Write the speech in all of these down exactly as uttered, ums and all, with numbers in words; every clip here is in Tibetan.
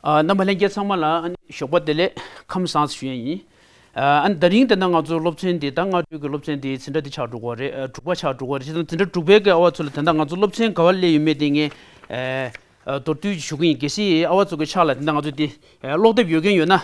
ཨ། རྣམ་པ་ལྷན་རྒྱས་ཚང་མ་ལ་ཨ་ནི་ཞོགས་པ་བདེ་ལེགས་ཁམས་བཟང་ཞུ་ཡ་ཡིན། ཨ། ཨ་ནི་དེ་རིང་དེ་འདྲ་ང་ཚོའི་སློབ་ཚན་འདི་ད་སྔ་དྲོའི་གི་སློབ་ཚན་འདི་འཛིན་གྲྭ་འདི་ཆགས་འགྲོ་གི་རེད། ཨ། དྲུག་པ་ཆགས་འགྲོ་གི་རེད། བྱས་ཙང་འཛིན་གྲྭ་དྲུག་པའི་གི་ཨ་བ་ཚོ་ལ་དེ་འདྲ་ང་ཚོ་སློབ་ཚན་ག་བ་སླེབས་ཡོད་མེད་དེ་ངས་ཨ། མདོར་བསྡུས་ཞུ་གི་ཡིན། གལ་སྲིད་ཨ་བ་ཚོ་གི་ཕྱག་ལ་དེ་འདྲ་ང་ཚོ་འདི་ཀློག་དེབ་ཡོད་མཁན་ཡོད་ན།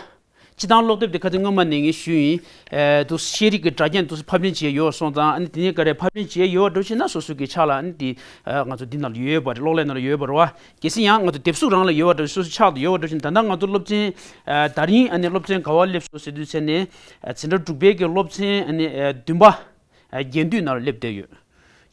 སྤྱིར་བཏང་ཀློག་དེབ་དེ་ཁ་སང་སྔོན་མ་ནས་ངས་ཞུས་ཡིན། ཨེ། དུ་ཤེས་རིག་གི་སྒྲ་རྒྱན་དུ་ཕབ་ལེན་བྱས་ཡོད་སོང་ཙང་། ཨ་ནི་དེ་ནས་ག་རེ་ཕབ་ལེན་བྱས་ཡོད་འགྲོ་ཕྱིན་ན་སོ་སོ་གི་ཕྱག་ལ་ཨ་ནི་དེ་ང་ཚོ་འདི་ནང་ལ་ཡོད་པ་རེད། གློག་ཀླད་ནང་ལ་ཡོད་པ་རེད་བ། གལ་སྲིད་ཡང་ང་ཚོ་དེབ་གཟུགས་རང་ལ་ཡོད་པ་འདྲ་སོ་སོ་ཕྱག་ཏུ་ཡོད་པ་འགྲོ་ཕྱིན། ད་ལྟ་ང་ཚོ་སློབ་ཚན་ཨ། དེ་རིང་ཨ་ནི་སློབ་ཚན་ག་བ་སླེབས་སོང་ཟེར་དུས་ཚེ་ནས་ཨ། འཛིན་གྲྭ་དྲུག་པའི་གི་སློབ་ཚན་ཨ་ནི་ཨ། བདུན་པ། ཨ། རྒྱན་སྡུད་ནང་ལ་སླེབས་བསྡད་ཡོད།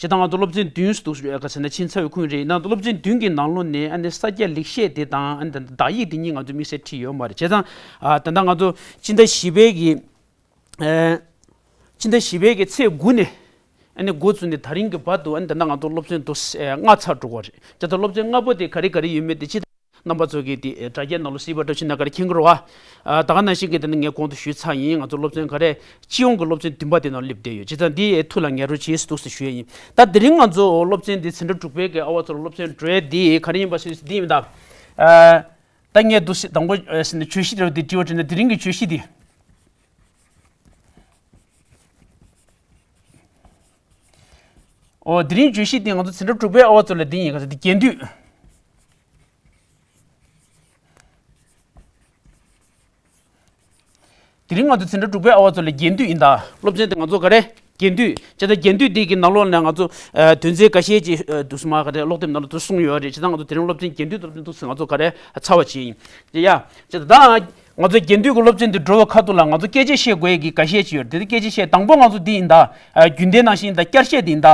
སྤྱིར་བཏང་ང་ཚོ་སློབ་ཚན་བདུན་འདུག་ག་ཟེར་ན་ཕྱིན་ཚར་བའི་ཁུངས་རེད། ཡིན་ནའང་སློབ་ཚན་བདུན་གྱི་ནང་ལོགས་ནས་ཨ་ནི་ས་སྐྱ་ལེགས་བཤད་དེ་དང་ཨ་ནི་ད་ལྟ་བརྡ་ཡིག་དེ་གཉིས་ང་ཚོ་དམིགས་བསལ་ཁྲིད་ཡོད་མ་རེད། བྱས་ཙང་ཨ། ད་ལྟ་ང་ཚོ་སྤྱི་ཟླ་བཞི་པའི་གི་ཨ། སྤྱི་ཟླ་བཞི་པའི་གི་ཚེས་དགུ་ནས་ཨ་ནི་འགོ་བཙུགས་ནས་དེ་རིང་གི་བར་དུ་ཨ་ནི་ད་ལྟ་ང་ཚོ་སློབ་ཚན་དུ་ཨ། ལྔ་ཚར་འགྲོ་གི་རེད། བྱས་ཙང་སློབ་ཚན་ལྔ་པོ་དེ་ག་རེ་ག་རེ་ཡོད་མེད་དེ་སྤྱི་རྣམ་པ་ཚོ་གིས་དེ་དྲ་རྒྱའི་ནང་ལ་གཟིགས་པ་འདྲ་བྱས་ན་ག་རེ་མཁྱེན་གྱི་རེད་བ། ཨ། ད་ག་ནང་བཞིན་གྱི་དེ་ནི་ངས་གོང་དུ་ཞུས་ཚར་ཡིན། ང་ཚོ་སློབ་ཚན་ག་རེ་སྤྱི་ཡོངས་ཀྱི་སློབ་ཚན་བདུན་པ་དེ་ནང་སླེབས་བསྡད་ཡོད། བྱས་ཙང་འདི་ཐུགས་ལ་ངེས་རོགས་བྱེད་ཟེར་འདུག་ཟེར་ཞུ་ཡ་ཡིན། ད་དེ་རིང་ང་ཚོ་སློབ་ཚན་འདི་འཛིན་གྲྭ་དྲུག་པའི་གི་ཨ་བ་ཚོ་ལ་སློབ་ཚན་འགྲོ་ཡ་འདི་ག་རེ་ཡིན་པ་ཟེར་དུས་འདི་ཡིན་ད། ཨ། ད་ངས་འདུག་སེ་དང་པོ་ཨ་ཟེར་ན་བརྗོད་གཞི་འདྲ་བོ་འདི་འབྲི་བ་བྱས་ན་དེ་རིང་གི་བརྗོད་གཞི་འདི། ཨོ། དེ་རིང་བརྗོད་གཞི་འདི་ང་ཚོ་འཛིན་གྲྭ་དྲུག་པའི་ཨ་བ་ཚོ་ལ་འདི་ཡིན། ག་ཚོད་འདི་རྒྱན་སྡུད། དེ་རིང་ང་ཚོ་འཛིན་གྲྭ་དྲུག་པའི་ཨ་བ་ཚོ་ལ་རྒྱན་སྡུད་ཡིན་ད། སློབ་ཚན་དེ་ང་ཚོ་ག་རེ་རྒྱན་སྡུད་བྱས་ཙང་། རྒྱན་སྡུད་འདི་གི་ནང་ལོགས་ནས་ང་ཚོ་ཨ། དོན་ཚན་འགའ་ཤས་ཅིག་ཨ། འདུག་སེ་མར་ག་རེ་ཀློག་དེབ་ནང་ལ་འདུག་སེ་གསུངས་ཡོད་རེད། བྱས་ཙང་ང་ཚོ་དེ་རིང་སློབ་ཚན་རྒྱན་སྡུད་འདུག་སེ་ང་ཚོ་ག་རེ་ཚར་བ་བྱས་ཡིན། དེ་ཡ། བྱས་ཙང་ད་ང་ཚོ་རྒྱན་སྡུད་ཀྱི་སློབ་ཚན་འདི་འགྲོ་བའི་ཁ་ཐུག་ལ་ང་ཚོ་སྐད་ཆ་བཤད་དགོས་ཡས་ཀྱི་འགའ་ཤས་ཅིག་ཡོད་རེད། དེ་སྐད་ཆ་བཤད་དང་པོ་ང་ཚོ་འདི་ཡིན་ད། ཨ། རྒྱུན་ལྡན་ནང་བཞིན་ད་བསྐྱར་བཤད་འདི་ཡིན་ད།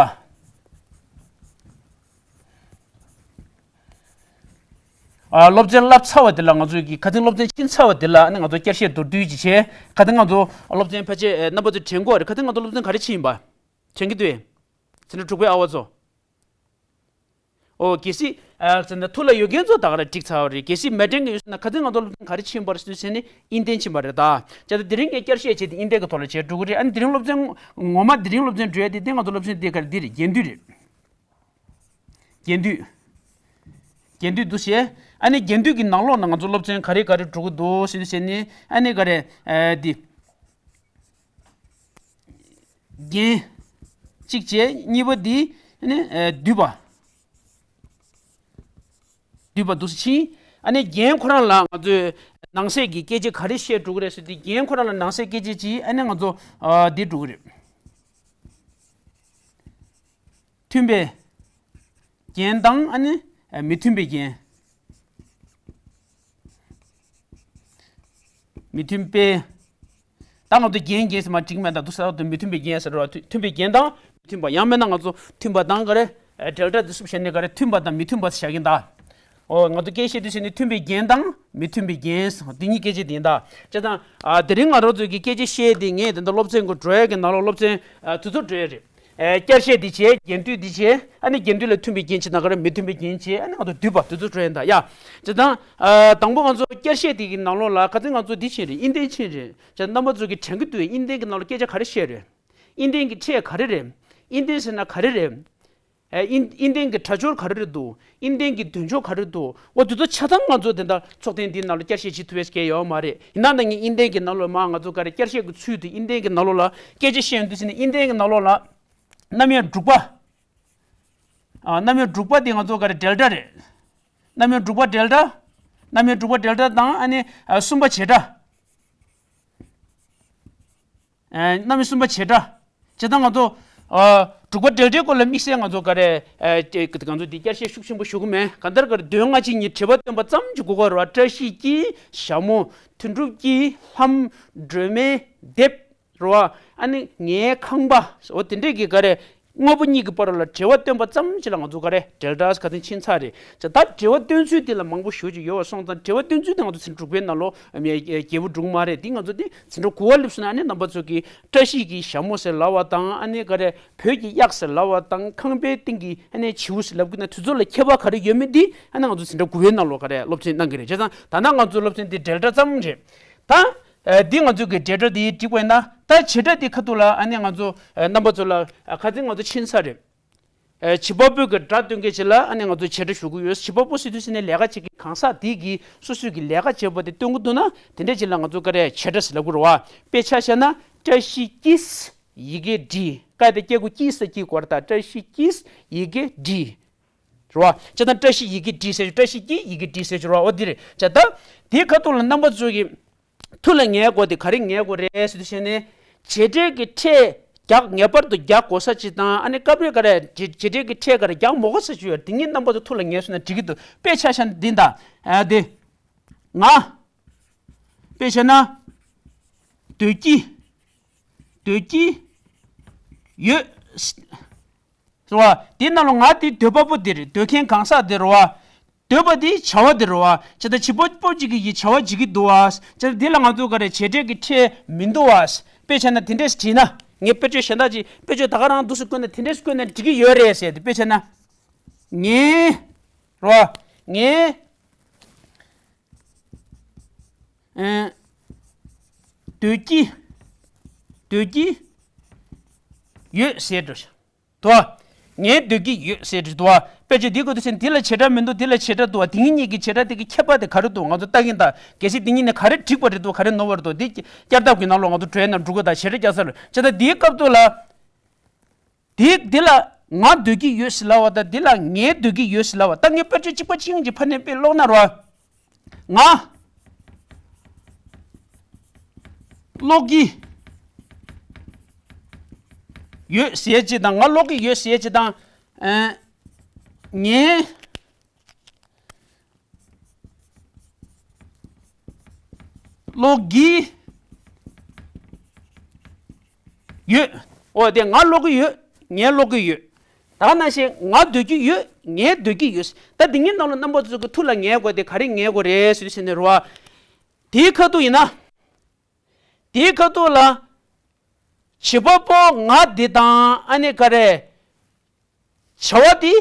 ཨ། སློབ་ཚན་བསླབ་ཚར་བ་དེ་ལ་ང་ཚོས་ཀྱི་ཁ་སང་སློབ་ཚན་ཕྱིན་ཚར་བ་དེ་ལ་ཨ་ནི་ང་ཚོ་བསྐྱར་བཤད་མདོར་བསྡུས་ཅིག་བྱས། ཁ་སང་ང་ཚོ་སློབ་ཚན་ཕལ་ཆེར་ཨ། རྣམ་པ་ཚོས་དྲན་གྱི་ཡོད་རེད། ཁ་སང་ང་ཚོ་སློབ་ཚན་ག་རེ་ཕྱིན་ཡིན་པ་དྲན་གྱི་འདུག་གས། འཛིན་གྲྭ་དྲུག་པའི་ཨ་བ་ཚོ། ཨོ། གལ་སྲིད་ཨ། ཟེར་ན་ཐུགས་ལ་ཡོད་མཁན་ཚོ་ད་ག་རང་འགྲིག་ཚར་བ་རེད། གལ་སྲིད་མ་དྲན་གྱི་ཡོད་ཟེར་ན་ཁ་སང་ང་ཚོ་སློབ་ཚན་ག་རེ་ཕྱིན་པ་རེད་ཟེར་ན་དབྱིན་ལྡན་ཕྱིན་པ་རེད་ད། བྱས་ཙང་དེ་རིང་ངས་བསྐྱར་བཤད་བྱས་ཏེ་དབྱིན་ལྡན་གྱི་ཐོག་ལ་བྱས་འགྲོ་གི་རེད། ཨ་ནི་དེ་རིང་སློབ་ཚན་ངོ་མ་དེ་རིང་སློབ་ཚན་འགྲོ་ཡ་དེ་དེ་ང་ཚོ་སློབ་ཚན་དེ་ག་རེ་འདི་རེད། རྒྱན་སྡུད་རེད། རྒྱན་སྡུད། རྒྱན་སྡུད་འདུག་ཟེར། ཨ་ནི་རྒྱན་སྡུད་ཀྱི་ནང་ལོགས་ནས་ང་ཚོ་སློབ་ཚན་ག་རེ་ག་རེ་འགྲོ་གི་འདུག་ཟེར་དུས་ཟེར་ནི་ཨ་ནི་ག་རེ་ཨ། འདི། རྒྱན། གཅིག་བྱས། གཉིས་པ་འདི་ཨ་ནི་ཨ། སྡུད་པ། སྡུད་པ་འདུག་ཟེར་ཕྱིན། ཨ་ནི་རྒྱན་ཁོ་རང་ལ་ང་ཚོས་ནང་གསེས་ཀྱི་སྐད་ཆ་ག་རེ་བཤད་འགྲོ་གི་རེད་ཟེར་དུས། རྒྱན་ཁོ་རང་ལ་ནང་གསེས་སྐད་ཆ་ཅིག་ཨ་ནི་ང་ཚོ་ཨ། འདི་འགྲོ་གི་རེད། མཐུན་པའི་རྒྱན་དང་ཨ་ནི་མི་མཐུན་པའི་རྒྱན། མི་མཐུན་པའི། ད་ང་ཚོ་རྒྱན་རྒྱན་ཟེར་མ་འགྲིག་མེད་ད། འདུག་ས་དུ་མི་མཐུན་པའི་རྒྱན་ཟེར་བ། མཐུན་པའི་རྒྱན་དང་མི་མཐུན་པ། ཡང་མིན་ན་ང་ཚོ་མཐུན་པ་དང་ག་རེ་འབྲེལ་སྒྲ་འདི་སུབ་བྱས་ནས་ག་རེ་མཐུན་པ་དང་མི་མཐུན་པ་ཟེར་བཞག་གིན་ད། ཨོ། ང་ཚོ་སྐད་བཤད་དུས་ཟེར་ནས་མཐུན་པའི་རྒྱན་དང་མི་མཐུན་པའི་རྒྱན་འདི་གཉིས་སྐད་ཆ་དེ་ཡིན་ད། བྱས་ཙང་ཨ། དེ་རིང་ང་རང་ཚོའི་གི་སྐད་ཆ་བཤད་དེ་ངས་དེ་འདྲ་སློབ་ཚན་གྱི་འགྲོ་ཡ་གི་ནང་ལོགས་སློབ་ཚན་ཨ། དུས་ཚོད་འགྲོ་ཡ་རེད། ཨེ། བསྐྱར་བཤད་འདི་བྱས། རྒྱན་སྡུད་འདི་བྱས། ཨ་ནི་རྒྱན་སྡུད་ལ་མཐུན་པའི་རྒྱན་བྱས་ན་ག་རེ། མི་མཐུན་པའི་རྒྱན་བྱས། ཨ་ནི་ང་ཚོ་སྡུད་པ་དུས་ཚོད་འགྲོ་ཡིན་ད་ཡ། བྱས་ཙང་ཨ། དང་པོ་ང་ཚོ་བསྐྱར་བཤད་འདི་གི་ནང་ལོགས་ལ་ཁ་སང་ང་ཚོ་འདི་ཕྱིན་རེད། དབྱིན་ལྡན་ཕྱིན་རེད། བྱས་ཙང་རྣམ་པ་ཚོ་གི་དྲན་གི་འདུག། དབྱིན་ལྡན་གི་ནང་ལ་སྐད་ཆ་ག་རེ་བཤད་རེད། དབྱིན་ལྡན་གི་ཕྲད་ག་རེ་རེད། དབྱིན་ལྡན་ཟེར་ན་ག་རེ་རེད། ཨེ། དབྱིན་དབྱིན་ལྡན་གྱི་སྒྲ་སྦྱོར་ག་རེ་རེ་འདུག། དབྱིན་ལྡན་གྱི་འདོན་ཕྱོགས་ག་རེ་འདུག། འོ། དེ་ཚོ་ཆ་ཚང་ང་ཚོ་དེ་འདྲ་ཚོགས་ཐེངས་འདིའི་ནང་ལ་བསྐྱར་བཤད་བྱེད་ཐུབ་པའི་སྐལ་ཡོད་མ་རེད། ཡིན་ན་ད་ངས་དབྱིན་ལྡན་གྱི་ནང་ལོགས་མར་ང་ཚོ་ག་རེ་བསྐྱར་བཤད་ཀྱི་ཚུལ་དུ་དབྱིན་ལྡན་གྱི་ནང་ལོགས་ལ་སྐད་ཆ་བཤད་ཡོང་དུས་ཟེར་ནས། དབྱིན་ལྡན་གྱི་ནང་ལོགས་ལ་རྣམ་དབྱེ་དྲུག་པ། ཨ། རྣམ་དབྱེ་དྲུག་པ་དེ་ང་ཚོ་ག་རེ་འབྲེལ་སྒྲ་རེད། རྣམ་དབྱེ་དྲུག་པ་འབྲེལ་སྒྲ། རྣམ་དབྱེ་དྲུག་པ་འབྲེལ་སྒྲ་དང་ཨ་ནི་ཨ། གསུམ་པ་བྱེད་སྒྲ། ཨ། རྣམ་དབྱེ་གསུམ་པ་བྱེད་སྒྲ། བྱས་ཙང་ང་ཚོ་ཨ། དྲུག་པ་འབྲེལ་སྒྲའི་སྐོར་ལ་དམིགས་བསལ་ང་ཚོ་ག་རེ་ཨ། ང་ཚོ་འདི་བསྐྱར་བཤད་ཤུགས་ཆེན་པོ་ཞུ་གི་མེད། གང་ལྟར་ག་རེ་དོན་སྔ་ཕྱི་གཉིས་འབྲེལ་བ་སྟོན་པ་ཙམ་གྱི་གོ་སྐབས་རེད་བ། བཀྲ་ཤིས་ཀྱི། ཞྭ་མོ། དོན་གྲུབ་ཀྱི། ལྷམ། སྒྲོལ་མའི་དེབ། རེད་བ། ཨ་ནི་ངའི་ཁང་པ། འོ། དེ་འདྲས་ཀྱི་ག་རེ། དངོས་པོ་གཉིས་ཀྱི་བར་ལ་འབྲེལ་བ་སྟོན་པ་ཙམ་ཞིག་ལ་ང་ཚོ་ག་རེ་འབྲེལ་སྒྲ་ཟེར་ག་དེ་ཕྱིན་ཚར་རེད། ད་འབྲེལ་བ་སྟོན་ཚུལ་དེ་ལ་མང་པོ་ཞེ་ཅིག་ཡོད་པ་སོང་ཙང་། འབྲེལ་བ་སྟོན་ཚུལ་དེ་ང་ཚོ་ཚན་དྲུག་པའི་ནང་ལོགས་རྒྱས་པོ་འགྲོ་གི་མ་རེད། དེ་ང་ཚོ་དེ་ཚན་དྲུག་དགུ་པ་སླེབས་སོང་ན་ཨ་ནི་རྣམ་པ་ཚོ་གིས་བཀྲ་ཤིས་ཀྱི་ཞྭ་མོ་ཟེར་ལབ་པ་དང་། ཨ་ནི་ག་རེ། བོད་ཀྱི་གཡག་ཟེར་ལབ་པ་དང་། ཁང་པའི་སྟེང་གི་ཨ་ནི་བྱིའུ་ཟེར་ལབ་ཀྱི་ན། དེ་ཚོ་ལ་ཁྱད་པར་ག་རེ་ཡོད་མེད་དེ་ཨ་ནི་ང་ཚོ་ཚན་དྲུག་དགུ་པའི་ནང་ལོགས་ག་རེ་སློབ་ཚན་གནང་གི་རེད། བྱས་ཙང་ད་ནང་ང་ཚོ་སློབ་ཚན་དེ་འབྲེལ་སྒྲ་ཙམ་རེད། ད། ཨ། འདི་ང་ཚོ་གི་འབྲེལ་སྒྲ་འདི་འགྲིག་པ་ཡིན་ན། ད་བྱེད་སྒྲ་འདི་ཁ་ཐུག་ལ་ཨ་ནི་ང་ཚོ་ཨ། རྣམ་པ་ཚོ་ལ་ཨ། ཁ་སང་ང་ཚོ་ཕྱིན་ཚར་རེད། ཨ་བྱེད་པ་པོའི་གི་སྒྲ་སྟོན་མཁན་ཅིག་ལ་ཨ་ནི་ང་ཚོ་བྱེད་སྒྲ་ཞུ་གི་ཡོད། བྱེད་པ་པོ་ཟེར་དུས་ཙ་ནས་ལས་ཀ་བྱེད་མཁན་གང་ཟག་དེ་གིས་སོ་སོའི་གི་ལས་ཀ་བྱེད་པ་དེ་སྟོན་གི་འདུག་ན་དེ་འདྲ་ཅིག་ལ་ང་ཚོ་ག་རེ་བྱེད་སྒྲ་ཟེར་ལབ་དགོས་རེད་བ། དཔེ་ཆ་བཞག་ན་བཀྲ་ཤིས་ཀྱིས་ཡི་གེ་བྲིས། ཀ་དེ་སྐྱེ་དགུ་ཀྱིས་ཟེར་གྱི་སྐོར་དང་བཀྲ་ཤིས་ཀྱིས་ཡི་གེ་བྲིས། རེད་བ། བྱས་ཙང་བཀྲ་ཤིས་ཡི་གེ་བྲིས་ཟེར་རྒྱུ། བཀྲ་ཤིས་ཀྱིས་ཡི་གེ་བྲིས་ཟེར་རྒྱུ་རེད་བ། འོ་འདི་རེད། བྱས་ཙང་དེའི་ཁ་ཐུག་ལ་རྣམ་པ་ཚོ་གི་ཐུགས་ལ་ངེས་དགོས་དེ་ག་རེ་ངེས་དགོས་རེད་ཟེར་དུས་ཙ་ནས། བྱེད་སྒྲའི་གི་ཕྲད་རྒྱག་ངེས་པར་དུ་རྒྱག་དགོས་ས་ཅིག་དང་། ཨ་ནི་སྐབས་རེ་ག་རེ་བྱེད་བྱེད་སྒྲའི་གི་ཕྲད་ག་རེ་རྒྱག་མ་དགོས་ས་ཅིག་ཡོད། དེ་གཉིས་རྣམ་པ་ཚོ་ཐུགས་ལ་ངེས་སོང་ན་འགྲིག་གི་འདུག་དཔེ་ཆ་བཞག་ན་འདི་འདྲ། ཨ་དེ། ང་། དཔེ་བྱས་ན། འདོད་ཀྱི། འདོད་ཀྱི། ཡོད། རེད་བ། དེའི་ནང་ལ་ང་དེ་འདོད་པ་པོ་དེ་རེད། འདོད་མཁན་གང་ཟག་དེ་རེད་བ། འདོད་པ་དེ་བྱ་བ་དེ་རེད་བ། བྱས་ཙང་བྱེད་པ་པོ་གཅིག་གིས་བྱ་བ་བྱེད་ཀྱི་འདུག་བ། བྱས་ཙང་དེ་ལ་ང་ཚོ་ག་རེ་བྱེད་སྒྲའི་གི་ཕྲད་མི་འདུག་བ། དཔེ་བྱས་ན་དེ་འདྲས་བྲིས་ན། ངས་དཔེ་བརྗོད་གཞན་དག་ཅིག་དཔེ་བརྗོད་ད་ག་རང་འདུག་སེ་བཀོད་ན། དེ་འདྲས་བཀོད་ན་འགྲིག་གི་ཡོད་རེད་ཟེར་ཏེ། དཔེ་བྱས་ན། ངས། རེད་བ། ངས། ཨ། འདོད་ཀྱི། འདོད་ཀྱི། ཡོད་ཟེར་འགྲོ། དོ། ངས་འདོད་ཀྱི་ཡོད་ཟེར་འགྲོ་དོ། དཔེ་ཆ་འདི་གོ་དུས་ཙ་ནས་འདི་ལ་བྱེད་སྒྲ་མི་འདུག་འདི་ལ་བྱེད་སྒྲ་འདུག་དེ་གཉིས་གཉིས་ཀྱི་བྱེད་སྒྲ་དེ་གི་ཁྱད་པར་དེ་ག་རེ་འདུག་ང་ཚོ་ལྟ་གིན་ད། གལ་སྲིད་འདི་གཉིས་ནས་ག་རེ་འགྲིག་པ་རེད་འདུག་ག་རེ་ནོར་བ་རེད་འདུག་འདི་བསྐྱར་ལྡབ་ཀྱི་ནང་ལོགས་ང་ཚོ་འགྲོ་ཡ་ན་འགྲོ་གི། ད་བྱེད་སྒྲ་རྒྱག་ས་ལ། བྱས་ཙང་འདིའི་སྐབས་ཐོག་ལ། དེ་འདི་ལ་ང་འདོད་ཀྱི་ཡོད་ཟེར་ལབ་པ་དང་། འདི་ལ་ངས་འདོད་ཀྱི་ཡོད་ཟེར་ལབ་པ། ད་ངས་དཔེ་བརྗོད་གཅིག་པ་གཅིག་རྐྱང་གི་ཕར་ནས་དཔེ་ཀློག་ན་རོ། ང་ཀློག་གི་ཡོད་ཟེར་ཅིག་དང་། ང་ཀློག་གི་ཡོད་ཟེར་ཅིག་དང་། ཨ། ངས་ཀློག་གི་ཡོད། འོ་དེ་ང་ཀློག་གི་ཡོད། ངས་ཀློག་གི་ཡོད། ད་ག་ནང་བཞིན་ང་འདོད་ཀྱི་ཡོད། ངས་འདོད་ཀྱི་ཡོད། ད་འདི་གཉིས་ནང་ལ་རྣམ་པ་ཚོ་གི་ཐུགས་ལ་ངེས་དགོས་དེ་ག་རེ་ངེས་དགོས་རེད་ཟེར་དུས་ཙ་ནས་རོ། དེའི་ཁ་ཐུག་ཡིན་ན། དེའི་ཁ་ཐུག་ལ། བྱེད་པ་པོ་ང་འདི་དང་། ཨ་ནི་ག་རེ། བྱ་བ་དེ།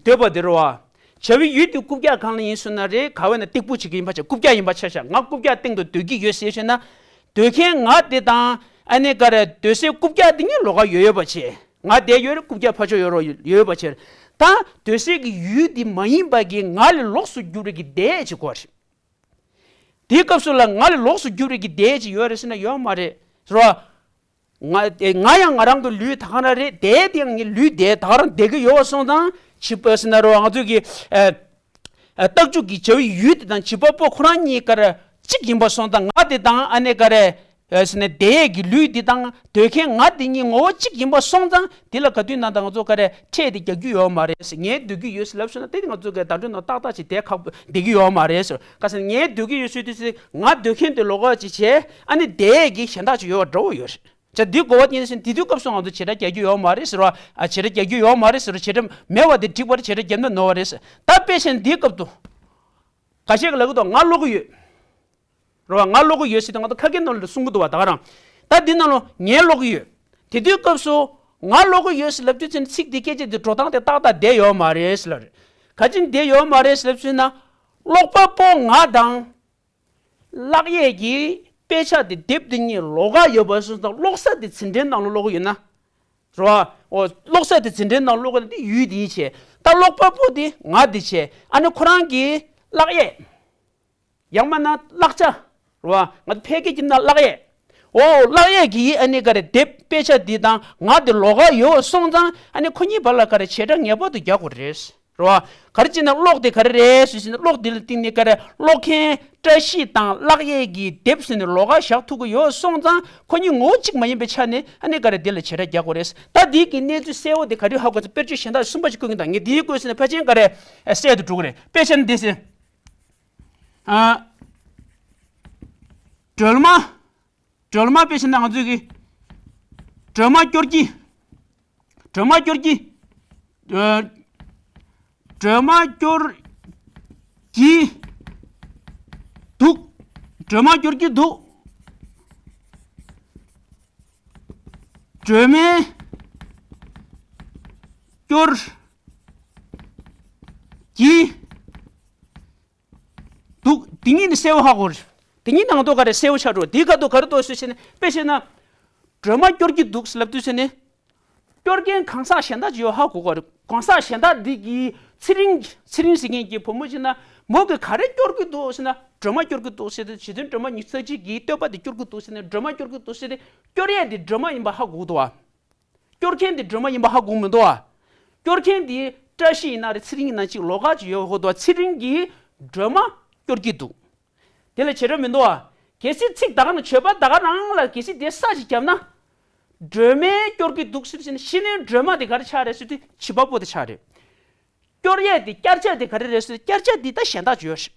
འདོད་པ་དེ་རེད་བ། བྱ་བའི་ཡུལ་དེ་རྐུབ་བཀྱག་གང་ལ་ཡིན་ཟེར་ན་རེད། ག་བས་ན་སྟེགས་བུ་ཅིག་ཡིན་པ་བྱས། རྐུབ་བཀྱག་ཡིན་པ་ཆ་བཞག་ང་རྐུབ་བཀྱག་སྟེང་དུ་སྡོད་ཀྱི་ཡོད་ཟེར་ཞེ་ན། སྡོད་མཁན་ང་དེ་དང་། ཨ་ནི་ག་རེ། སྡོད་སའི་རྐུབ་བཀྱག་དེ་གཉིས་ལོགས་ཀ་ཡོད་ཡོད་པ་བྱས། ང་བསྡད་ཡོད་རེད། རྐུབ་བཀྱག་ཕར་ཕྱོགས་ཡོད་རོ། ཡོད་པ་བྱས། ད་སྡོད་སའི་གི་ཡུལ་དེ་མ་ཡིན་པ་གི་ང་ལས་ལོགས་སུ་གྱུར་བའི་གི་དེ་ཅིག་གོ་རེད། དེའི་སྐབས་སུ་ལ་ང་ལས་ལོགས་སུ་གྱུར་བའི་གི་དེ་ཅིག་ཡོད་རེད་ཟེར་ན་ཡོད་མ་རེད། རོ། ང་ང་ཡང་ང་རང་གི་ལུས་ད་ག་རང་རེད། དེ་དེ་ཡང་ངའི་ལུས་དེ་ད་ག་རང་བསྡད་ཀྱི་ཡོད་པ་སོང་ཙང་། བྱེད་པ་ཟེར་ན་རོ། ང་ཚོ་གི་ཨ་ཨ་རྟགས་འཇུག་གི་བྱ་བའི་ཡུལ་དེ་དང་བྱེད་པ་པོ་ཁོ་རང་གཉིས་ཀ་ར་གཅིག་ཡིན་པ་སོང་ཙང་། ང་དེ་དང་ཨ་ནི་ག་རེ། ཨ་ཟེར་ནས་དེ་གི་ལུས་དེ་དང་སྡོད་མཁན་ང་དེ་གཉིས་ངོ་བོ་གཅིག་ཡིན་པ་སོང་ཙང་། དེ་ལ་ག་དུས་ན་ད་ང་ཚོ་ག་རེ་ཕྲད་དེ་རྒྱག་རྒྱུ་ཡོད་མ་རེད་ཟེར། ངས་འདོད་ཀྱི་ཡོད་ཟེར་ལབ་སོང་ན་དེ་ང་ཚོ་གི་བརྡ་སྤྲོད་ནང་ཏག་ཏག་ཅིག་བསྡད་ཁག་པོ་བསྡད་ཀྱི་ཡོད་མ་རེད་ཟེར། ག་ཟེར་ན་ངས་འདོད་ཀྱི་ཡོད་ཟེར་དུས་ང་སྡོད་མཁན་དེ་ལོགས་ཀ་ཅིག་བྱས། ཨ་ནི་དེ་གི་གཞན་དག་ཅིག་ཡོད་པ་འདྲ་བོ་ཡོད་རེད། ཅག་འདི་གོ་བ་ཉིན་ཟིན་དེ་དུས་སྐབས་སུ་ང་ཚོ་བྱེད་སྒྲ་རྒྱག་རྒྱུ་ཡོད་མ་རེད་ཟེར་བ། ཨ་བྱེད་སྒྲ་རྒྱག་རྒྱུ་ཡོད་མ་རེད་ཟེར་བ། བྱེད་སྒྲ་མེད་པ་དེ་འགྲིག་པ་རེད། བྱེད་སྒྲ་རྒྱབ་ན་ནོར་བ་རེད་ཟེར། ད་དཔེ་བཞག་ན་འདིའི་སྐབས་སུ། ཁ་ཤས་ཀྱིས་ལབ་ཀྱི་འདུག་ང་ཀློག་གི་ཡོད། རེད་བ། ང་ཀློག་གི་ཡོད་ཟེར་དུས་ང་ཚོ་ཁ་སྐད་ནང་ལ་གསུང་གི་འདུག་བ། ད་ག་རང་། ད་འདི་ནང་ལ་ངས་ཀློག་གི་ཡོད། དེ་དུས་སྐབས་སུ་ང་ཀློག་གི་ཡོད་ཟེར་ལབ་དུས་ཙམ་ཚིག་འདི་སྐད་ཆ་འདི་འགྲོ་སྟངས་དེ་ཏག་ཏག་བསྡད་ཡོད་མ་རེད་ཟེར་ལབ་རེད། ག་ཅི་བསྡད་ཡོད་མ་རེད་ཟེར་ལབ་ཟེར་ན། ཀློག་པ་པོ་ང་དང་། ཀློག་ཡས་ཀྱི་དཔེ་ཆ་དེ་དེབ་དེ་གཉིས་ལོགས་ཀ་ཡོད་པ་སོང་ཙང་ཀློག་ས་དེ་འཛིན་གྲྭའི་ནང་ལ་ཀློག་གི་ཡོད་ན། རེད་བ། འོ་ཀློག་ས་དེ་འཛིན་གྲྭའི་ནང་ཀློག་གི་ཡོད་ན་དེ་ཡུལ་དེ་བྱས། ད་ཀློག་པ་པོ་དེ་ང་དེ་བྱས། ཨ་ནི་ཁོ་རང་གིས་ཀློག་ཡས། ཡང་མིན་ན་བཀླག་བྱ། རེད་བ། ང་ཚོ་ཕལ་སྐད་ཀྱི་ན་བཀླག་ཡས། འོ་བཀླག་ཡས་ཀྱི་ཨ་ནི་ག་རེ་དེབ་དཔེ་ཆ་འདི་དང་ང་དེ་ལོགས་ཀ་ཡོད་སོང་ཙང་། ཨ་ནི་ཁོ་གཉིས་བར་ལ་ག་རེ་བྱེད་སྒྲ་ངེས་པར་དུ་རྒྱག་དགོས་རེད། རེད་བ། ག་རེ་བྱས་ན་ཀློག་དེ་ག་རེ་རེད་ཟེར་ན། ཀློག་དེ་ལ་བརྟེན་ནས་ག་རེ་ཀློག་མཁན་བཀྲ་ཤིས་དང་བཀླག་ཡས་ཀྱི་དེབ་ཟེར་ནས་ལོགས་ཀ་བཞག་ཐུབ་ཀྱི་ཡོད་སོང་ཙང་། ཁོ་གཉིས་ངོ་བོ་གཅིག་མ་ཡིན་པའི་ཆ་ནས་ཨ་ནི་ག་རེ་དེ་ལ་བྱེད་སྒྲ་རྒྱག་དགོས་རེད། ད་འདི་གི་གནས་ཚུལ་གསལ་བོ་དེ་ག་རེ་ཧ་གོ་ཚེ་དཔེར་བརྗོད་གཞན་དག་གསུམ་པ་ཞིག་བཀོད་ཀྱིན། ད་ངས་འདི་བཀོད་ཟེར་ན་ཕལ་ཆེར་ག་རེ་གསལ་དུ་འགྲོ་གི་རེད། དཔེ་ཆ་ནི་འདི་ཟེར། ཨ། སྒྲོལ་མ། སྒྲོལ་མ་དཔེ་བྱས་ན་ང་ཚོས་ཀྱི། སྒྲོལ་མ་སྐྱོར་གྱི། སྒྲོལ་མ་སྐྱོར་གྱི། ཨ། སྒྲོལ་མ་སྐྱོར་གྱི་འདུག་སྒྲོལ་མ་སྐྱོར་གྱི་འདུག་སྒྲོལ་མའི་སྐྱོར་གྱི་འདུག་དེ་གཉིས་ནི་གསལ་བོ་ཧ་གོ་རེད། དེ་གཉིས་ནང་དུ་ག་རེ་གསལ་བོ་ཆགས་འགྲོ། དེའི་ཁ་ཐུག་ག་རེ་འདུག་ཟེར་བྱས་ནས། དཔེ་བཤད་ན། སྒྲོལ་མ་སྐྱོར་གྱི་འདུག་ཟེར་ལབ་དུས་ཟེར་ནས། སྐྱོར་མཁན་གང་ཟག་གཞན་དག་ཅིག་ཡོད་ཧ་གོ་ག་རེད། གང་ཟག་གཞན་དག་འདི་གིས་ཚེ་རིང་ཚེ་རིང་ཟེར་མཁན་གྱི་བུ་མོ་ཅིག་ན་མོ་གིས་ག་རེ་སྐྱོར་གྱི་འདུག་ཟེར་ན། སྒྲོལ་མ་སྐྱོར་གྱི་འདུག་ཟེར་ཏེ། རྗེ་བཙུན་སྒྲོལ་མ་ཉི་ཤུ་རྩ་གཅིག་གི་བསྟོད་པ་འདི་སྐྱོར་གྱི་འདུག་ཟེར་ནས། སྒྲོལ་མ་སྐྱོར་གྱི་འདུག་ཟེར་ཏེ། སྐྱོར་ཡས་འདི་སྒྲོལ་མ་ཡིན་པ་ཧ་གོ་གི་འདུག་བ། སྐྱོར་མཁན་འདི་སྒྲོལ་མ་ཡིན་པ་ཧ་གོ་མི་འདུག་བ། སྐྱོར་མཁན་འདི་བཀྲ་ཤིས་ཡིན་ན་རེད། ཚེ་རིང་ཡིན་ན་ཅིག་ལོགས་ཀ་ཅིག་ཡོད་ཧོ་འདུག་བ། ཚེ་རིང་གིས་སྒྲོལ་མ་སྐྱོར་གྱི་འདུག་དེ་ལ་བྱེད་སྒྲ་མི་འདུག་བ། གལ་སྲིད་ཚིག་ད་ག་ནང་བརྗོད་པ་ད་ག་རང་ལ་གལ་སྲིད་དེ་ས་ཞིག་བརྒྱབ་ན། སྒྲོལ་མས་སྐྱོར་གྱི་འདུག་ཟེར་ཟེར་ནས། ཤི་ནས་སྒྲོལ་མ་དེ་ག་རེ་ཆགས་རེད་ཟེར་དུས་བྱེད་པ་པོ་དེ་ཆགས་རེད། སྐྱོར་ཡས་དེ་བསྐྱར་བྱ་དེ་ག་རེ་རེད་ཟེར། བསྐྱར་བྱ་དེ་ད་གཞན་དག་ཅིག་ཡོད་རེད།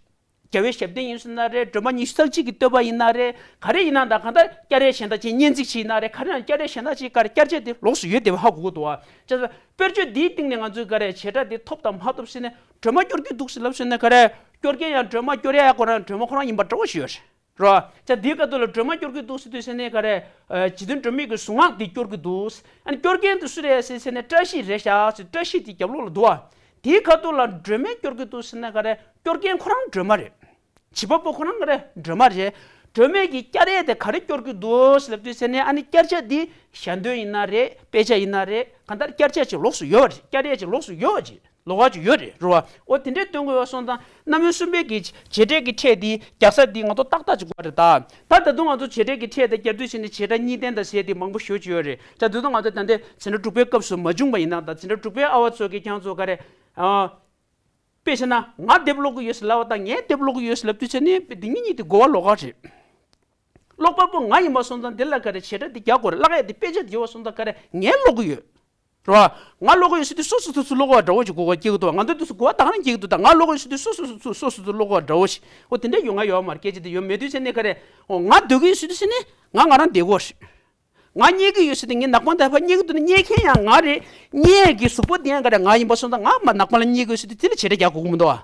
རྒྱལ་བའི་ཞབས་བརྟན་ཡིན་ཟེར་ན་རེད། སྒྲོལ་མ་ཉི་ཤུ་རྩ་གཅིག་གི་བསྟོད་པ་ཡིན་ན་རེད། ག་རེ་ཡིན་ན་ད་གང་ལྟར་བསྐྱར་ཡས་གཞན་དག་ཅིག་སྙན་ཚིག་ཅིག་ཡིན་ན་རེད། ག་རེ་ཡིན་ན་བསྐྱར་ཡས་གཞན་དག་ཅིག་ག་རེ་བསྐྱར་བྱ་དེ་ལོགས་སུ་ཡོད་བསྡད་པ་ཧ་གོ་གི་འདུག་བ། བྱས་ཙང་དཔེར་བརྗོད་འདིའི་སྟེང་ནས་ང་ཚོས་ག་རེ་བྱེད་སྒྲ་དེ་ཐོབ་དང་མ་ཐོབ་ཟེར་ནས། སྒྲོལ་མ་སྐྱོར་གྱི་འདུག་ཟེར་ལབ་ཟེར་ན་ག་རེ། སྐྱོར་མཁན་ཡང་སྒྲོལ་མ། སྐྱོར་ཡས་ཁོ་རང་སྒྲོལ་མ་ཁོ་རང་ཡིན་པ་འདྲ་བོ་ཞིག་ཡོད་རེད། རོ། ཅག་འདིའི་སྐབས་དུ་ལ་སྒྲོལ་མ་སྐྱོར་གྱི་འདུག་ཟེར་དུས་ཟེར་ནས་ག་རེ། ཨ། རྗེ་བཙུན་སྒྲོལ་མའི་གི་གཟུངས་སྔགས་འདི་སྐྱོར་གྱི་འདུག་ཨ་ནི་སྐྱོར་མཁན་དེ་སུ་རེད་ཟེར་ཟེར་ནས་བཀྲ་ཤིས་རེད་ཤག་ཟེར། བཀྲ་ཤིས་དེ་རྒྱབ་ལོགས་ལ་འདུག་བ། དེའི་ཁ་ཐུག་ལ་སྒྲོལ་མས་སྐྱོར་གྱི་འདུག་ཟེར་ན་ག་རེ། སྐྱོར་མཁན་ཁོ་རང་སྒྲོལ་མ་རེད། བྱེད་པ་པོ་ཁོ་རང་ག་རེ། སྒྲོལ་མ་རེད། སྒྲོལ་མས་ཀྱི་བསྐྱར་ཡས་དེ་ག་རེ་སྐྱོར་གྱི་འདུག་ཟེར་ལབ་དུས་ཟེར་ནས། ཨ་ནི་བསྐྱར་བྱ་འདི་ཞལ་འདོན་ཡིན་ན་རེད། དཔེ་ཆ་ཡིན་ན་རེད། གང་ལྟར་བསྐྱར་བྱ་ཅིག་ལོགས་སུ་ཡོད་པ་རེད། བསྐྱར་ཡས་ཅིག་ལོགས་སུ་ཡོད་པ་ཅིག་ལོགས་ཀ་ཅིག་ཡོད་རེད། རེད་བ། འོ་དེ་འདྲའི་སྟོན་དགོས་པ་སོང་ཙང་། རྣམ་དབྱེ་གསུམ་པའི་གི་བྱེད་སྒྲའི་གི་ཕྲད་དེ་རྒྱག་ས་དེ་ང་ཚོ་ཏག་ཏག་ཅིག་དགོས་རེད་ད། ད་ད་དུང་ང་ཚོ་བྱེད་སྒྲའི་གི་ཕྲད་དེ་རྒྱག་དུས་ཕྱིན་ནས་བྱེད་སྒྲ་གཉིས་ལྡན་དང་ཟེར་དེ་མང་པོ་ཞེ་པོ་ཅིག་ཡོད་རེད། ད་ད་དུང་ང་ཚོ་ད་ལྟའི་འཛིན་གྲྭ་དྲུག་པའི་སྐབས་སུ་མ་བྱུང་བ་ཡིན་ན། ད་འཛིན་གྲྭ་དྲུག་པའི་ཨ་བ་ཚོ་གིས་ཁྱེད་ཚོ་ག་རེ། ཨ། དཔེ་བྱས་ན་ང་དེབ་ཀློག་གི་ཡོད་ཟེར་ལབ་པ་དང་། ངས་དེབ་ཀློག་གི་ཡོད་ཟེར་ལབ་དུས་ཕྱིན་ནས་དེ་གཉིས་གཉིས་དེ་གོ་བ་ལོགས་ཀ་རེད། ཀློག་པ་པོ་ང་ཡིན་པ་སོང་ཙང་དེ་ལ་ག་རེ་བྱེད་སྒྲ་དེ་རྒྱག་དགོས་རེད། བཀླག་ཡས་དེ་དཔེ་ཆ་དེ་ཡོད་པ་སོང་ཙང་ག་རེ། ངས་ཀློག་གི་ཡོད། རེད་བ། ང་ཀློག་གི་ཡོད་ཟེར་དུས་སོ་སོ་སོ་སོ་ཀློག་པ་འདྲ་བོ་ཞིག་གོ་བ་སྐྱེ་གི་འདུག་ང་ཚོ་དུས་སུ་གོ་བ་ད་ག་རང་སྐྱེ་གི་འདུག་ད་ང་ཀློག་གི་ཡོད་ཟེར་དུས་སོ་སོ་སོ་སོ་སོ་སོ་ཀློག་པ་འདྲ་བོ་ཞིག་འོ་དེ་འདྲ་ཡོད་ང་ཡོད་མ་རེད། སྐད་ཆ་དེ་ཡོད་མེད་དུས་ཟེར་ནས་ག་རེ། འོ་ང་སྡོད་ཀྱི་ཡོད་ཟེར་དུས་ཟེར་ནས་ང་ང་རང་བསྡད་དགོས་རེད། ང་རྙེད་ཀྱི་ཡོད་ཟེར་དུས་ངས་ནག་པང་དེ་ཕར་རྙེད་ཀྱི་འདུག་ན། རྙེད་མཁན་ཡང་ང་རེད། རྙེད་ཀྱི་གཟུགས་པོ་དེ་ཡང་ག་རེ་ང་ཡིན་པ་སོང་ཙང་ང་མར་ནག་པང་ལ་རྙེད་ཀྱི་ཡོད་ཟེར་དུས་དེ་ལ་བྱེད་སྒྲ་རྒྱག་དགོས་ཀྱི་མི་འདུག་ཨ།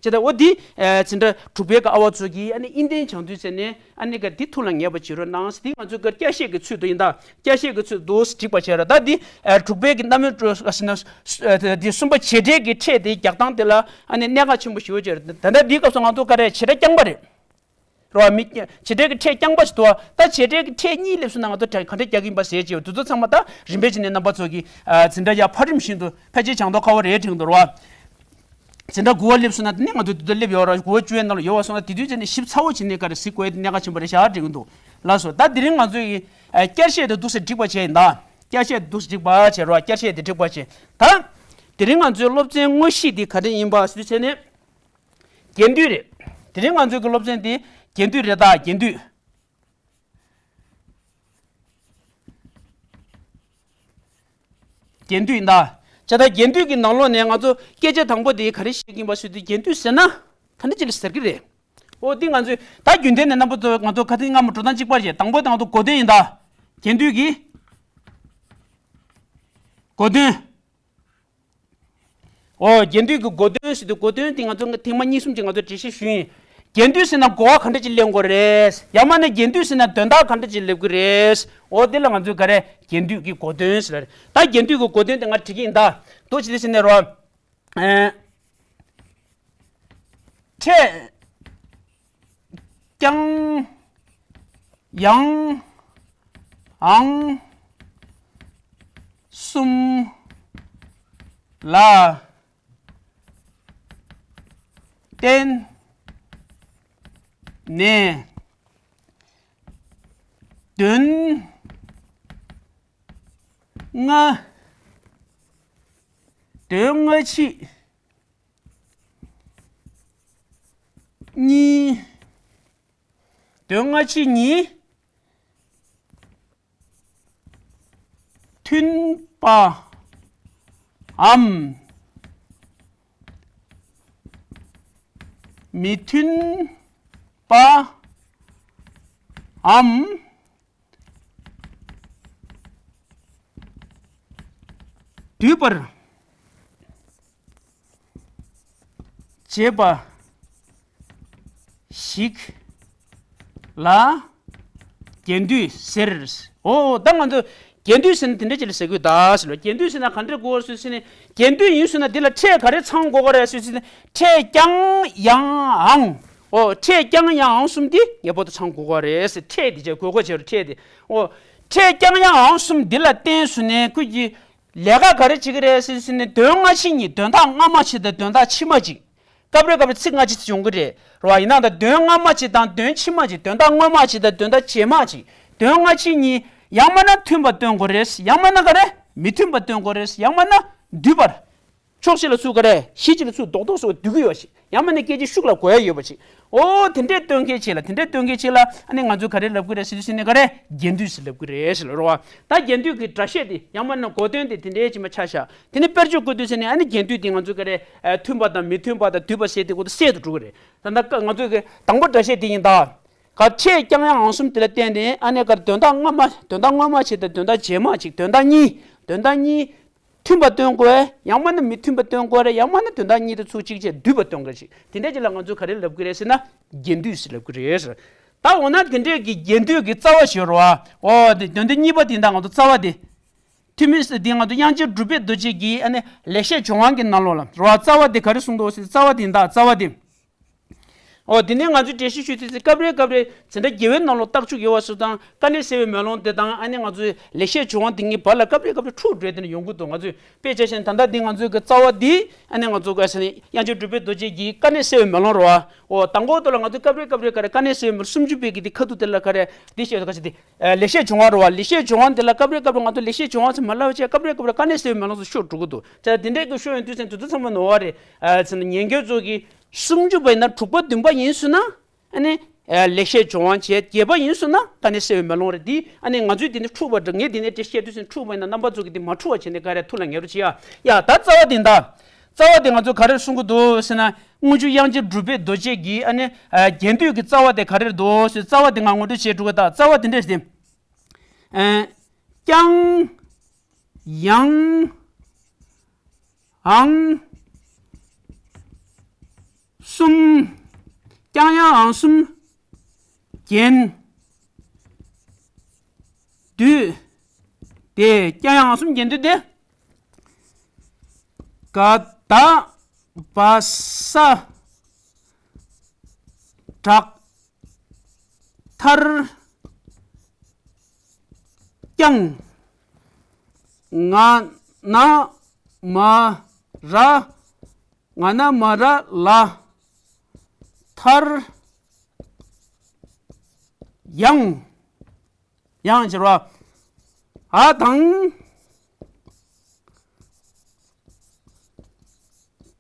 བྱས་ཙང་འོ་འདི། ཨ། འཛིན་གྲྭ་དྲུག་པའི་གི་ཨ་བ་ཚོ་གིས་ཨ་ནི་དབྱིན་ལྡན་སྦྱང་དུས་ཟེར་ནས་ཨ་ནི་ག་འདི་ཐུགས་ལ་ངེས་པ་བྱེད་རོགས་གནང་ཟེར། འདི་ང་ཚོའི་གི་བསྐྱར་བཤད་ཀྱི་ཚུལ་དུ་ཡིན་ད། བསྐྱར་བཤད་ཀྱི་ཚུལ་དུ་སྒྲིག་པ་བྱས་རོགས། ད་འདི། ཨ། དྲུག་པའི་གི་རྣམ་དབྱེ་ཟེར་ན། ཨ། འདི་གསུམ་པ་བྱེད་སྒྲའི་གི་ཕྲད་དེ་རྒྱག་སྟངས་དེ་ལ་ཨ་ནི་གནད་འགག་ཆེན་པོ་ཞེ་པོ་ཅིག་རེད། ད་ལྟ་འདིའི་སྐབས་སུ་ང་ཚོ་ག་རེ། བྱེད་སྒྲ་རྐྱང་པ་རེད། རེད་བ། མི། བྱེད་སྒྲའི་གི་ཕྲད་རྐྱང་པ་ཞིག་འདུག་བ། ད་བྱེད་སྒྲའི་གི་ཕྲད་གཉིས་སླེབས་སོང་ན་ང་ཚོ་ག་འདྲ་རྒྱག་གི་ཡིན་པ་ཟེར་གྱི་ཡོད། དེ་ཚོ་ཚང་མ་ད་རིམ་པས་བྱས་ནས་རྣམ་པ་ཚོ་གིས། ཨ། འཛིན་གྲྭ་ཡར་ཕར་རིམ་བཞིན་དུ་ཕལ་ཆེར་སྦྱང་མདོག་ཁ་པོ་རེད་དྲན་གྱི་འདུག་རེད་བ། འཛིན་གྲྭ་དགུ་པ་སླེབས་སོང་ན་དེ་ནས་ང་ཚོ་དེ་ཚོ་སླེབས་ཡོད་རེད། དགུ་པ་བཅུ་པའི་ནང་ལ་ཡོད་པ་སོང་ན་དེ་དུས་ཚོད་ནས་ཞིབ་ཚགས་པོ་བྱས་ནས་ག་རེ་གཟིགས་དགོས་ཡ་དེ་གནད་འགག་ཆེན་པོ་རེད་ཤག་དྲན་གྱི་འདུག་ལགས་སོ། ད་དེ་རིང་ང་ཚོ་ཡི། ཨ། བསྐྱར་བཤད་དེ་འདུག་སེ་སྒྲིག་པ་བྱས་ཡིན་ད། བསྐྱར་བཤད་དེ་འདུག་སེ་སྒྲིག་པ་བྱས་རེད་བ། བསྐྱར་བཤད་དེ་སྒྲིག་པ་བྱས། ད་དེ་རིང་ང་ཚོའི་སློབ་ཚན་དངོས་གཞི་དེ་ག་རེ་ཡིན་པ་ཟེར་དུས་ཚོད་ནས། རྒྱན་སྡུད་རེད། དེ་རིང་ང་ཚོའི་གི་སློབ་ཚན་དེ་རྒྱན་སྡུད་རེད་ད། རྒྱན་སྡུད། རྒྱན་སྡུད་ཡིན་ད། བྱས་ད་རྒྱན་སྡུད་ཀྱི་ནང་ལོགས་ནས་ང་ཚོ་སྐད་ཆ་དང་པོ་དེ་ག་རེ་བཤད་ཀྱི་ཡིན་པ་ཟེར་དུས། རྒྱན་སྡུད་ཟེར་ན་ག་འདྲ་ཅིག་ལ་ཟེར་གྱི་རེད། འོ་འདི་ང་ཚོས་ད་རྒྱུན་ལྡན་ནས་རྣམ་པ་ཚོ་ང་ཚོ་ཁ་སང་སྔ་མོ་འགྲོ་སྟངས་གཅིག་པ་བྱས། དང་པོ་དེ་ང་ཚོ་གོ་དོན་ཡིན་ད། རྒྱན་སྡུད་ཀྱི་གོ་དོན། འོ། རྒྱན་སྡུད་ཀྱི་གོ་དོན་ཟེར་དུས། གོ་དོན་དེ་ང་ཚོ་ཐེངས་མ་གཉིས་གསུམ་ཅིག་ང་ཚོས་འགྲེལ་བཤད་ཞུས་ཡིན། རྒྱན་སྡུད་ཟེར་ན་གོ་བ་ག་འདྲ་ཅིག་ལེན་དགོས་རེད། ཡང་མིན་ན་རྒྱན་སྡུད་ཟེར་ན་དོན་དག་ག་འདྲ་ཅིག་སླེབས་ཀྱི་རེད། འོ་དེ་ལ་ང་ཚོས་ག་རེ། རྒྱན་སྡུད་ཀྱི་གོ་དོན་ཟེར་རེད། ད་རྒྱན་སྡུད་ཀྱི་གོ་དོན་དེ་ང་འབྲི་གི་ཡིན་ད། འདུག་བྱས་དུས་ཟེར་ནས་རོ། ཨེ། ཕྲད་ཀྱང་ཡང་འང་གསུམ་ལ་བརྟེན་ནས་དོན་ལྔ། དོན་སྔ་ཕྱི་གཉིས། དོན་སྔ་ཕྱི་གཉིས་མཐུན་པའམ་མི་མཐུན་པའམ། བསྡུས་པར་བྱེད་པ་ཞིག་ལ་རྒྱན་སྡུད་ཟེར། འོ་ད་ང་ཚོ་རྒྱན་སྡུད་ཟེར་ན་དེ་འདྲ་ཅིག་ལ་ཟེར་དགོས་ད་ཟེར་ལ། རྒྱན་སྡུད་ཟེར་ན་ག་འདྲ་དགོས་ཟེར་ཟེར་ནས། རྒྱན་སྡུད་ཡིན་ཟེར་ན་འདི་ལ་ཕྲད་ག་རེ་ཚང་དགོས་ག་རེད་ཟེར་ཟེར་ནས། ཕྲད་ཀྱང་ཡང་འང་། འོ། ཕྲད་ཀྱང་ཡང་འང་གསུམ་འདི་ངེས་པར་དུ་ཚང་དགོས་ག་རེད་ཟེར། ཕྲད་འདི་བྱས་དགོས་ག་བྱས་རོ། ཕྲད་འདི། འོ། ཕྲད་ཀྱང་ཡང་འང་གསུམ་འདི་ལ་བརྟེན་ཟེར་ནས་ཁོས་ཀྱི། ལས་ཀ་ག་རེ་བྱེད་ཀྱི་རེད་ཟེར་ཟེར་ནས་དོན་སྔ་ཕྱི་གཉིས། དོན་དག་སྔ་མ་གཅིག་དང་དོན་དག་ཕྱི་མ་གཅིག་སྐབས་རེ་སྐབས་རེ་ཚིག་སྔ་ཕྱི་ཡོང་གི་རེད། རེད་བ། ཡིན་ནའང་ད་དོན་སྔ་མ་གཅིག་དང་དོན་ཕྱི་མ་གཅིག་དོན་དག་སྔོན་མ་གཅིག་དང་དོན་དག་རྗེས་མ་གཅིག་དོན་སྔ་ཕྱི་གཉིས། ཡང་མིན་ན་མཐུན་པ་སྟོན་དགོས་རེད། ཡང་མིན་ན་ག་རེ་མི་མཐུན་པ་སྟོན་དགོས་རེད། ཡང་མིན་ན་འདུས་པར། ཕྱོགས་གཅིག་ལ་ཚུར་ག་རེ་གཞི་གཅིག་ལ་ཚུར་རྡོག་རྡོག་བཟོ་བ་སྡུད་ཀྱི་ཡོད་པ་ཞིག་ཡང་མིན་ན་སྐད་ཅིག་ཤུགས་ལ་གོ་ཡ་ཡོད་པ་ཞིག་འོ་དེ་འདྲས་སྟོན་མཁན་ཅིག་ལ། དེ་འདྲས་སྟོན་མཁན་ཅིག་ལ་ཨ་ནི་ང་ཚོས་ག་རེ་ལབ་ཀྱི་རེད་ཟེར་དུས་ཟེར་ནས་ག་རེ་རྒྱན་སྡུད་ཟེར་ལབ་ཀྱི་རེད་ཟེར་ལ། རེད་བ། ད་རྒྱན་སྡུད་ཀྱི་སྒྲ་བཤད་དེ་ཡང་མིན་ན་གོ་དོན་དེ་དེ་འདྲས་ཅིག་མ་ཆགས་ཤག་དེ་ནས་དཔེར་བརྗོད་བཀོད་དུས་ཟེར་ནས་ཨ་ནི་རྒྱན་སྡུད་དེ་ང་ཚོས་ག་རེ་མཐུན་པ་དང་མི་མཐུན་པ་དང་འདུས་པ་ཟེར་དེ་ཁོ་ཚོ་གསལ་དུ་འགྲོ་གི་རེད། ད་ལྟ་ང་ཚོས་གི་དང་པོ་སྒྲ་བཤད་དེ་ཡིན་ད། ག་ཕྲད་ཀྱང་ཡང་འང་གསུམ་དེ་ལ་བརྟེན་ནས་ཨ་ནི་ག་རེ་དོན་དག་སྔ་མ་དོན་དག་སྔོན་མ་གཅིག་དང་དོན་དག་རྗེས་མ་གཅིག་དོན་དག་གཉིས། དོན་དག་གཉིས། མཐུན་པ་སྟོན་དགོས། ཡང་མིན་ན་མི་མཐུན་པ་སྟོན་དགོས་རེད། ཡང་མིན་ན་དོན་དག་གཉིས་དེ་ཚུར་གཅིག་བྱས་འདུས་པ་སྟོན་དགོས་ཞིག་དེ་འདྲ་ཅིག་ལ་ང་ཚོས་ག་རེ་ལབ་ཀྱི་རེད་ཟེར་ན་རྒྱན་སྡུད་ཟེར་ལབ་ཀྱི་རེད། ད་འོ་ན་དེ་འདྲས་ཀྱི་རྒྱན་སྡུད་ཀྱི་རྩ་བ་ཞིག་ཡོད་རེད་བ། འོ་དེ་དོན་དེ་གཉིས་པ་དེ་ད་ང་ཚོ་རྩ་བ་དེ། ཐུ་མི་དེ་ང་ཚོ་དབྱངས་ཅན་གྲུབ་པའི་རྡོ་རྗེ་གི་ཨ་ནི་ལེགས་བཤད་ལྗོན་དབང་གི་ནང་ལོགས་ལ་རེད་བ། རྩ་བ་དེ་ག་རེ་གསུངས་འདུག་ཟེར་རྩ་བ་དེ་ད་རྩ་བ་དེ། འོ་དེ་ནས་ང་ཚོས་འགྲེལ་བཤད་ཞུ་དུས་ཚེ་སྐབས་རེ་སྐབས་རེ་ཛེ་འདྲ་རྒྱལ་བའི་ནང་ལོགས་རྟགས་བཅུ་ཡོད་པ་སོགས་དང་དཀའ་གནད་གསལ་བའི་མེ་ལོང་དེ་དང་ཨ་ནི་ང་ཚོའི་ལེགས་བཤད་ལྗོན་དབང་དེ་གཉིས་བར་ལ་སྐབས་རེ་སྐབས་རེ་འཁྲུག་འགྲོ་དེ་ནས་ཡོང་གི་འདུག་ང་ཚོས་དཔེ་ཆ་བཞག་ན་ད་ལྟ་འདི་ང་ཚོའི་གི་རྩ་བ་འདི་ཨ་ནི་ང་ཚོ་ག་ཟེར་ནས་དབྱངས་ཅན་གྲུབ་པའི་རྡོ་རྗེ་གི་དཀའ་གནད་གསལ་བའི་མེ་ལོང་རེད་བ། འོ་དང་པོ་དེ་ལ་ང་ཚོས་སྐབས་རེ་སྐབས་རེ་ག་རེ་དཀའ་གནད་གསལ་བའི་མེ་ལོང་སུམ་ཅུ་པའི་གི་དེ་ཁ་ཐུག་དེ་ལ་ག་རེ་འདི་བཤད་འདུག་ག་ཟེར་དེ། ལེགས་བཤད་ལྗོན་དབང་རེད་བ། ལེགས་བཤད་ལྗོན་དབང་དེ་ལ་སྐབས་རེ་སྐབས་རེ་ང་ཚོ་ལེགས་བཤད་ལྗོན་དབང་ཟེར་མ་ལབ་བྱས་སྐབས་རེ་སྐབས་རེ་དཀའ་གནད་གསལ་བའི་མེ་ལོང་ཟེར་ཤོར་འགྲོ་གི་འདུག་ད་དེ་འདྲའི་གི་ཤོར་ཡོང་དུས་ཙམ་དེ་ཚོ་ཚང་མ་ནོར་བ་རེད། ཨ་ཟེར་ན་ཉན་མཁན་ཚོ་གིས་སུམ་ཅུ་པ་ཡིན་ན་དྲུག་པ་བདུན་པ་ཡིན་སོང་ན་ཨ་ནི་ལེགས་བཤད་ལྗོན་དབང་བྱས། བརྒྱད་པ་ཡིན་སོང་ན་དཀའ་གནད་གསལ་བའི་མེ་ལོང་རེད། འདི་ཨ་ནི་ང་ཚོས་དེ་ནི་འཁྲུག་པ་འདྲ། ངས་དེ་ནས་དེ་བཤད་དུས་ཙམ་འཁྲུག་པ་ཡིན་ན་རྣམ་པ་ཚོ་གིས་དེ་མ་འཁྲུག་པ་བྱས་ནས་ག་རེ་ཐུགས་ལ་ངེས་རོགས་བྱེད་ཡ། ཡ་ད་རྩ་བ་དེ་འདྲ། རྩ་བ་དེ་ང་ཚོ་ག་རེར་གསུང་གི་འདུག་ཟེར་ན། དངུལ་ཆུ་དབྱངས་ཅན་གྲུབ་པའི་རྡོ་རྗེ་གི་ཨ་ནི་རྒྱན་སྡུད་ཀྱི་རྩ་བ་དེ་ག་རེར་འདུག་ཟེར། རྩ་བ་དེ་ང་ངོ་སྤྲོད་བྱེད་འགྲོ་གི། ད་རྩ་བ་དེ་འདྲས་ཏེ། ཀྱང་ཡང་འང་གསུམ། ཀྱང་ཡང་འང་གསུམ་རྒྱན་སྡུད་དེ། ཀྱང་ཡང་འང་གསུམ་རྒྱན་སྡུད་དེ། ག་ད་བ་ས་དྲག་མཐར་ཀྱང་། ང་ན་མ་ར་ང་ན་མ་ར་ལ་མཐར་ཡང་། ཡང་ཟེར་བ། འ་དང་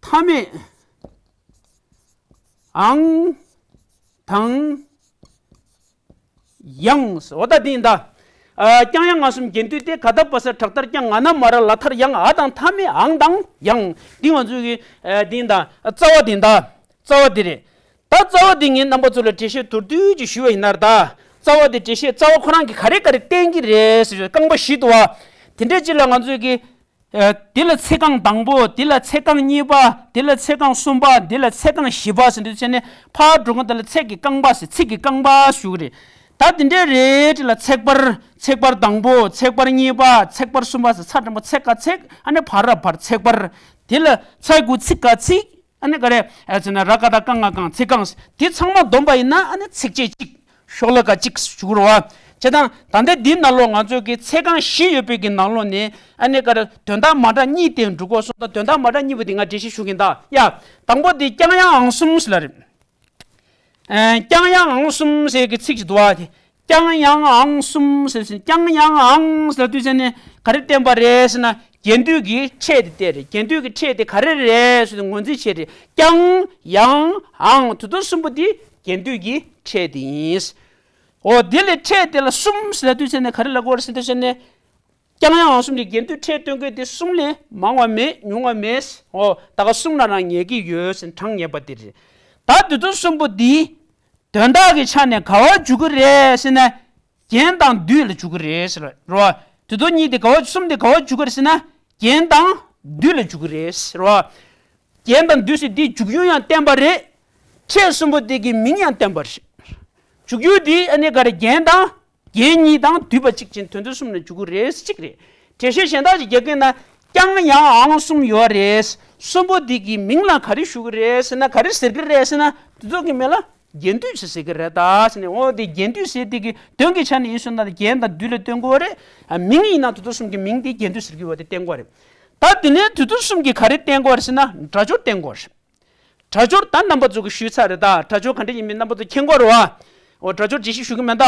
མཐའ་མེད་འང་དང་ཡང་། འོ་ད་འདི་ཡིན་ད། ཨ་ཀྱང་ཡང་འང་གསུམ་རྒྱན་སྡུད་དེ། ག་ད་བ་ས་དྲག་མཐར་ཀྱང་། ང་ན་མ་ར་ལ་མཐར་ཡང་། འ་དང་མཐའ་མེད་འང་དང་ཡང་། འདི་ང་ཚོའི་གི་ཨ་འདི་ཡིན་ད། རྩ་བ་འདི་ཡིན་ད། རྩ་བ་འདི་རེད། ད་རྩ་བ་འདི་ངས་རྣམ་པ་ཚོ་ལ་འགྲེལ་བཤད་མདོར་བསྡུས་ཅིག་ཞུས་པ་ཡིན་ན་ད། རྩ་བ་འདི་འགྲེལ་བཤད་རྩ་བ་ཁོ་རང་གིས་ག་རེ་ག་རེ་བསྟན་གྱི་རེད་ཟེར་བའི་རྐང་པ་བཞི་འདུག་བ། དེ་འདྲའི་ཅིག་ལ་ང་ཚོས་ཀྱི། ཨ་འདི་ལ་ཚེག་རྐང་དང་པོ། འདི་ལ་ཚེག་རྐང་གཉིས་པ། འདི་ལ་ཚེག་རྐང་གསུམ་པ། འདི་ལ་ཚེག་རྐང་བཞི་པ་ཟེར་འདུག་བྱས་ནས་ཕར་འགྲོ་གི། འདི་ལ་ཚེག་གི་རྐང་པ་ཟེར། ཚིག་གི་རྐང་པ་ཞུ་གི་རེད། ད་འདི་འདྲའི་རེད་ཅིག་ལ་ཚེག་བར། ཚེག་བར་དང་པོ། ཚེག་བར་གཉིས་པ། ཚེག་བར་གསུམ་པ་ཟེར་ཚར་དྲན་པོ་ཚེག་ག་ཚེག་ཨ་ནི་བར་ར་བར་ཚེག་བར། འདི་ལ་ཚ་གུ་ཚིག་ག་ཚིག་ཨ་ནི་ག་རེ་ཨ་ཟེར་ན་ར་ག་ད་རྐང་ང་རྐང་། ཚེག་རྐང་། འདི་ཚང་མ་བསྡོམས་པ་ཡིན་ན་ཨ་ནི་ཚེག་བཅད་གཅིག་ཤོག་ལྷེ་ཁ་གཅིག་ཞུ་གི་རེད་བ། བྱས་ཙང་ད་ལྟ་འདིའི་ནང་ལོགས་ང་ཚོས་ཀྱི་ཚེག་རྐང་བཞི་ཡོད་པའི་གི་ནང་ལོགས་ནས་ཨ་ནི་ག་རེ་དོན་དག་མ་འདྲ་གཉིས་དེ་འགྲོ་གི་སོང་། ད་དོན་དག་མ་འདྲ་གཉིས་པོ་དེ་ང་འགྲེལ་བཤད་ཞུ་གི་ཡིན་ད། ཡ། དང་པོ་དེ་ཀྱང་ཡང་འང་གསུམ་ཟེར་ལ་རེད། ཨ་ཀྱང་ཡང་འང་གསུམ་ཟེར་གི་ཚིག་ཅིག་འདུག་བ། དེ་ཀྱང་ཡང་འང་གསུམ་ཟེར་ཟིན། ཀྱང་ཡང་འང་ཟེར་དུས་ཙམ་ནས་ག་རེ་བསྟན་པ་རེད་ཟེར་ན། རྒྱན་སྡུད་ཀྱི་ཕྲད་དེ་བལྟས་རེད། རྒྱན་སྡུད་ཀྱི་ཕྲད་དེ་ག་རེ་རེད་ཟེར་ནས་ངོས་འཛིན་བྱས་རེད། ཀྱང་ཡང་འང་དེ་ཚོ་གསུམ་པོ་དེ་རྒྱན་སྡུད་ཀྱི་ཕྲད་དེ་ཡིན། འོ་དེ་ལས་ཕྲད་དེ་ལ་གསུམ་ཟེར་དུས་ཙམ་ནས་ག་རེ་ལབ་དགོས་རེད་ཟེར་དུས་ཙམ་ནས། ཀྱང་ཡང་འང་གསུམ་གྱི་རྒྱན་སྡུད་ཕྲད་སྟོན་མཁན་དེ་གསུམ་ལས་མང་བ་མེད། ཉུང་བ་མེད། འོ་ད་ག་གསུམ་ལ་རང་ངེས་ཀྱི་ཡོད་ཟེར་གྲངས་ངེས་པ་དེ་རེད། ད་དེ་ཚོ་གསུམ་པོ་འདི་དོན་དག་གི་ཆ་ནས་ག་པར་འཇུག་གི་རེད་ཟེར་ན། རྒྱན་དང་འདུས་ལ་འཇུག་གི་རེད་ཟེར་བ་རེད་བ། དེ་ཚོ་གཉིས་དེ་ག་པར། གསུམ་དེ་ག་པར་འཇུག་གི་རེད་ཟེར་ན། རྒྱན་དང་འདུས་ལ་འཇུག་གི་རེད་ཟེར་བ། རྒྱན་དང་འདུས་ཟེར་དེའི་འཇུག་ཡུལ་ཡང་བསྟན་པ་རེད། ཕྲད་གསུམ་པོ་དེ་གི་མིང་ཡང་བསྟན་པ་རེད། འཇུག་ཡུལ་དེ་ཨ་ནི་ག་རེ། རྒྱན་དང་། རྒྱན་གཉིས་དང་འདུས་པ་གཅིག་ཅན་དོན་ཚན་གསུམ་ལ་འཇུག་གི་རེད། གཅིག་རེད། འགྲེལ་བཤད་གཞན་དག་ཅིག་རྒྱག་གི་ཡིན་ན། ཀྱང་ཡང་འང་གསུམ་ཡོད་རེད། གསུམ་པོ་འདི་གི་མིང་ལ་ག་རེ་ཞུ་གི་རེད་ཟེར་ན། ག་རེ་ཟེར་གི་རེད་ཟེར་ན། དེ་ཚོ་གི་མིང་ལ་ རྒྱན་སྡུད་ཅེས་ཟེར་གྱི་རེད་ད་ཟེར་ནས། འོ་དེ་རྒྱན་སྡུད་ཟེར་དེ་གི་དོན་གྱི་ཆ་ནས་ཡིན་སོང་ན་རྒྱན་དང་སྡུད་ལ་སྟོན་དགོས་རེད། ཨ། མིང་ཡིན་ན་དུས་ཚོད་གསུམ་གྱི་མིང་དེ་རྒྱན་སྡུད་ཟེར་གྱི་ཡོད་པ་དེ་བསྟན་དགོས་རེད། ད་དེ་ནས་དུས་ཚོད་གསུམ་གྱི་ག་རེ་བསྟན་དགོས་རེད་ཟེར་ན། སྒྲ་སྦྱོར་བསྟན་དགོས་རེད། སྒྲ་སྦྱོར་ད་རྣམ་པ་ཚོ་གིས་ཞུས་ཚར་རེད་ད། སྒྲ་སྦྱོར་ག་འདྲ་ཡིན་མིན་རྣམ་པ་ཚོ་མཁྱེན་གྱི་ཡོད་རེད་བ། འོ། སྒྲ་སྦྱོར་རྒྱས་བཤད་ཞུ་གི་མེད་ད།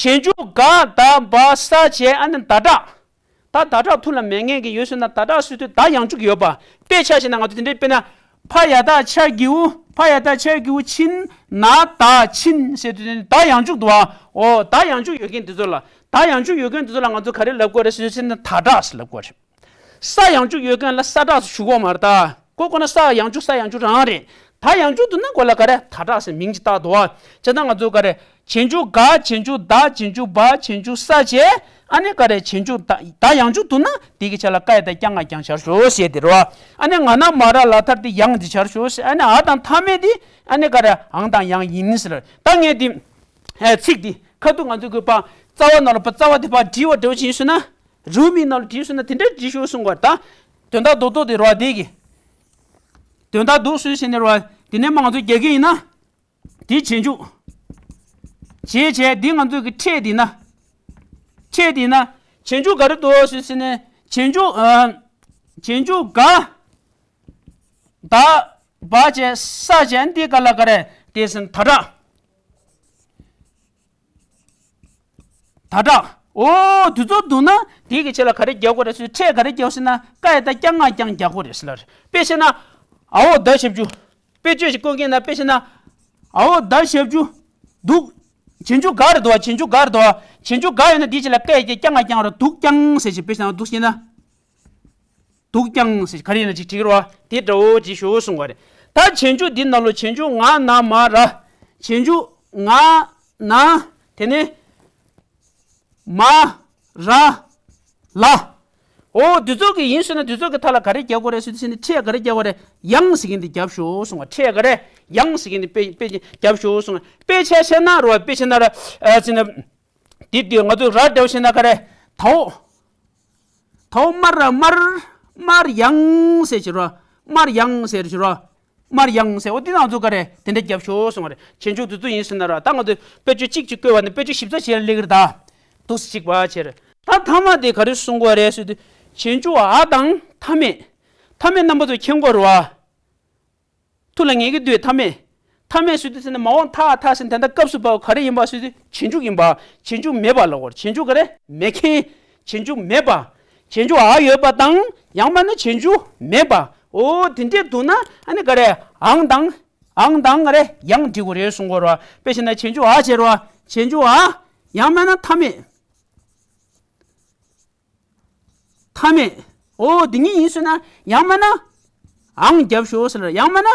བྱེད་འཇུག་ག་ད་བ་ས་བྱས། ཨ་ནི་ད་དྲག་ད་ད་དྲག་ཐུག་ལ་མེད་མཁན་གྱི་ཡོད་སོང་ན། ད་དྲག་ཟེར་དུས་ད་ཡང་འཇུག་ཡོད་པ། དཔེ་ཆ་བཞག་ན་ང་ཚོ་དེ་འདྲའི་དཔེར་ན། ཕ་ཡ་བཏགས་ཕྱ་གི་གུ། ཕ་ཡ་བཏགས་ཕྱ་གི་གུ་ཕྱིན། ན་ད་ཕྱིན་ཟེར་དུས་ད་ཡང་འཇུག་འདུག་བ། འོ། ད་ཡང་འཇུག་ཡོད་མཁན་དེ་ཚོ་ལ། ད་ཡང་འཇུག་ཡོད་མཁན་དེ་ཚོ་ལ་ང་ཚོ་ག་རེ་ལབ་དགོས་རེད་ཟེར་ན། ད་དྲག་ཟེར་ལབ་དགོས་རེད། ས་ཡང་འཇུག་ཡོད་མཁན་ལ་ས་དྲག་ཟེར་ཞུ་གི་ཡོད་མ་རེད་ད། ཁོ་ཁོ་ན་ས་ཡང་འཇུག་ས་ཡང་འཇུག་རང་རེད། ད་ཡང་འཇུག་འདུག་ན་ཁོ་ལ་ག་རེ། ད་དྲག་ཟེར་མིང་ཅིག་བཏགས་འདུག་བ། བྱས་ཙང་ང་ཚོ་ག་རེ། བྱེད་འཇུག་ག་བྱེད་འཇུག་ད་བྱེད་འཇུག་བ་བྱེད་འཇུག་ས་བྱས། ཨ་ནི་ག་རེ། བྱེད་འཇུག་ད་ད་ཡང་འཇུག་འདུག་ན་དེ་གི་ཆ་ལ་ཀ་ཡ་བཏགས་ཀྱ་ང་ཀྱང་སྦྱར་ཞོག་ཟེར་དེ་རེད་བ། ཨ་ནི་ང་ན་མ་ར་ལ་མཐར་དེ་ཡང་དེ་སྦྱར་ཞོག་ཟེར། ཨ་ནི་འ་དང་མཐའ་མེད་དེ་ཨ་ནི་ག་རེ། འང་དང་ཡང་ཡིན་ཟེར། ད་ངས་དེ། ཨེ། ཚིག་འདི་ཁ་ཐུག་ང་ཚོ་གི་ཕར་རྩ་བ་ནང་ལ། ཕར་རྩ་བ་དེ་ཕར་བྲིས་པ་འདྲ་བོ་ཅིག་ཡིན་སོང་ན། རེའུ་མིག་ནང་ལ་བྲིས་སོང་ན་དེ་འདྲ་བྲིས་ཤོག་གསུང་གི་ཡོད་རེད་ད། དོན་དག་རྡོག་རྡོག་དེ་རེད་བ། དེ་གི་དོན་དག་རྡོག་སུས་ཟེར་ནས་རེད་བ། དེ་ནས་མར་ང་ཚོ་རྒྱག་གི་ཡིན་ན། དེ་བྱེད་འཇུག་བྱས་བྱས། འདི་ང་ཚོ་གི་ཕྲད་འདི་ན། ཕྲད་འདི་ན་བྱེད་འཇུག་ག་རེ་འདུག་ཟེར་ནས། བྱེད་འཇུག་ཨ། བྱེད་འཇུག་ག་ད་བ་བྱས་ས་བྱས། འདི་ག་ལ་ག་རེ། དེ་ཟེར་ན་ད་དྲག་ད་དྲག་འོ། དུས་ཚོད་འདུག་ན་དེ་གི་ཆ་ལ་ག་རེ་རྒྱག་དགོས་རེད་ཟེར། ཕྲད་ག་རེ་རྒྱག་ཟེར་ན། ཀ་ཡ་བཏགས་ཀྱ་ང་ཀྱང་རྒྱག་དགོས་རེད་ཟེར་ལ་རེད། དཔེ་བྱས་ན། འའོ་ད་ཞབས་ཀྱུ། དཔེ་བརྗོད་ཞིག་བཀོད་མཁན་ན་དཔེ་བྱས་ན། འའོ་ད་ཞབས་ཀྱུ་འདུག་བྱེད་འཇུག་ག་རེད་འདུག་བ། བྱེད་འཇུག་ག་རེད་འདུག་བ། བྱེད་འཇུག་ག་ཡོད་ན་དེའི་ཆ་ལ་ཀ་ཡ་བཏགས་ཀྱ་ང་ཀྱང་ར། འདུག་ཀྱང་ཟེར་ཞིག་དཔེ་བྱས་ན། འདུག་ཟེར་ན། འདུག་ཀྱང་ཟེར་ག་རེ་ཡིན་ན་ཅིག་བྲིས་རོགས། དེ་འདྲ་བོ་ཅིག་ཞུ་གསུང་བ་རེད། ད་བྱེད་འཇུག་འདི་ནང་ལོ། བྱེད་འཇུག་ང་ན་མ་ར། བྱེད་འཇུག་ང་ན། དེ་ནས་མ་ར་ལ། འོ། དུས་ཚོད་ཀྱི་ཡིན་ཟེར་ན་དུས་ཚོད་ཀྱི་མཐའ་ལ་ག་རེ་རྒྱག་དགོས་རེད་ཟེར་དུས་ཟེར་ནས། ཕྲད་ག་རེ་རྒྱག་དགོས་རེད། ཡང་ཟེར་མཁན་དེ་རྒྱབ་ཤོག་གསུང་བ། ཕྲད་ག་རེ། ཡང་ཟེར་མཁན་དེ་དཔེ་དཔེ་རྒྱབ་ཤོག་གསུང་བ། དཔེ་ཆ་བཤད་ན་རོ། དཔེ་ཆ་ན་ར། ཨ། ཟེར་ན། འདི་འདི་ང་ཚོ་ར་འདྲ་བོ་བཤད་ན་ག་རེ། དའོ། དའོ་མར་ར་མར། མར་ཡང་ཟེར་གྱི་རོ། མར་ཡང་ཟེར་གྱི་རོ། མར་ཡང་ཟེར། འོ་འདི་ནང་ཚོ་ག་རེ། དེ་འདྲ་རྒྱབ་ཤོག་གསུང་བ་རེད། བྱེད་འཇུག་དེ་ཚོ་ཡིན་ཟེར་ན་ར། ད་ང་ཚོས་དཔེ་བརྗོད་གཅིག་གཅིག་བཀོད་པ་ནི་དཔེ་བརྗོད་ཞིབ་ཚགས་བྱས་ལ་སླེབས་ཀྱི་རེད་ད། འདུག་སེ་གཅིག་པ་བྱས་རེད། ད་མཐའ་མ་དེ་ག་རེ་གསུང་དགོས་རེད་ཟེར་དུས། བྱེད་འཇུག་འ་དང་མཐའ་མེད། མཐའ་མེད་རྣམ་པ་ཚོ་མཁྱེན་གྱི་ཡོད་རེད་བ། ཐུགས་ལ་ངེས་ཀྱི་འདུག་མཐའ་མེད། མཐའ་མེད་ཟེར་དུས་ཟེར་ན། མ་འོངས་མཐའ་མཐའ་ཟེར་ན་ད་ལྟ་སྐབས་སུ་བབ་པ་ག་རེ་ཡིན་པ་ཟེར་དུས་བྱེད་འཇུག་ཡིན་པ། བྱེད་འཇུག་མེད་པ་ལབ་དགོས་རེད། བྱེད་འཇུག་ག་རེ། མེད་མཁན། བྱེད་འཇུག་མེད་པ། བྱེད་འཇུག་འ་ཡོད་པ་དང་། ཡང་མིན་ན་བྱེད་འཇུག་མེད་པ། འོ་དེ་འདྲས་འདུག་ན་ཨ་ནི་ག་རེ། འང་དང་། འང་དང་ག་རེ། ཡང་འབྲི་དགོས་རེད་གསུང་གི་ཡོད་རེད་བ། དཔེ་བྱས་ན་བྱེད་འཇུག་འ་བྱས་རེད་བ། བྱེད་འཇུག་འ། ཡང་མིན་ན་མཐའ་མེད། མཐའ་མེད། འོ་དེ་གཉིས་ཡིན་ཟེར་ན། ཡང་མིན་ན་འང་རྒྱབ་ཤོག་ཟེར་ལ། ཡང་མིན་ན་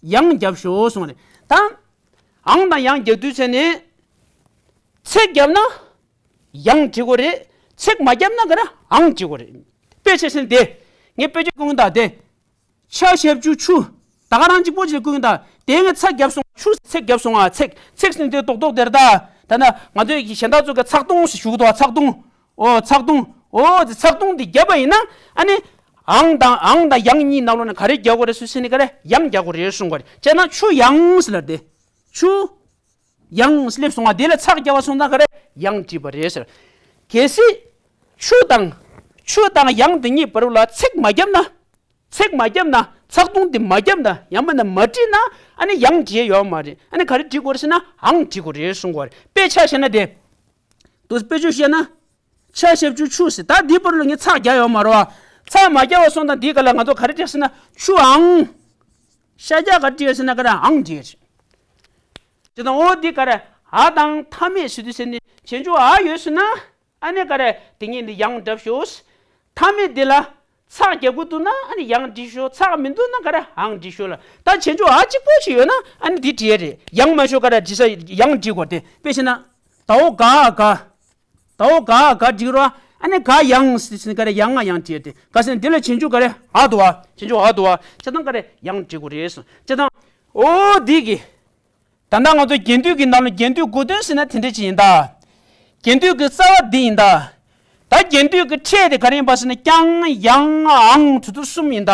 ཡང་རྒྱབ་ཤོག་གསུང་བ་རེད། ད་འང་དང་ཡང་རྒྱག་དུས་ཚེ་ནས་ཚེག་བརྒྱབ་ན་ཡང་འབྲི་དགོས་རེད། ཚེག་མ་བརྒྱབ་ན་ག་རེ། འང་འབྲི་དགོས་རེད། དཔེ་ཆ་བཞག་ན་དེ། ངས་དཔེ་ཆ་བཀོད་གི་ཡིན་ད་དེ། ཕྱ་ཞབས་ཀྱུ་ཆུ། ད་ག་རང་གཅིག་པོ་ཅིག་ལ་བཀོད་གི་ཡིན་ད། དེ་ངས་ཚ་བརྒྱབ་སོང་། ཆུ་ཚེག་བརྒྱབ་སོང་ང་། ཚེག་ཚེག་ཟེར་ན་དེ་རྡོག་རྡོག་དེ་རེད་ད། ད་ནི་ང་ཚོའི་གཞན་དག་ཚོ་གིས་ཚག་དུང་ཟེར་ཞུ་གི་འདུག་བ། ཚག་དུང་། འོ་ཚག་དུང་། འོ་དེ་ཚག་དུང་དེ་བརྒྱབ་པ་ཡིན་ན། ཨ་ནི་འང་དང་འང་དང་ཡང་གཉིས་ནང་ལོགས་ནས་ག་རེ་རྒྱག་དགོས་རེད་ཟེར་ཟེར་ནས། ག་རེ། ཡང་རྒྱག་དགོས་རེད་གསུང་གི་ཡོད་རེད། བྱས་ན་ཆུ་ཡང་ཟེར་ལ་དེ། ཆུ་ཡང་སླེབས་སོང་ང་། དེ་ལ་ཚག་བརྒྱབ་པ་སོང་ཙང་ག་རེ། ཡང་བྲིས་པ་རེད་ཟེར། གལ་སྲིད་ཆུ་དང་། ཆུ་དང་ཡང་དེ་གཉིས་བར་ལ་ཚེག་མ་བརྒྱབ་ན། ཚེག་མ་བརྒྱབ་ན། ཚག་དུང་དེ་མ་བརྒྱབ་ན། ཡང་མིན་ན་མ་བྲིས་ན། ཨ་ནི་ཡང་འབྲི་ཡ་ཡོད་མ་རེད། ཨ་ནི་ག་རེ་འབྲི་དགོས་རེད་ཟེར་ན། འང་འབྲི་དགོས་རེད་གསུང་གི་ཡོད་རེད། དཔེ་ཆ་བཞག་ན་དེ། དུ་དཔེ་བརྗོད་བཤད་ན། ཕྱ་ཞབས་ཀྱུ་ཆུ་ཟེར། ད་འདིའི་བར་ལ་ངས་ཚག་བརྒྱབ་ཡོད་མ་རེད་བ། ཚག་མ་བརྒྱབ་པ་སོང་ཙང་འདིའི་སྒང་ལ་ང་ཚོ་ག་རེ་བྲིས་ཟེར་ན། ཆུའང་། ཤ་རྒྱག་ག་བྲིས་ཟེར་ན། ག་རེ། འང་བྲིས་ཟེར། དེ་དང་འོ་འདི་ག་རེ། འ་དང་མཐའ་མེད་ཟེར་དུས་ཟེར་ནས་བྱེད་འཇུག་འ་ཡོད་ཟེར་ན། ཨ་ནི་ག་རེ། དེ་གཉིས་འདི་ཡང་འབྲི་ཤོག་མཐའ་མེད་འདི་ལ་ཚག་རྒྱག་དགོས་འདུག་ན་ཨ་ནི་ཡང་འབྲི་ཤོག་ཚག་མི་འདུག་ན་ག་རེ། འང་འབྲི་ཤོག་ལ། ད་བྱེད་འཇུག་འ་གཅིག་པོ་ཞིག་ཡོད་ན་ཨ་ནི་འདི་བྲིས་ཡ་རེད། ཡང་མ་ཤོག་ག་རེ། འབྲི་ས་ཡང་འབྲི་དགོས་ཏེ། དཔེ་བྱས་ན། དའོ་ག་ག་དའོ་ག་ག་འབྲི་རོ། ཨ་ནི་ག་ཡང་ཟེར་ཟེར་ག་རེ། ཡང་ང་ཡང་བྲིས་ཏེ། ག་ཟེར་ན་འདི་ལ་བྱེད་འཇུག་ག་རེ། འ་འདུག་བ། བྱེད་འཇུག་འ་འདུག་བ། བྱས་ཙང་ག་རེ། ཡང་འབྲི་དགོས་རེད་གསུངས། བྱས་ཙང་འོ་འདི་གི། ད་ལྟ་ང་ཚོ་རྒྱན་སྡུད་ཀྱི་ནང་ལ་རྒྱན་སྡུད་དགོས་དོན་ཟེར་ན་དེ་འདྲ་ཅིག་ཡིན་ད། རྒྱན་སྡུད་ཀྱི་རྩ་བ་འདི་ཡིན་ད། ད་རྒྱན་སྡུད་ཀྱི་ཕྲད་དེ་ག་རེ་ཡིན་པ་ཟེར་ན། ཀྱང་ཡང་འང་དེ་ཚོ་གསུམ་ཡིན་ད།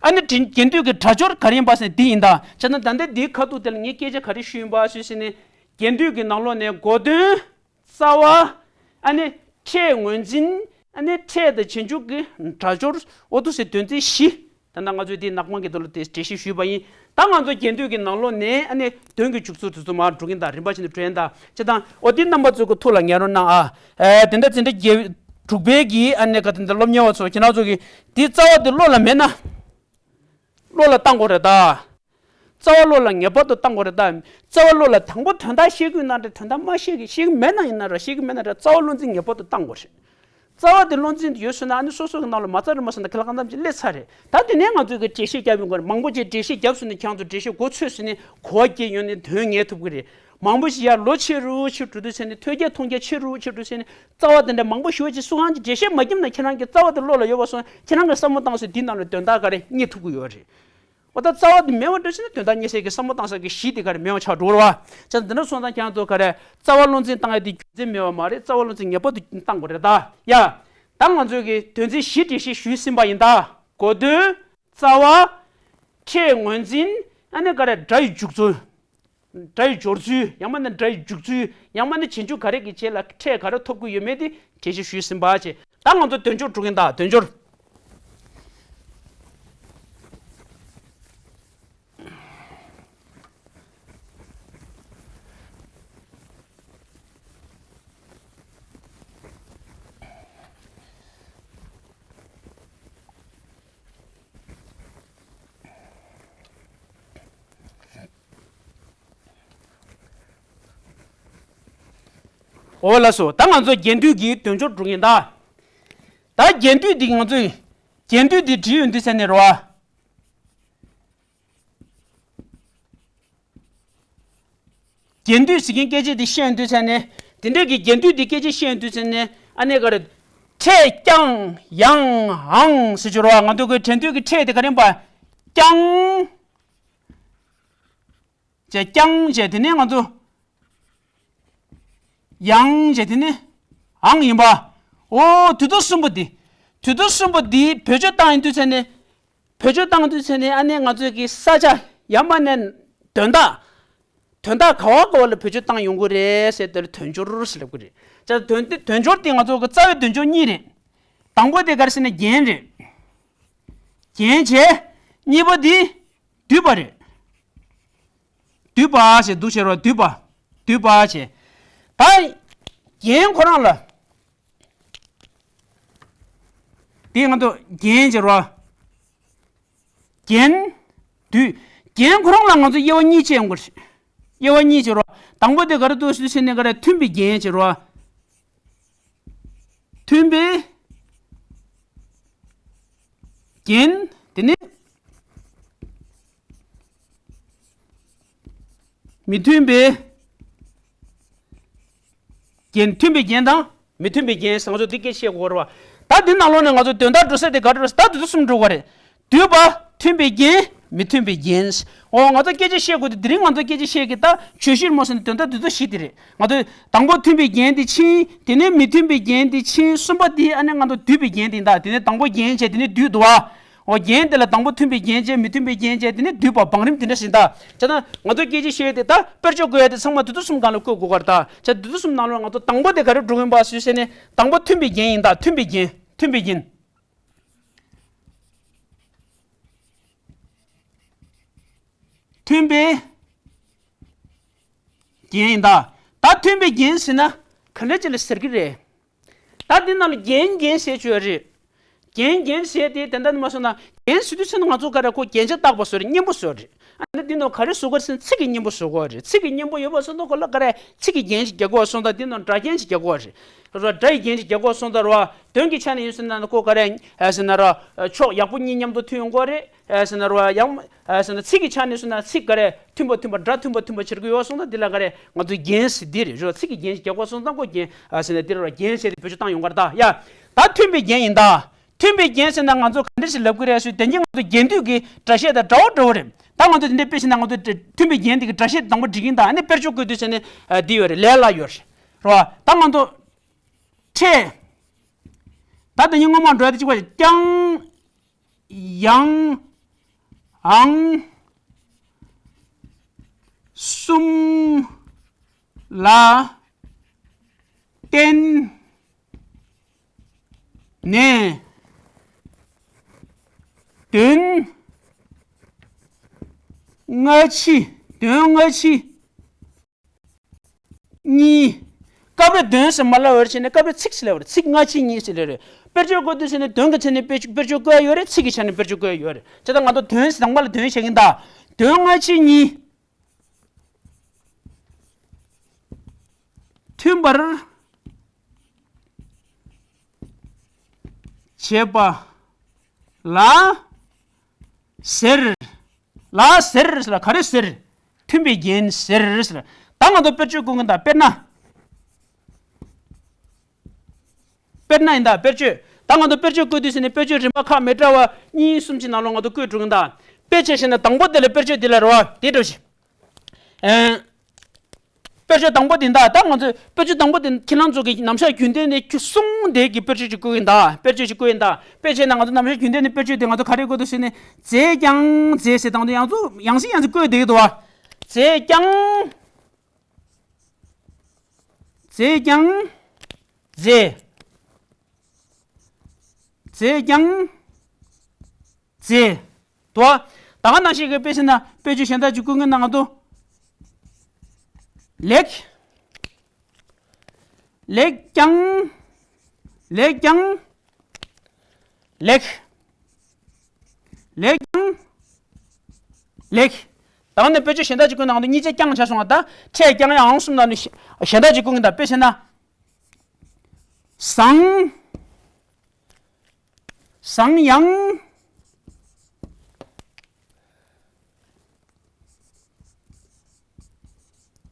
ཨ་ནི་དེ་རྒྱན་སྡུད་ཀྱི་སྒྲ་སྦྱོར་ག་རེ་ཡིན་པ་ཟེར་ན་འདི་ཡིན་ད། བྱས་ན་ད་ལྟ་འདིའི་ཁ་ཐུག་དེ་ལ་ངས་སྐད་ཆ་ག་རེ་ཞུས་ཡིན་པ་ཞུས་ཟེར་ན། རྒྱན་སྡུད་ཀྱི་ནང་ལོགས་ནས་གོ་དོན། རྩ་བ། ཨ་ནི་ཕྲད་ངོས་འཛིན། ཨ་ནི་ཕྲད་དང་རྗེས་འཇུག་གི་སྒྲ་སྦྱོར། འོ་འདུག་སེ་དོན་ཚན་བཞི། ད་ལྟ་ང་ཚོས་འདི་ནག་པང་གི་ཐོག་ལ་དེ་འགྲེལ་བཤད་ཞུས་པ་ཡིན། ད་ང་ཚོ་རྒྱན་སྡུད་ཀྱི་ནང་ལོགས་ནས་ཨ་ནི་དོན་གྱི་འཇུག་ཚུལ་དེ་ཚོ་མར་འགྲོ་གིན་ད། རིམ་པ་བཞིན་དུ་འགྲོ་ཡིན་ད། བྱས་ཙང་འོ་འདི་རྣམ་པ་ཚོ་གི་ཐུགས་ལ་ངེས་རོགས་གནང་ཨ། ཨེ་དེ་འདྲ་འཛིན་གྲྭ་བརྒྱད་དྲུག་པའི་གི་ཨ་ནི་ག་དེ་འདྲ་སློབ་གཉེར་བ་ཚོ་ཁྱེད་རང་ཚོ་གི་འདི་རྩ་བ་འདི་བློ་ལ་མེད་ན། བློ་ལ་བཏང་དགོས་རེད་ད། རྩ་བ་བློ་ལ་ངེས་པར་དུ་བཏང་དགོས་རེད་ད། རྩ་བ་བློ་ལ་དང་པོ་དོན་དག་ཤེས་ཀྱི་ཡོད་ན་འདྲ། དོན་དག་མ་ཤེས་ཀྱི་ཤེས་ཀྱི་མེད་ན་ཡིན་ན་ར། ཤེས་ཀྱི་མེད་ན་ར། རྩ་བ་བློ་འཛིན་ངེས་པར་དུ་བཏང་དགོས་རེད། རྩ་བ་དེ་བློ་འཛིན་དུ་ཡོད་སོང་ན་ཨ་ནི་སོ་སོ་གི་ནང་ལ་མ་རྩ་རུ་མ་སོང་ན་ཁ་ལག་གང་འཚམ་ཅིག་སླེབས་ཚར་རེད། ད་དེ་ནས་ང་ཚོས་ཀྱི་འགྲེལ་བཤད་རྒྱབ་ཡོང་དགོས་རེད། མང་པོ་ཅིག་འགྲེལ་བཤད་རྒྱབ་སོང་ན་ཁྱེད་རང་ཚོ་འགྲེལ་བཤད་མགོ་ཚོས་སོང་ན་གོ་བ་སྐྱེ་ཡོང་ནས་དོན་ངེས་ཐུབ་ཀྱི་རེད། མང་པོ་ཞིག་ཡར་ལོ་ཆེ་རུ་ཆེ་འགྲོ་དུས་ཚེ་ནས་ཐོས་རྒྱ་མཐོང་རྒྱ་ཆེ་རུ་ཆེ་འགྲོ་དུས་ཚེ་ནས་རྩ་བ་དེ་འདྲ་མང་པོ་ཞུ་བ་ཅིག་སུ་གང་ཅིག་འགྲེལ་བཤད་མ་བརྒྱབ་ན་ཁྱེད་རང་གི་རྩ་བ་དེ་བློ་ལ་ཡོད་པ་སོང་ཁྱེད་རང་གི་བསམ་བློ་བཏང་སོང་འདི་ནང་ལ་དོན་དག་ག་རེ་རྙེད་ཐུབ་ཀྱི་ཡོད་རེད། འོ་ད་རྩ་བ་དེ་མེད་པ་འགྲོ་ཕྱིན་ན་དོན་དག་རྙེད་སའི་གི་བསམ་བློ་བཏང་ས་གི་གཞི་དེ་ག་རེ་མེད་པ་ཆགས་འགྲོ་བ། བྱས་ཙང་འདི་འདྲ་སོང་ཙང་ཁྱེད་རང་ཚོ་ག་རེ་རྩ་བ་བློ་འཛིན་བཏང་ཡ་དེ་རྒྱུ་མཚན་མེད་པ་མ་རེད། རྩ་བ་བློ་འཛིན་ངེས་པར་དུ་བཏང་དགོས་རེད་ད། ཡ། ད་ང་ཚོས་གི་དོན་ཚན་བཞི་འགྲེལ་བཤད་ཞུས་ཟིན་པ་ཡིན་ད། གོ་དོན། རྩ་བ། ཕྲད་ངོས་འཛིན། ཨ་ནི་ག་རེ་སྒྲ་ཡི་འཇུག་ཚུལ། སྒྲ་ཡི་སྦྱོར་ཚུལ། ཡང་མིན་ན་སྒྲ་ཡི་འཇུག་ཚུལ། ཡང་མིན་ན་རྗེས་འཇུག་ག་རེ་གི་རྗེས་ལ་ཕྲད་ག་རེ་ཐོབ་ཀྱི་ཡོད་མེད་དེ་འགྲེལ་བཤད་ཞུས་ཟིན་པ་བྱས། ད་ང་ཚོ་དོན་སྦྱོར་འགྲོ་གིན་ད། དོན་སྦྱོར། འོ་ལགས་སོ། ད་ང་ཚོ་རྒྱན་སྡུད་ཀྱི་དོན་སྦྱོར་འགྲོ་གིན་ད། ད་རྒྱན་སྡུད་འདི་ང་ཚོས་རྒྱན་སྡུད་འདི་བྲིས་ཡོང་དུས་ཚེ་ནས་རོ། རྒྱན་སྡུད་ཟེར་མཁན་སྐད་ཆ་འདི་བཤད་ཡོང་དུས་ཚེ་ནས། དེ་འདྲས་ཀྱི་རྒྱན་སྡུད་འདི་སྐད་ཆ་བཤད་ཡོང་དུས་ཚེ་ནས་ཨ་ནི་ག་རེ། ཕྲད་ཀྱང་ཡང་འང་ཟེར་གྱི་རོ། ང་ཚོ་གི་དྲན་སྡུད་ཀྱི་ཕྲད་དེ་ག་རེ་ཡིན་པ། ཀྱང་། བྱས། ཀྱང་བྱས། དེ་ནས་ང་ཚོ་ཡང་བྱས། དེ་ནས་འང་ཡིན་པ། འོ་དུས་ཚོད་གསུམ་པོ་འདི། དུས་ཚོད་གསུམ་པོ་འདི་བེད་སྤྱོད་བཏང་ཡོང་དུས་ཚེ་ནས། བེད་སྤྱོད་བཏང་དུས་ཚེ་ནས་ཨ་ནི་ང་ཚོ་གི་ས་ཆ་ཡང་མིན་ན་དོན་དག་དོན་དག་ག་བ་ག་བ་ལ་བེད་སྤྱོད་བཏང་ཡོང་གི་རེད་ཟེར་དེ་ལ་དོན་སྦྱོར་ཟེར་ལབ་ཀྱི་རེད། ཅག་དོན་དེ་དོན་སྦྱོར་དེ་ང་ཚོ་གི་རྩ་བའི་དོན་སྦྱོར་གཉིས་རེད། དང་པོ་དེ་ག་རེ་ཟེར་ན་རྒྱན་རེད། རྒྱན་བྱས། གཉིས་པ་དེ་བསྡུས་པ་རེད། བསྡུས་པ་ཞེས་འདུག་ཟེར་བ། བསྡུས་པ། བསྡུས་པ་བྱས། ད་རྒྱན་ཁོ་རང་ལ། དེ་ང་ཚོ་རྒྱན་ཟེར་བ། རྒྱན། བསྡུས། རྒྱན་ཁོ་རང་ལ་ང་ཚོ་དབྱེ་བ་གཉིས་ཕྱེ་ཡོང་གི་རེད། དབྱེ་བ་གཉིས་ཟེར་བ། དང་པོ་དེ་ག་རེ་འདུག་ཟེར་ན་ག་རེ། མཐུན་པའི་རྒྱན་ཟེར་བ། མཐུན་པའི་རྒྱན། དེ་ནས་མི་མཐུན་པའི་རྒྱན། མཐུན་པའི་རྒྱན་དང་མི་མཐུན་པའི་རྒྱན་ཟེར་ང་ཚོ་འདི་སྐད་ཆ་བཤད་དགོས་རེད་བ། ད་འདི་ནང་ལོགས་ནས་ང་ཚོ་དོན་དག་འགྲོ་ས་དེ་ག་རེ་རེད། ད་དེ་ཚོ་གསུམ་འགྲོ་དགོས་རེད། བསྡུས་པ། མཐུན་པའི་རྒྱན། མི་མཐུན་པའི་རྒྱན། འོ་ང་ཚོ་སྐད་ཆ་བཤད་དགོས་དུས་དེ་རིང་ང་ཚོ་སྐད་ཆ་བཤད་ཀྱི་ད་བརྗོད་གཞིར་མོ་ཟེར་ན་དོན་དག་འདི་ཚོ་བཞི་དེ་རེད། ང་ཚོས་དང་པོ་མཐུན་པའི་རྒྱན་དེ་ཕྱིན། དེ་ནས་མི་མཐུན་པའི་རྒྱན་དེ་ཕྱིན། གསུམ་པ་དེ་ཨ་ནི་ང་ཚོ་བསྡུས་པའི་རྒྱན་དེ་ཡིན་ད། དེ་ནས་དང་པོ་རྒྱན་བྱས། དེ་ནས་བསྡུས་འདུག་བ། འོ་རྒྱན་དེ་ལ་དང་པོ་མཐུན་པའི་རྒྱན་བྱས། མི་མཐུན་པའི་རྒྱན་བྱས། དེ་ནས་བསྡུས་པ། བང་རིམ་དེ་འདྲ་ཞིག་ཡིན་ད། བྱས་ན་ང་ཚོ་སྐད་ཆ་བཤད་དེ་ད་དཔེར་བརྗོད་བཀོད་ཡ་དེ་ཚང་མ་དེ་ཚོ་གསུམ་སྒང་ལ་བཀོད་དགོས་ཀྱི་རེད་ད། བྱས་དེ་ཚོ་གསུམ་ནང་ལོགས་ང་ཚོ་དང་པོ་དེ་ག་རེ་འགྲོ་གི་ཡིན་པ་ཞུས་ཟེར་ན། དང་པོ་མཐུན་པའི་རྒྱན་ཡིན་ད། མཐུན་པའི་རྒྱན། མཐུན་པའི་རྒྱན། མཐུན་པའི་རྒྱན་ཡིན་ད། ད་མཐུན་པའི་རྒྱན་ཟེར་ན་ག་འདྲ་ཅིག་ལ་ཟེར་གི་རེད། ད་འདི་ནང་ལ་རྒྱན་རྒྱན་ཟེར་གྱི་ཡོད་རེད། རྒྱན་རྒྱན་ཟེར་དེ་དེ་འདྲ་ནི་མ་སོང་ན། རྒྱན་ཟེར་དུས་ཚོད་ནི་ང་ཚོ་ག་རེ་ཁོ་རྒྱན་ཆ་བཏགས་པ་བཟོ་རེད། སྙན་པོ་བཟོ་རེད། ཨ་ནི་འདི་ནང་ག་རེ་བཟོ་དགོས་ཟེར་ན་ཚིག་གི་སྙན་པོ་བཟོ་དགོས་རེད། ཚིག་གི་སྙན་པོ་ཡོད་པ་སོང་ཙང་ཁོ་ལ་ག་རེ་ཚིག་གི་རྒྱན་ཞིག་རྒྱག་དགོས་པ་སོང་ཙང་འདི་ནང་སྒྲ་རྒྱན་ཞིག་རྒྱག་དགོས་རེད། རོ། སྒྲ་ཡི་རྒྱན་ཞིག་རྒྱག་དགོས་པ་སོང་ཙང་རོ། དོན་གྱི་ཆ་ནས་ཡིན་ཟེར་ན་ཁོ་ག་རེ་ཟེར་ན་རོ། ཕྱོགས་ཡག་པོ་གཉིས་མཉམ་དུ་མཐུན་ཡོང་དགོས་རེད། ཨ་ཟེར་ན་རོ། ཡང་ཨ་ཟེར་ན་ཚིག་གི་ཆ་ནས་སོང་ན་ཚིག་ག་རེ་མཐུན་པ་མཐུན་པ་སྒྲ་མཐུན་པ་མཐུན་པ་བྱེད་དགོས་ཡོད་སོང་ན་འདི་ལ་ག་རེ་ང་ཚོ་རྒྱན་ཟེར་འདི་རེད་རོ། ཚིག་གི་རྒྱན་ཞིག་རྒྱག་དགོས་སོང་ཙང་ཁོ་རྒྱན་ཨ་ཟེར་ན་འདི་རེད་རོ། རྒྱན་ཟེར་ཏེ་བེད་སྤྱོད་བཏང་ཡོང་གི་རེད་ད། ཡ། ད་མཐུན་པའི་རྒྱན་ཡིན་ད། མཐུན་པའི་རྒྱན་ཟེར་ན་ང་ཚོ་ག་འདྲ་ཞིག་ལབ་ཀྱི་རེད་ཞུ། དེ་གིན་ང་ཚོ་རྒྱན་སྡུད་ཀྱི་སྒྲ་བཤད་དང་འདྲ་བོ་འདྲ་བོ་རེད། ད་ང་ཚོ་དེ་འདྲ་དཔེ་བཞག་ན་ང་ཚོ་མཐུན་པའི་རྒྱན་དེ་གི་སྒྲ་བཤད་དང་པོ་འབྲི་གིན་ད། ཨ་ནི་དཔེར་བརྗོད་བཀོད་དུས་ཟེར་ནས་འདི་ཡོད་རེད། ལས་སླ་ཡོད་རེད་རོ། ད་ང་ཚོ་ཕྲད། ད་དེ་གིན་སྔོན་མ་འགྲོ་ཡ་དེ་གཅིག་པ་རེད། ཀྱང་། ཡང་། ཨང་གསུམ་ལ་བརྟེན་ནས་དོན་སྔ་ཕྱི། དོན་སྔ་ཕྱི་གཉིས། སྐབས་རེ་དོན་ཟེར་མ་ལབ་པར་བྱས་ནས་སྐབས་རེ་ཚིག་ཟེར་ལབ་པ་རེད། ཚིག་སྔ་ཕྱི་གཉིས་ཟེར་ལབ་རེད། དཔེར་བརྗོད་བཀོད་དུས་ཟེར་ནས་དོན་གྱི་ཆ་ནས་དཔེར་བརྗོད་བཀོད་ཡ་ཡོད་རེད། ཚིག་གི་ཆ་ནས་དཔེར་བརྗོད་བཀོད་ཡ་ཡོད་རེད། བྱས་ཙང་ང་ཚོ་དོན་ཟེར་དང་པོ་ལ་དོན་བཤད་ཀྱིན་གདའ། དོན་སྔ་ཕྱི་གཉིས་མཐུན་པར་བྱེད་པ་ལ་ཟེར། ལ་ཟེར་ཟེར་ལ་ག་རེ་ཟེར། མཐུན་པའི་རྒྱན་ཟེར་ཟེར། ད་ང་ཚོ་དཔེར་བརྗོད་བཀོད་ཀྱིན་གདའ། དཔེར་ན། དཔེར་ན་ཡིན་ད། དཔེར་བརྗོད། ད་ང་ཚོ་དཔེར་བརྗོད་བཀོད་དུས་ཟེར་ནས་དཔེར་བརྗོད་རིམ་པ་ཁག་མི་འདྲ་བ་གཉིས་གསུམ་གྱི་ནང་ལོགས་ང་ཚོ་བཀོད་འགྲོ་གིན་གདའ། དཔེ་ཆ་བཞག་ན་དང་པོ་དེ་ལ་དཔེར་བརྗོད་འདི་ལ་རོ་དེ་འགྲོ་ཞིག་ཨེ། དཔེར་བརྗོད་དང་པོ་དེ་ཡིན་ད། ད་ང་ཚོས་དཔེར་བརྗོད་དང་པོ་དེ་ཁྱེད་རང་ཚོ་གི་ནམ་ཞག་རྒྱུན་ལྡན་ནས་ཁྱོད་གསུང་དེ་གི་དཔེར་བརྗོད་ཅིག་བཀོད་ཡིན་ད། དཔེར་བརྗོད་ཅིག་བཀོད་ཡིན་ད། དཔེ་བྱས་ན་ང་ཚོ་ནམ་ཞག་རྒྱུན་ལྡན་ནས་དཔེར་བརྗོད་དེ་ང་ཚོ་ག་རེ་བཀོད་འདུག་ཟེར་ནས་མཛེས་ཀྱང་མཛེས་ཟེར་དང་དུ་ཡང་ཚོ་ཡང་སེ་ཡང་སེ་བཀོད་བསྡད་ཀྱི་འདུག་བ། མཛེས་ཀྱང་མཛེས་ཀྱང་མཛེས། མཛེས་ཀྱང་མཛེས། དོ། ད་ག་ནང་བཞིན་གྱི་དཔེ་ཆ་ན་དཔེ་བརྗོད་གཞན་དག་ཅིག་བཀོད་མཁན་ནང་དུ། ལེགས། ལེགས་ཀྱང་། ལེགས་ཀྱང་། ལེགས། ལེགས་ཀྱང་། ལེགས། ད་ག་ནས་དཔེ་བརྗོད་གཞན་དག་ཅིག་བཀོད་ནང་དུ་གཉིས་ཆ་ཀྱང་བྱ་སོང་བ། ད་ཕྲད་ཀྱང་ཡང་གསུམ་ནང་ནས་གཞན་དག་ཅིག་བཀོད་མཁན་དང་དཔེ་བྱས་ན། བཟང་། བཟང་ཡང་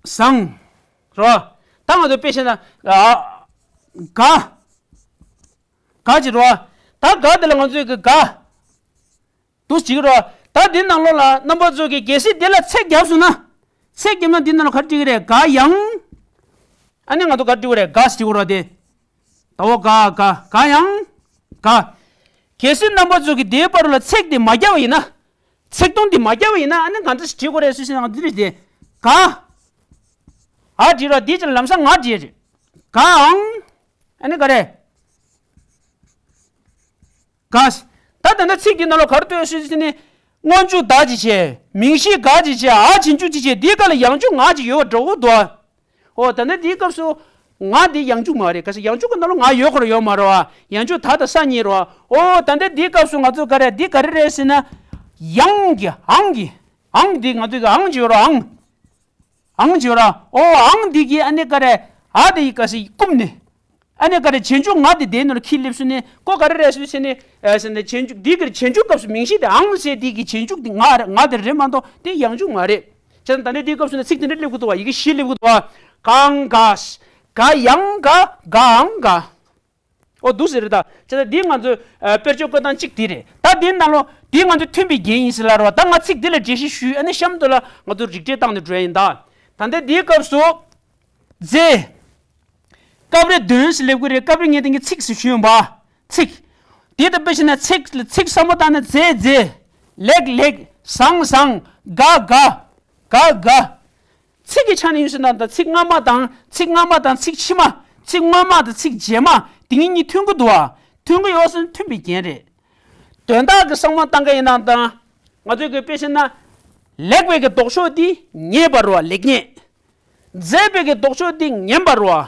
བཟང་། རོ། ད་ང་ཚོ་དཔེ་བཤད་ན། ཨ། དགའ། དགའ་ཅི་རོ། ད་དགའ་དེ་ལ་ང་ཚོས་གི་དགའ། འདུག་ཅིག་རོ། ད་འདི་ནང་ལོགས་ལ་རྣམ་པ་ཚོ་གི་གལ་སྲིད་འདི་ལ་ཚེག་བརྒྱབ་སོང་ན། ཚེག་བརྒྱབ་ན་འདི་ནང་ལ་ག་རེ་འབྲི་གི་རེད། དགའ་ཡང་། ཨ་ནི་ང་ཚོ་ག་རེ་འབྲི་གི་རེད། དགའ་ཟེར་གི་རོ་དེ། ད་འོ་དགའ་དགའ་དགའ་ཡང་། དགའ། གལ་སྲིད་རྣམ་པ་ཚོ་གི་དེའི་བར་ལ་ཚེག་དེ་མ་བརྒྱབ་པ་ཡིན་ན། ཚེག་དོན་དེ་མ་བརྒྱབ་པ་ཡིན་ན་ཨ་ནི་ག་འདྲ་ཞིག་བྲིས་དགོས་རེད་ཟེར་ཞིང་ང་འདི་རེད་དེ། དགའ། ཨ་བྲིས་རོགས་འདི་ཅིག་ལམ་སང་ང་བྲིས་རེད། དགའ་ཨང་། ཨ་ནི་ག་རེ། དགའ། ད་ད་ལྟ་ཚིག་འདི་ནང་ལ་ག་རེ་ལྟོས་ཞེས་ཟེར་ནས། སྔོན་འཇུག་ད་ཅི་བྱས། མིང་གཞི་དགའ་ཅི་བྱས། ཨ་བྱིན་འཇུག་ཅི་བྱས། འདིའི་སྐབས་ལ་ཡང་འཇུག་ང་ཅི་ཡོད་པ་འདྲ་བོ་འདུག་ཨ། ཨོ་ད་ལྟ་འདིའི་སྐབས་སུ་ང་འདི་ཡང་འཇུག་མ་རེད། ག་ས་ཡང་འཇུག་གི་ནང་ལ་ང་ཡོད་ཁོ་ར་ཡོད་མ་རེད་བ། ཡང་འཇུག་ད་དང་ས་གཉིས་རེད་བ། ཨོ་ད་ལྟ་འདིའི་སྐབས་སུ་ང་ཚོ་ག་རེ་འདི་ག་རེ་རེད་ཟེར་ན། ཡང་གི་ཨང་གི་ཨང་འདི་ང་ཚོ་གི་ཨང་ཅི་ཡོད་ར་ཨང་། ཨང་ཅི་ཡོད་ར། ཨོ་ཨང་འདི་གི་ཨ་ནི་ག་རེ་ཨ་དེ་ཡི་ག་ས་ཀུམ་ནི། ཨ་ནི་ག་རེ་བྱིན་འཇུག་ང་དེ་དེའི་ནང་ལ་ཁྱི་སླེབས་སུ་ནི་ཀོ་ག་རེ་རེད་སུ་ཟེར་ནི། ཨ་ཟེར་ནི་བྱིན་འཇུག་འདི་ག་རེ་བྱིན་འཇུག་སྐབས་སུ་མིང་གཞི་དེ་ཨང་ཟེར་དེ་གི་བྱིན་འཇུག་དེ་ང་རེད་ང་དེ་རེད་མ་གཏོགས་དེ་ཡང་འཇུག་མ་རེད། བྱས་ཙང་ད་ནི་དེའི་སྐབས་སུ་ན་ཚིག་དེ་འདྲ་སླེབས་དགོས་འདུག་བ། ཡི་གེ་བཞི་སླེབས་དགོས་འདུག་བ། གང་ག་ག་ཡང་ག་ག་ཨང་ག་ཨོ་འདུག་ཟེར་རེད་ད། བྱས་ཙང་འདི་ང་ཚོའི་ཨ་དཔེར་བརྗོད་བཀོད་སྟངས་གཅིག་དེ་རེད། ད་འདིའི་ནང་ལོ་འདི་ང་ཚོའི་མཐུན་པའི་རྒྱན་ཡིན་ཟེར་ལབ་རོགས། ད་ང་ཚིག་འདི་ལ་འགྲེལ་བཤད་ཞུས། ཨ་ནི་གཤམ་དུ་ལ་ང་ཚོ་རིགས་འགྲེ་བཏང་ནས་འགྲོ་ཡ་ཡིན་ད། ད་ལྟ་འདིའི་སྐབས་སུ། མཛེས། སྐབས་རེ་དོན་ཟེར་སླེབས་ཀྱི་རེད། སྐབས་རེ་ངས་དེང་གི་ཚིག་ཟེར་ཞུས་ཡོང་པ། ཚིག་འདི་ལྟ་བུ་ཞིག་ན་ཚིག་ཚིག་བསམ་བློ་བཏང་ན་མཛེས་མཛེས། ལེགས་ལེགས། བཟང་བཟང་། དགའ་དགའ། དགའ་དགའ། ཚིག་གི་ཆ་ནས་ཡིན་ཟེར་ན་ད་ཚིག་སྔ་མ་དང་ཚིག་སྔ་མ་དང་ཚིག་ཕྱི་མ། ཚིག་སྔོན་མ་དང་ཚིག་རྗེས་མ། དེ་གཉིས་མཐུན་གྱི་འདུག་བ། མཐུན་གྱི་ཡོད་ཟེར་ན་མཐུན་པའི་རྒྱན་རེད། དོན་དག་གི་བསམ་བློ་བཏང་གི་ཡིན་ན་ད། ང་ཚོས་གི་དཔེ་བཤད་ན། ལེགས་པའི་གི་ལྡོག་ཕྱོགས་འདི་ཉེས་པ་རེད་བ། ལེགས་ཉེས། མཛེས་པའི་གི་ལྡོག་ཕྱོགས་འདི་ངན་པ་རེད་བ།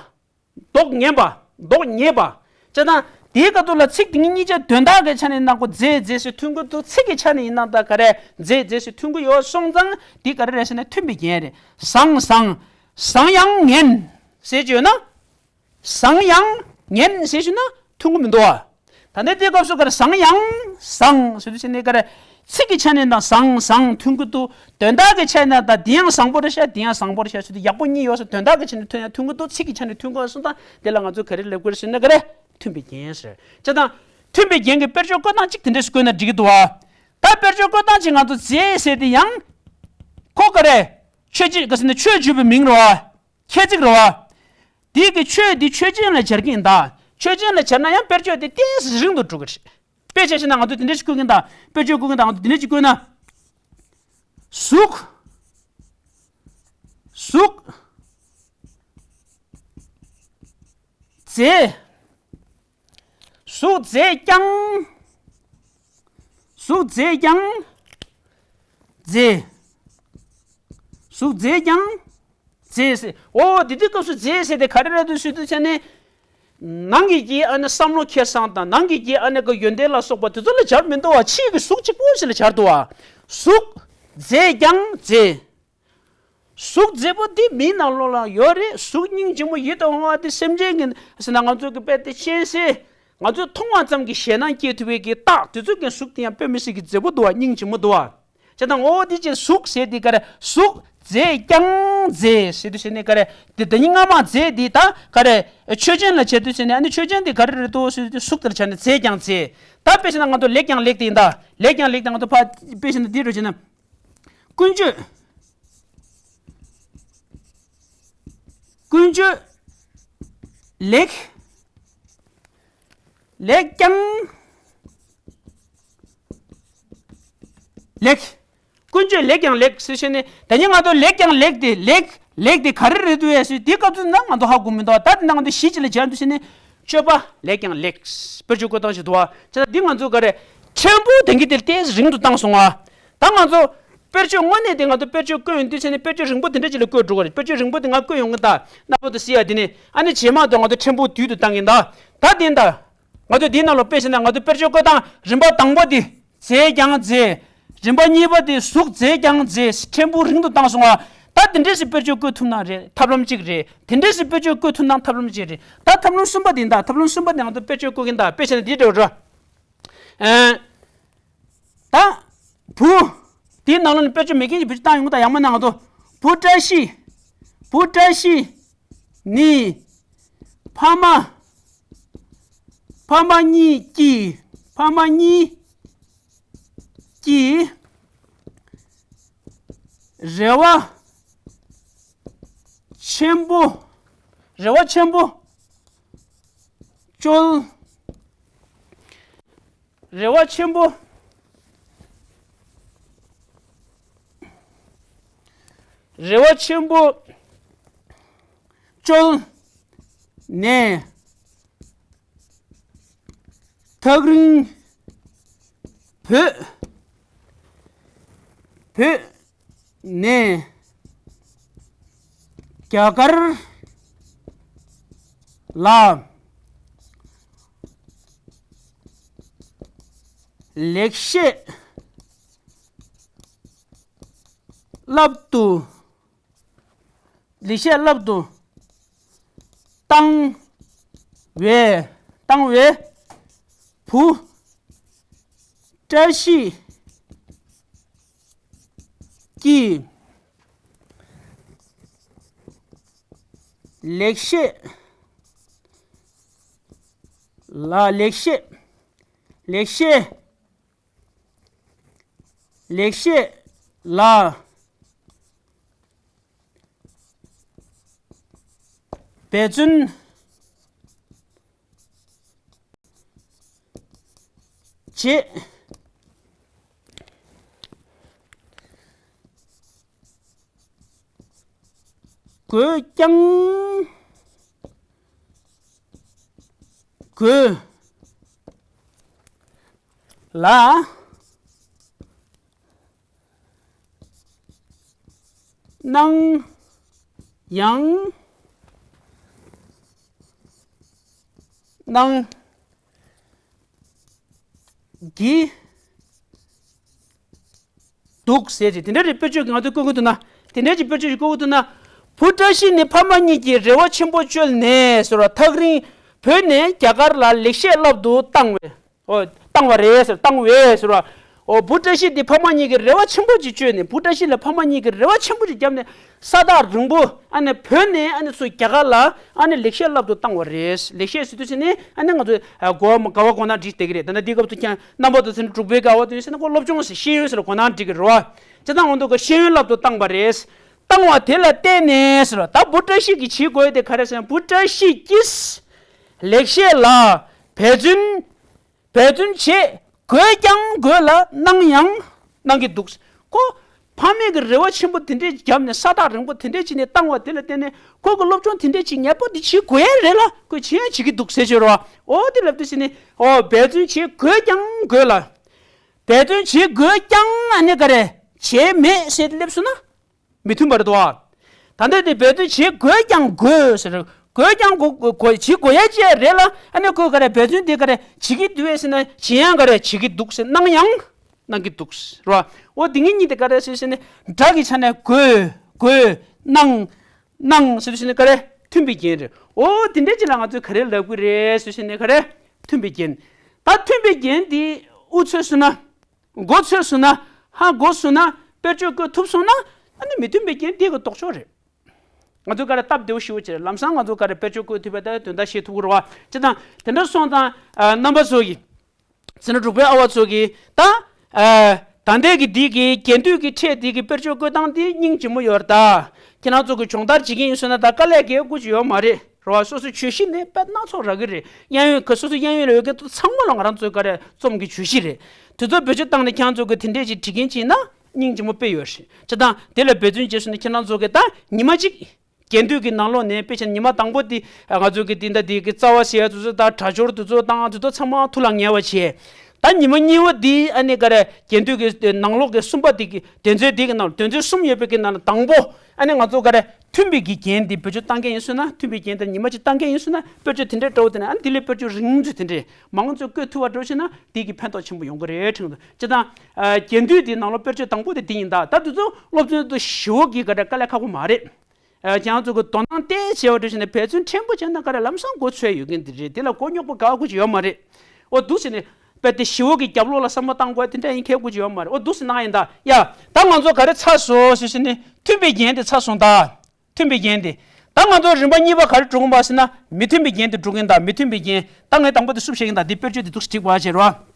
ལྡོག་ངན་པ། ལྡོག་ཉེས་པ། བྱས་ཙང་དེའི་སྐབས་དུ་ལ་ཚིག་དེ་གཉིས་ཀྱི་དོན་དག་གི་ཆ་ནས་ཡིན་ན་ཁོ་མཛེས་མཛེས་སུ་མཐུན་གྱི་འདུག་ཚིག་གི་ཆ་ནས་ཡིན་ན་ད་ག་རེ་མཛེས་མཛེས་སུ་མཐུན་གྱི་ཡོད་སོང་ཙང་དེ་ག་རེ་རེད་ཟེར་ན་མཐུན་པའི་རྒྱན་རེད། བཟང་བཟང་། བཟང་ཡང་ངན་ཟེར་གྱི་ཡོད་ན། བཟང་ཡང་ངན་ཟེར་གྱི་ཡོད་ན་མཐུན་གྱི་མི་འདུག་བ། ད་ལྟའི་དེའི་སྐབས་སུ་ག་རེ་བཟང་ཡང་བཟང་ཟེར་དུས་ཕྱིན་ནས་ག་རེ། ཚིག་གི་ཆ་ནས་དང་བཟང་བཟང་མཐུན་གྱི་འདུག་དོན་དག་གི་ཆ་ནས་དང་འདི་ཡང་བཟང་པོ་རེད་ཤག་འདི་ཡང་བཟང་པོ་རེད་ཤག་ཟེར་དུས་ཡག་པོ་གཉིས་ཡོད་ས་དོན་དག་གི་ཆ་ནས་མཐུན་ཡང་མཐུན་གྱི་འདུག་ཚིག་གི་ཆ་ནས་མཐུན་གྱི་ཡོད་སོང་ཙང་དེ་ལ་ང་ཚོས་ག་རེ་ལབ་དགོས་རེད་ཟེར་ན་ག་རེ། མཐུན་པའི་རྒྱན་ཟེར། བྱས་ཙང་མཐུན་པའི་རྒྱན་གྱི་དཔེར་བརྗོད་བཀོད་སྟངས་གཅིག་དེ་འདྲས་སུ་བཀོད་ན་འགྲིག་གི་འདུག་བ། ད་དཔེར་བརྗོད་བཀོད་སྟངས་གཅིག་ང་ཚོ་མཛེས་ཟེར་དེ་ཡང་། ཁོ་ག་རེ། ཆོས་ཅན་ག་ཟེར་ན་ཆོས་བརྗོད་པའི་མིང་རེད་བ། ཁྱད་ཚིག་རེད་བ། དེའི་གི་ཆོས་འདི་ཆོས་ཅན་ལ་སྦྱར་གྱི་ཡིན་ད། ཆོས་ཅན་ལ་སྦྱར་ན་ཡང་དཔེར་བརྗོད་དེ་ཏོག་ཙམ་རིང་དུ་འགྲོ་གི་རེད། དཔེ་ཆ་བཞག་ན་ང་ཚོ་དེ་འདྲ་ཞིག་བཀོད་གི་ཡིན་ད། དཔེར་བརྗོད་བཀོད་གི་ཡིན་ད། ང་ཚོ་དེ་འདྲ་ཞིག་བཀོད་ན། ཟུག་ཟུག་མཛེས། ཟུག་མཛེས་ཀྱང་། ཟུག་མཛེས་ཀྱང་། མཛེས། ཟུག་མཛེས་ཀྱང་། མཛེས་ཟེར། འོ་དེ་དུས་སྐབས་སུ་མཛེས་ཟེར་དེ་ག་རེ་རེད་འདུག་ཟེར་དུས་ཙ་ནས། ནང་གི་གི་ཨ་ནི་བསམ་བློ་འཁྱེར་སྟངས་དང་ནང་གི་གི་ཨ་ནི་གི་ཡོན་ཏན་ལ་སོགས་པ་དེ་ཚོ་ལ་སྦྱར་མི་འདུག་བ། ཕྱིའི་གི་གཟུགས་གཅིག་པོ་ཞིག་ལ་སྦྱར་འདུག་བ། ཟུག་མཛེས་ཀྱང་མཛེས། གཟུགས་མཛེས་པོ་འདི་མིའི་ནང་ལོགས་ལ་ཡོད་རེད། གཟུགས་སྙིང་རྗེ་མོ་ཡིད་དུ་འོང་བ་འདི་སེམས་ཅན་གྱི་ཟེར་ན་ང་ཚོ་གི་དཔེ་དེ་ཤེས་སེ། ང་ཚོས་མཐོང་བ་ཙམ་གྱིས་ཞེད་སྣང་སྐྱེ་ཐུབ་པའི་གི་རྟགས་དེ་ཚོ་གི་གཟུགས་དེ་ཡང་དཔེ་མི་སྲིད་ཀྱི་མཛེས་པོ་འདུག་བ། སྙིང་རྗེ་མོ་འདུག་བ། བྱས་ཙང་འོ་དེ་ཅི་གཟུགས་ཟེར་དེ་ག་རེ། གཟུགས་མཛེས་ཀྱང་མཛེས་ཟེར་དུས་ཟེར་ནས་ག་རེ། དེ་ད་ཉིན་སྔ་མ་མཛེས་དེ་ད་ག་རེ། ཆོས་ཅན་ལ་བྱེད་དུས་ཟེར་ནས་ཨ་ནི་ཆོས་ཅན་དེ་ག་རེ་རེད་དོ་ཟེར་དུས་གཟུགས་དེར་བྱས་ནས་མཛེས་ཀྱང་མཛེས། ད་དཔེ་བྱས་ན་ང་ཚོ་ལེགས་ཀྱང་ལེགས་དེ་ཡིན་ད། ལེགས་ཀྱང་ལེགས་དེ་ང་ཚོ་ཕ་དཔེ་བྱས་ན་འདི་འགྲོ་བྱས་ན། ཀུན་སྤྱོད། ཀུན་སྤྱོད་ལེགས། ལེགས་ཀྱང་ལེགས། ཀུན་སྤྱོད་ལེགས་ཀྱང་ལེགས་ཟེར་བྱས་ནས་ད་ནི་ང་ཚོ་ལེགས་ཀྱང་ལེགས་དེ་ལེགས་ལེགས་དེ་ག་རེ་རེད་འདུག་ཡ་ཟེར་དེ་སྐབས་སུ་ན་ང་ཚོ་ཧ་གོ་མི་འདུག་ད་དེ་ན་ང་ཚོ་གཞི་ཅིག་ལ་སྦྱར་འདུག་ཟེར་ནས་སྤྱོད་པ་ལེགས་ཀྱང་ལེགས། དཔེར་བརྗོད་བཀོད་སྟངས་ཤིག་འདུག་བ། བྱས་ཙང་འདི་ང་ཚོ་ག་རེ། ཕྲན་བུ་དེང་གི་དེར་ཏོག་ཙམ་རིང་དུ་བཏང་སོང་བ། ད་ང་ཚོ་དཔེར་བརྗོད་དངོས་གནས་དེ་ང་ཚོ་དཔེར་བརྗོད་བཀོད་ཡོང་དུས་ཚེ་ནས་དཔེར་བརྗོད་རིང་པོ་དེ་འདྲ་ཅིག་ལ་བཀོད་འགྲོ་གི་རེད། དཔེར་བརྗོད་རིང་པོ་དེ་ང་བཀོད་ཡོང་གི་ད་རྣམ་པ་དུ་སྲིད་ཡ་དེ་ནས་ཨ་ནི་རྗེས་མ་དུ་ང་ཚོ་ཕྲན་བུ་བསྡུས་དུ་བཏང་གིན་ད། ད་དེ་ད། ང་ཚོ་དེའི་ནང་ལ་དཔེ་བྱས་ན་ང་ཚོ་དཔེར་བརྗོད་བཀོད་སྟངས་རིམ་པ་དང་པོ་དེ་མཛེས་ཀྱང་མཛེས། རིམ་པ་གཉིས་པ་དེ་གཟུགས་མཛེས་ཀྱང་མཛེས། ཕྲན་བུ་རིང་དུ་བཏང་སོང་བ། ད་དེ་འདྲས་སུ་དཔེར་བརྗོད་བཀོད་ཐུབ་ན་རེད། ཐབས་ལམ་གཅིག་རེད། དེ་འདྲས་སུ་དཔེར་བརྗོད་བཀོད་ཐུབ་ན་ཐབས་ལམ་གཅིག་རེད། ད་ཐབས་ལམ་གསུམ་པ་དེ་ད་ཐབས་ལམ་གསུམ་པ་དེ་ང་ཚོ་དཔེར་བརྗོད་བཀོད་གིན་ད་དཔེ་བྱས་ན་དེ་འདྲ་རེད། ཨ། ད། བུ། དེའི་ནང་ལོགས་ནས་དཔེར་བརྗོད་མེད་མཁན་གྱི་བུ་བཏང་ཡོང་གི་ད་ཡག་མོ་གནང་གི་འདུག་བུ་བཀྲ་ཤིས། བུ་བཀྲ་ཤིས། ནི། ཕ་མ། ཕ་མ་གཉིས་ཀྱིས། ཕ་མ་གཉིས་ཀྱིས། རེ་བ་ཆེན་པོ། རེ་བ་ཆེན་པོ། བཅོལ། རེ་བ་ཆེན་པོ། རེ་བ་ཆེན་པོ། བཅོལ། ནས། ཐག་རིང་། བོད། བོད། ནས། རྒྱ་གར། ལ། ལེགས་བཤད། བསླབ་ཏུ། ལེགས་བཤད་བསླབ་ཏུ། བཏང་བའི། བཏང་བའི། བུ། བཀྲ་ཤིས། ཀྱིས། ལེགས་བཤད། ལ་ལེགས་བཤད། ལེགས་བཤད། ལེགས་བཤད་ལ་འབད་བརྩོན་བྱེད་དགོས་ཀྱང་དགོས་ལ། གནང་ཡང་གནང་གི་འདུག་ཟེར་ཏེ། དེ་འདྲ་རེ་དཔེར་བརྗོད་ཀྱི་ང་ཚོས་བཀོད་ཀྱི་འདུག་ན། དེ་འདྲ་ཅིག་དཔེར་བརྗོད་ཅིག་བཀོད་ཀྱི་འདུག་ན། བུ་བཀྲ་ཤིས་ནི་ཕ་མ་གཉིས་ཀྱི་རེ་བ་ཆེན་པོ་བཅོལ་ནས་ཟེར་བ། ཐག་རིང་བོད་ནས་རྒྱ་གར་ལ་ལེགས་བཤད་བསླབ་ཏུ་བཏང་བས། ཨོ། བཏང་བ་རེད་ཟེར། བཏང་བས་ཟེར་བ། ཨོ། བུ་བཀྲ་ཤིས་འདི་ཕ་མ་གཉིས་ཀྱི་རེ་བ་ཆེན་པོ་ཅིག་བཅོལ་ནས། བུ་བཀྲ་ཤིས་ལ་ཕ་མ་གཉིས་ཀྱི་རེ་བ་ཆེན་པོ་ཅིག་བརྒྱབ་ནས། ས་ཐག་རིང་པོ་ཨ་ནི་བོད་ནས་ཨ་ནི་སུ་རྒྱ་གར་ལ་ཨ་ནི་ལེགས་བཤད་བསླབ་ཏུ་བཏང་བ་རེད། ལེགས་བཤད་ཟེར་དུས་ཙ་ནས་ཨ་ནི་ང་ཚོས་གོ་བ་གོ་ན་འགྲིག་བསྡད་ཀྱི་རེད། ད་ནི་འདི་སྐབས་སུ་ཀྱང་རྣམ་པ་དུ་ཟིན་དྲུག་པའི་དགའ་བ་དུ་ཡོད་ཟེར་ན་ཁོ་སློབ་སྦྱོང་ཟེར། ཤེས་ཡོན་ཟེར་ལ་གོ་ན་འགྲིག་གི་རེད་བ། བྱས་ཙང་འོ་འདུག་ག་ཤེས་ཡོན་བསླབ་ཏུ་བཏང་བ་རེད། བཏང་བ་དེ་ལ་བརྟེན་ནས་ཟེར་བ། ད་བུ་བཀྲ་ཤིས་ཀྱིས་བྱེད་དགོས་དེ་ག་རེ་ཟེར་ན། བུ་བཀྲ་ཤིས་ཀྱིས་ལེགས་བཤད་ལ་འབད་བརྩོན། འབད་བརྩོན་བྱེད་དགོས་ཀྱང་དགོས་ལ་གནང་ཡང་གནང་གི་འདུག་ཁོ་ཕ་ ཕ་མེས་ཀྱི་རེ་བ་ཆེན་པོ་དེ་འདྲས་བརྒྱབ་ནས་ས་ཐག་རིང་པོ་དེ་འདྲས་བྱས་ནས་བཏང་བ་དེ་ལ་བརྟེན་ནས་ཁོ་གི་སློབ་སྦྱོང་དེ་འདྲས་ཅིག་ངེས་པར་དུ་བྱེད་དགོས་ཡ་རེད་ལ། ཁོས་བྱེད་ཡ་བྱེད་ཀྱི་འདུག་ཟེར་ཞོར་བ། འོ་དེ་ལབ་དུས་ཟེར་ནས། འོ་འབད་བརྩོན་བྱེད་དགོས་ཀྱང་དགོས་ལ། འབད་བརྩོན་བྱེད་དགོས་ཀྱང་ཨ་ནི་ག་རེ། བྱེད་མེད་ཟེར་སླེབས་སོང་ན། མི་མཐུན་པ་རེད་དོ། ད་ལྟ་དེ་འབད་བརྩོན་བྱེད་དགོས་ཀྱང་དགོས་ཟེར། དགོས་ཀྱང་དགོས་དགོས་བྱེད་དགོས་ཡ་ཅི་རེད་ལ། ཨ་ནི་ཁོས་ག་རེ་འབད་བརྩོན་དེ་ག་རེ་བྱེད་ཀྱི་འདུག་ཟེར་ན། བྱེད་ཡང་ག་རེ་བྱེད་ཀྱི་འདུག་ཟེར། གནང་ཡང་གནང་གི་འདུག་རེད་བ། འོ་དེ་ངེད་གཉིས་དེ་ག་རེ་ཟེར་ཟེར་ནས་སྒྲ་གི་ཆ་ནས་དགོས་དགོས་གནང་གནང་ཟེར་ཟེར་ནས་ག་རེ་མཐུན་པའི་རྒྱན་རེད། འོ་དེ་འདྲའི་ཅིག་ལ་ང་ཚོས་ག་རེ་ལབ་དགོས་རེད་ཟེར་ཟེར་ནས་ག་རེ་མཐུན་པའི་རྒྱན། ད་མཐུན་པའི་རྒྱན་དེ་འུ་ཚོས་སུ་ན། མགོ་ཚོས་སོང་ན། ཧ་གོ་སོང་ན། དཔེར་བརྗོད་བཀོད་ཐུབ་སོང་ན། ཨ་ནི་མི་མཐུན་པའི་རྒྱན་དེ་གི་ལྡོག་ཕྱོགས་རེད། ང་ཚོ་ག་རེ་སྟབས་བདེ་བོ་ཞེ་པོ་ཅིག་རེད། ལམ་སང་ང་ཚོ་ག་རེ་དཔེར་བརྗོད་བཀོད་ཐུབ་པ་དང་དོན་དག་ཤེས་ཐུབ་ཀྱི་རེད་བ། ཅི་དང་དེ་འདྲ་སོང་ཙང་། ཨ། རྣམ་པ་ཚོ་གིས། ཚེ་ན་འབྲུག་པའི་ཨ་བ་ཚོ་གིས་ད། ཨ། ད་ལྟའི་གི་འདི་གི་རྒྱན་སྡུད་ཀྱི་ཕྲད་འདི་གི་དཔེར་བརྗོད་བཀོད་སྟངས་འདི་སྙིང་རྗེ་མོ་ཡོད་རེད་ད། ཁྱེད་རང་ཚོ་གི་སྦྱོང་བརྡར་བྱེད་ཀྱི་ཡིན་སོང་ན་ད་དཀའ་ལས་རྒྱག་དགོས་ཀྱི་ཡོད་མ་རེད། རེད་བ། སོ་སོའི་བརྗོད་གཞི་ནི་དཔེ་སྣ་ཚོགས་རག་གི་རེད། གཡས་གཡོན་གྱི་སོ་སོའི་གཡས་གཡོན་ལ་ཡོད་མཁན་དེ་ཚང་མ་ལ་ང་རང་ཚོའི་ག་རེ་རྩོམ་གྱི་བརྗོད་གཞི་རེད། དེ་ཚོ་བེད་སྤྱོད་བཏང་ནས་ཁྱེད་རང་ཚོ་གིས་དེ་འདྲས་ཅིག་བྲིས་མཁན་ཅིག་ཡིན་ན་སྙིང་རྗེ་མོ་དཔེ་ཡོད་རེད། བྱས་ཙང་དེ་ལ་འབད་བརྩོན་བྱས་སོང་ན་ཁྱེད་རང་ཚོ་གིས་ད་ཉི་མ་གཅིག་རྒྱན་སྡུད་ཀྱི་ནང་ལོགས་ནས་དཔེ་ཆ་ཉི་མ་དང་པོ་དེ་ང་ཚོ་གིས་དེ་འདྲ་དེ་གི་རྩ་བ་ཟེར་ཡ་དེ་ཚོ་དང་སྒྲ་སྦྱོར་དེ་ཚོ་དང་དེ་ཚོ་ཚང་མ་ཐུགས་ལ་ངེས་པ་བྱས། ད་ཉི་མ་གཉིས་པ་འདི་ཨ་ནི་ག་རེ་རྒྱན་སྡུད་ཀྱི་ནང་ལོགས་ཀྱི་གསུམ་པ་འདི་གི་དོན་ཚན་འདི་གི་ནང་དོན་ཚན་གསུམ་ཡོད་པའི་གི་ནང་ལ་དང་པོ་ཨ་ནི་ང་ཚོ་ག་རེ་མཐུན་པའི་གི་རྒྱན་འདི་བེད་སྤྱོད་བཏང་མཁན་ཡིན་སོང་ན། མཐུན་པའི་རྒྱན་དེ་ཉི་མ་གཅིག་བཏང་མཁན་ཡིན་སོང་ན་དཔེར་བརྗོད་དེ་འདྲའི་འདྲ་བོ་དེ་ནས་ཨ་ནི་དེ་ལས་དཔེར་བརྗོད་རིང་ཚོད་དེ་འདྲའི་མང་ཚོད་བཀོད་ཐུབ་པ་འདྲ་བོ་བྱས་ན་དེ་གི་ཕན་ཐོགས་ཆེན་པོ་ཡོང་གི་རེད་དྲན་གྱི་འདུག། སྤྱིར་བཏང་། ཨ། རྒྱན་སྡུད་དེ་ནང་ལོགས་དཔེར་བརྗོད་དང་པོ་དེ་འདི་ཡིན་ད། ད་དེ་ཚོ་སློབ་ཚན་དུ་ཞེ་པོ་གི་ག་རེ་དཀའ་ལས་ཁག་པོ་མ་རེད། ཨ། ཁྱེད་རང་ཚོ་གི་དོ་སྣང་ཏོག་ཙམ་བྱས་པ་འདྲ་བྱས་ན། འབད་བརྩོན་ཕྲན་བུ་བྱས་ན་ག་རེ་ལམ་སང་གོ་ཚོད་ཡོད་མཁན་དེ་རེད། དེ་ལ་མགོ་རྙོག་པོ་ག་ག་ཅིག་ཡོད་མ་རེད། འོ་འདུག་ཟེར་ནས་དཔེ་དེ་ཞེ་པོ་གི་རྒྱབ་ལོགས་ལ་བསམ་བློ་བཏང་དགོས་དེ་འདྲ་ཡིན་ཁག་པོ་ཅིག་ཡོད་མ་རེད། འོ་འདུག་ཟེར་ན་ཡིན་ད། ཡ། ད་ང་ཚོ་ག་རེ་ཚར་སོང་ཟེར་ཟེར་ནས་མཐུན་པའི་རྒྱན་དེ་ཚར་སོང་ད། མཐུན་པའི་རྒྱན་དེ། ད་ང་ཚོ་རིམ་པ་གཉིས་པ་ག་རེ་འགྲོ་གི་ཡིན་པ་ཟེར་ན། མི་མཐུན་པའི་རྒྱན་དེ་འགྲོ་གི་ཡིན་ད། མི་མཐུན་པའི་རྒྱན། ད་ངས་དང་པོ་དེ་བསུབ་བྱེད་ཀྱི་ཡིན་ད། འདི་དཔེར་བརྗོད་དེ་འདུག་སེ་བྲིས་པ་བྱེད་རོགས།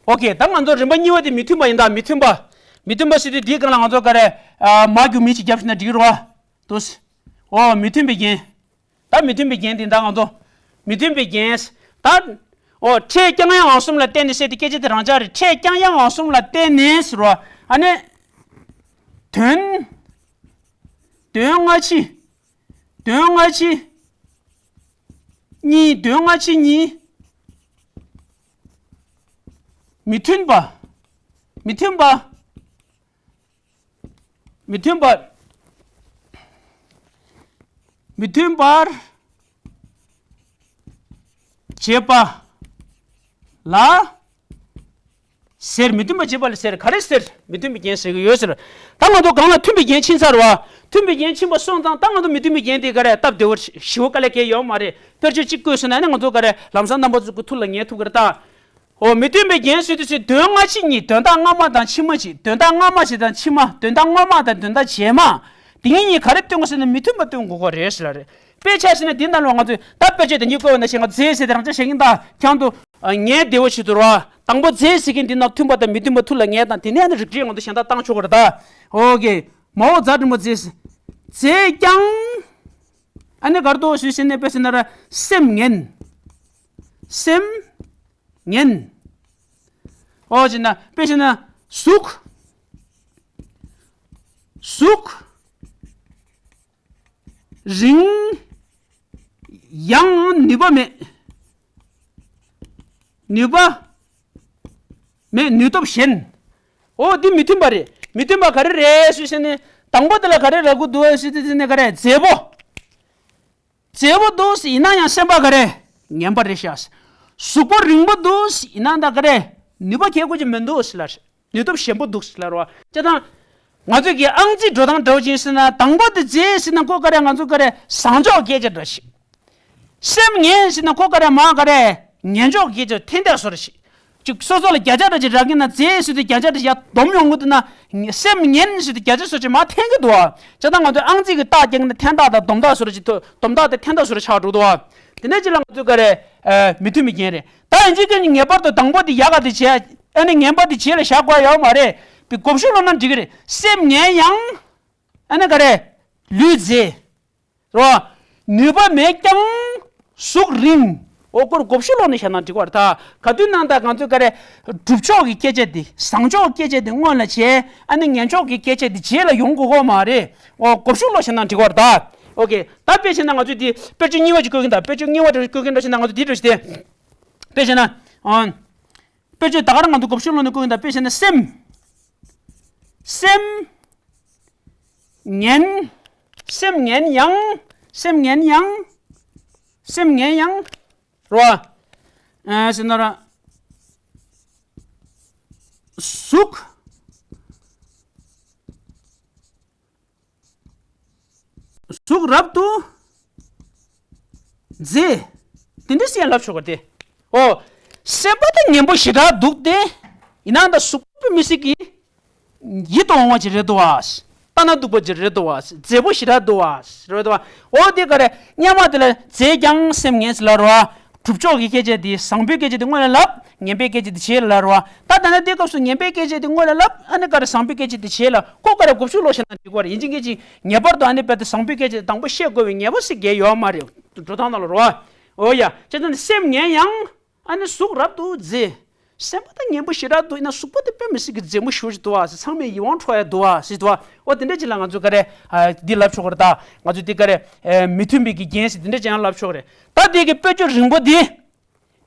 ཨོ་ཁེ། ད་ང་ཚོ་རིམ་པ་གཉིས་པ་དེ་མི་མཐུན་པ་ཡིན་ད། མི་མཐུན་པ། མི་མཐུན་པ་ཟེར་དུས་འདིའི་སྒང་ལ་ང་ཚོ་ག་རེ། ཨ། མ་རྒྱུ་མི་ཅིག་བརྒྱབ་ཟིན་ན་འགྲིག་གི་རེད་བ། དུས། ཨོ་མི་མཐུན་པའི་རྒྱན། ད་མི་མཐུན་པའི་རྒྱན་དེ་ད་ང་ཚོ། མི་མཐུན་པའི་རྒྱན། ད། ཨོ་ཕྲད་ཀྱང་ཡང་འང་གསུམ་ལ་བརྟེན་ནས་ཟེར་དེ་སྐད་ཆ་དེ་རང་འཇགས་རེད། ཕྲད་ཀྱང་ཡང་འང་གསུམ་ལ་བརྟེན་ནས་ཟེར་བ། ཨ་ནི། དོན། དོན་སྔ་ཕྱི། དོན་སྔ་ཕྱི། གཉིས། དོན་སྔ་ཕྱི་གཉིས། མི་མཐུན་པ། མི་མཐུན་པ། མི་མཐུན་པ། མི་མཐུན་པར་བྱེད་པ་ལ་ཟེར། མི་མཐུན་པར་བྱེད་པ་ལ་ཟེར། ག་རེ་ཟེར། མི་མཐུན་པའི་རྒྱན་ཟེར་གྱི་ཡོད་ཟེར། ད་ང་ཚོ་སྒང་ལ་མཐུན་པའི་རྒྱན་ཕྱིན་ཚར་བ། མཐུན་པའི་རྒྱན་ཕྱིན་པ་སོང་ཙང་ད་ང་ཚོ་མི་མཐུན་པའི་རྒྱན་དེ་ག་རེ་སྟབས་བདེ་བོ་ཞེ་པོ་དཀའ་ལས་ཁག་ཡོད་མ་རེད། དཔེར་བརྗོད་གཅིག་བཀོད་སོང་ན་ནི་ང་ཚོ་ག་རེ་ལམ་སང་རྣམ་པ་ཚོ་གི་ཐུགས་ལ་ངེས་ཐུབ་ཀྱི་རེད་ད། འོ་མི་མཐུན་པའི་རྒྱན་ཟེར་དུས་ཚེ་དོན་སྔ་ཕྱི་གཉིས། དོན་དག་སྔ་མ་དང་ཕྱི་མ་གཅིག། དོན་དག་སྔ་མ་ཞིག་དང་ཕྱི་མ། དོན་དག་སྔོན་མ་དང་དོན་དག་རྗེས་མ། དེ་གཉིས་གཉིས་ག་རེ་སྟོན་དགོས་ཟེར་ན་མི་མཐུན་པ་སྟོན་དགོས་ཀྱི་རེད་ཟེར་ལ་རེད། དཔེ་ཆ་བཞག་ན་འདི་ནང་ལ་ང་ཚོས་ད་དཔེ་ཆ་དེ་གཉིས་བཀོད་པ་ནང་བཞིན་ང་རྫས་ཟེར་དེ་རང་ཅག་བཤད་ཀྱིན་ད་ཁྱང་དུ་ངས་བདེ་བོ་བྱེད་དུ་ར། དང་པོ་རྫས་ཟེར་མཁན་འདི་ནང་མཐུན་པ་དང་མི་མཐུན་པ་ཐུགས་ལ་ངེས་དང་དེ་ནས་ཨ་ནི་རིགས་འགྲེ་ང་ཚོ་གཞན་དག་བཏང་ཆོག་གི་རེད་ད། ཨོ་ཀེ། མའོ་ཛ་འགྲེང་བུ་རྫས། རྫས་ཀྱང་། ཨ་ནི་གར་དོ་ཞུས་ཟིན་ནས་དཔེ་ཟིན་ན་ར་སེམས་ངན། སེམས་ངན། ཨོ་ཟེར་ན་དཔེ་ཟིན་ན་གཟུགས། གཟུགས། རིང་། ཡང་ནུས་པ་མེད། ནུས་པ་མེད། ནུས་སྟོབས་ཞན། ཨོ་འདི་མི་མཐུན་པ་རེད། མི་མཐུན་པ་ག་རེ་རེད་ཞུས་ཟིན་ནས་དང་པོ་དེ་ལ་ག་རེ་རག་གི་འདུག་ཞུས་ཟིན་ནས་ག་རེ་མཛེས་པོ། མཛེས་པོ་འདུག་ཡིན་ན་ཡང་སེམས་པ་ག་རེ་ངན་པ་རེད་ཤག། གཟུགས་པོ་རིང་པོ་འདུག་ཡིན་ན་ད་ག་རེ་ནུས་པ་གལ་དགོས་ཀྱི་མི་འདུག་ཟེར་ལ། ནུས་སྟོབས་ཞན་པོ་འདུག་ཟེར་ལ་རོ། ཅེ་དང་། ང་ཚོས་ཀྱི་ཨང་རྩིས་འགྲོ་སྟངས་འདྲ་བོ་ཅིག་ཟེར་ན་དང་པོ་དེ་རྫས་ཟེར་ན་ཁོ་ག་རེ་ང་ཚོ་ག་རེ་བཟང་ཕྱོགས་སྐད་ཆ་འདྲ་ཞིག། སེམས་ངན་ཟེར་ན་ཁོ་ག་རེ་མ་ག་རེ་ངན་ཕྱོགས་སྐད་ཆ་འཐེན་ཐག་སོར་ཞིག། ཅིག་སོ་སོ་ལ་བརྒྱ་ཆ་འདྲ་ཅིག་རག་གིན་ན་རྫས་ཟེར་དུས་བརྒྱ་ཆ་འདྲ་ཡར་སྡོམ་ཡོང་གི་འདུག་ན། སེམས་ངན་ཟེར་དུས་བརྒྱ་ཆ་སོར་ཅིག་མར་འཐེན་གི་འདུག་བ། ཅེ་དང་ང་ཚོས་ཨང་རྩིས་ཀྱི་རྟགས་རྒྱག་གིན་ན་འཐེན་རྟགས་དང་སྡོམ་རྟགས་སོར་ཅིག་སྡོམ་རྟགས་དེ་འཐེན་རྟགས་སོར་ཆགས་འགྲོ་འདུག་བ། དེ་འདྲ་ཅིག་ལ་ང་ཚོས་ག་རེ། ཨ། མི་མཐུན་པའི་རྒྱན་རེད། ད་ཡིན་གཅིག་མིན་གཅིག་ངེས་པར་དུ་དང་པོ་དེ་ཡག་ག་དེ་བྱས། ཨ་ནི་ངན་པ་དེ་རྗེས་ལ་བཞག་དགོས་ཡོད་མ་རེད། བསྒོ་བཤུ་སློང་ན་འགྲིག་གི་རེད། སེམས་ངན་ཡང་། ཨ་ནི་ག་རེ། ལུས་མཛེས། རོ། ནུས་པ་མེད་ཀྱང་གཟུགས་རིང་། འོ་ཁོར་བསྒོ་བཤུ་སློང་ནས་བཞག་ན་འགྲིག་པ་རེད་ད། ག་དུས་ནང་ད་ང་ཚོས་ག་རེ། སྒྲུབ་ཕྱོགས་ཀྱི་སྐད་ཆ་འདི། བཟང་ཕྱོགས་སྐད་ཆ་འདི་སྔོན་ལ་བྱས། ཨ་ནི་ངན་ཕྱོགས་ཀྱི་སྐད་ཆ་འདི་རྗེས་ལ་ཡོང་དགོས་ཀྱི་མ་རེད། འོ་བསྒོ་བཤུ་སློང་བཞག་ན་འགྲིག་པ་རེད་ད། ཨོ་ཁེ། ད་དཔེ་བྱས་ན་ང་ཚོས་འདི་དཔེ་བརྗོད་རྙིང་བ་ཅིག་བཀོད་ཀྱིན་ད། དཔེ་བརྗོད་རྙིང་བ་འདྲ་བཀོད་ཀྱིན་འདྲ་བྱས་ན་ང་ཚོས་འདི་འདྲ་བྱས་ཏེ། དཔེ་བྱས་ན། ཨ། དཔེ་བརྗོད་ད་ག་རང་ང་ཚོ་བསྒོ་བཤུ་སློང་ནས་བཀོད་ཀྱིན་ད། དཔེ་བྱས་ན་སེམས། སེམས། ངན། སེམས་ངན་ཡང་། སེམས་ངན་ཡང་། སེམས་ངན་ཡང་། རོ། ཨ། ཟེར་ན་ར། གཟུགས། གཟུགས་རབ་ཏུ་མཛེས། དེ་འདྲ་ཟེར་ལབ་ཆོག་གི་རེད། འོ། སེམས་པ་དེ་ངན་པོ་ཞེ་དྲག་འདུག་སྟེ། ཡིན་ནའང་ད་གཟུགས་པོ་དཔེ་མི་སྲིད་ཀྱི་ཡིད་དུ་འོང་བ་ཅིག་རེད་འདུག་བ། ལྟ་ན་སྡུག་པོ་ཅིག་རེད་འདུག་བ། མཛེས་པོ་ཞེ་དྲག་འདུག་བ། རེད་འདུག་བ། འོ་དེ་ག་རེ། སྔོན་མ་དེ་ལ་མཛེས་ཀྱང་སེམས་ངན་ཟེར་ལབ་རེད་བ། སྒྲུབ་ཕྱོགས་ཀྱི་སྐད་ཆ་དེ། བཟང་པོའི་སྐད་ཆ་དེ་སྔོན་ལ་ལབ། ངན་པའི་སྐད་ཆ་དེ་རྗེས་ལ་ལབ་རེད་བ། ད་ད་ནི་དེ་སྐབས་སུ་ངན་པའི་སྐད་ཆ་དེ་སྔོན་ལ་ལབ། ཨ་ནི་ག་རེ། བཟང་པོའི་སྐད་ཆ་དེ་རྗེས་ལ། ཁོ་ག་རེ། བསྒོ་བཤུ་སློང་བཞག་ན་འགྲིག་གི་རེད། ཡིན་གཅིག་མིན་གཅིག་ངེས་པར་དུ་ཨ་ནི་རྦད་དེ་བཟང་པོའི་སྐད་ཆ་དེ་དང་པོ་བཤད་དགོས་པའི་ངེས་པ་ཟེར་གྱི་ཡོད་མ་རེད། འགྲོ་སྟངས་ནང་ལ་རེད་བ། འོ་ཡ། བྱས་ཙང་ནི་སེམས་ངན་ཡང་། ཨ་ནི་གཟུགས་རབ་ཏུ་མཛེས། སེམས་པ་ད་ངན་པོ་ཞེ་དྲག་འདུག་ཡིན་ན་གཟུགས་པོ་དེ་དཔེ་མི་སྲིད་ཀྱི་མཛེས་མོ་ཞེ་པོ་ཅིག་འདུག་བ་ཟེར། ཚང་མས་ཡིད་དབང་འཕྲོག་ཡ་འདུག་བ་ཟེར་འདུག་བ། འོ་དེ་འདྲ་ཅིག་ལ་ང་ཚོ་ག་རེ། ཨ། འདི་ལབ་ཆོག་གི་རེད་ད། ང་ཚོ་འདི་ག་རེ། ཨ། མི་མཐུན་པའི་གི་རྒྱན་ཟེར་དེ་འདྲ་ཅིག་ཡང་ལབ་ཆོག་གི་རེད། ད་དེ་གི་དཔེ་བརྗོད་རིང་པོ་འདི།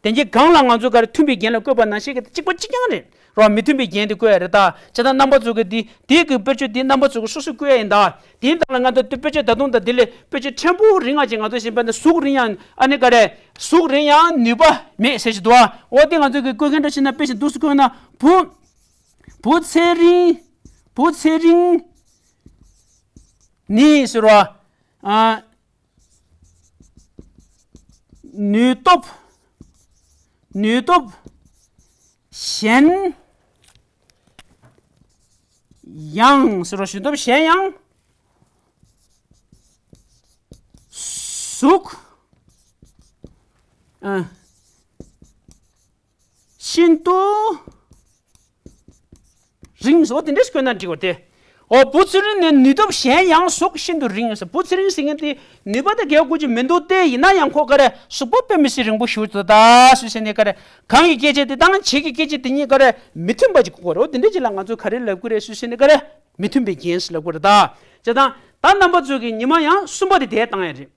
དེ་གི་སྒང་ལ་ང་ཚོ་ག་རེ། མཐུན་པའི་རྒྱན་ལ་བཀོད་པ་ནང་བཞིན་གྱི་གཅིག་པ་གཅིག་རྐྱང་རེད། རོ། མི་མཐུན་པའི་རྒྱན་དེ་བཀོད་ཡ་རེད་ད། བྱས་ཙང་རྣམ་པ་ཚོ་གི་འདི། དེ་གི་དཔེ་བརྗོད་འདི་རྣམ་པ་ཚོ་གི་སོ་སོས་བཀོད་ཡ་ཡིན་ད། དེའི་སྟེང་ལ་ང་ཚོ་དཔེ་བརྗོད་ད་དུང་ད་དེ་ལས་དཔེ་བརྗོད་ཕྲན་བུ་རིང་ང་ཅིག་ང་ཚོ་བཞིན་པ་ནི་གཟུགས་རིང་ཡང་། ཨ་ནི་ག་རེ། གཟུགས་རིང་ཡང་ནུས་པ་མེད་ཟེར་གྱི་འདུག་བ། འོ་དེ་ང་ཚོ་གི་བཀོད་མཁན་འདྲ་བྱས་ན། དཔེ་བཞིན་འདུག་སེ་བཀོད་ན། བུ། བུ་ཚེ་རིང་། བུ་ཚེ་རིང་ནི་ཟེར་བ། ཨ། ནུས་སྟོབས། ནུས་སྟོབས་ཞན་ཡང་ཟེར་རོ། ནུས་སྟོབས་ཞན་ཡང་། གཟུགས། ཨ། ཤིན་ཏུ་རིང་། འོ་དེ་འདྲ་ཞིག་བཀོད་ན་འགྲིག་པ་སྟེ། འོ། བུ་ཚེ་རིང་ནི་ནུས་སྟོབས་ཞན་ཡང་གཟུགས་ཤིན་ཏུ་རིང་ཟེར། བུ་ཚེ་རིང་ཟེར་མཁན་དེ་ནུས་པ་དེ་གལ་དགོས་ཀྱི་མི་འདུག་སྟེ། ཡིན་ན་ཡང་ཁོ་ག་རེ། གཟུགས་པོ་དཔེ་མི་སྲིད་རིང་པོ་ཞེ་པོ་ཅིག་འདུག་ད་ཟེར་ནས་ག་རེ། གང་གི་སྐད་ཆ་དེ་དང་བྱེད་ཀྱི་སྐད་ཆ་དེ་གཉིས་ག་རེ། མི་མཐུན་པ་ཅིག་གོ་དགོས་རེད། འོ་དེ་འདྲ་ཅིག་ལ་ང་ཚོས་ག་རེ་ལབ་དགོས་རེད་ཟེར་ནས་ག་རེ། མི་མཐུན་པའི་རྒྱན་ཟེར་ལབ་དགོས་རེད་ད། བྱས་ཙང་ད་རྣམ་པ་ཚོ་གིས་ཉི་མ་ཡང་གསུམ་པ་དེ་དེ་བཏང་ཡ་རེད།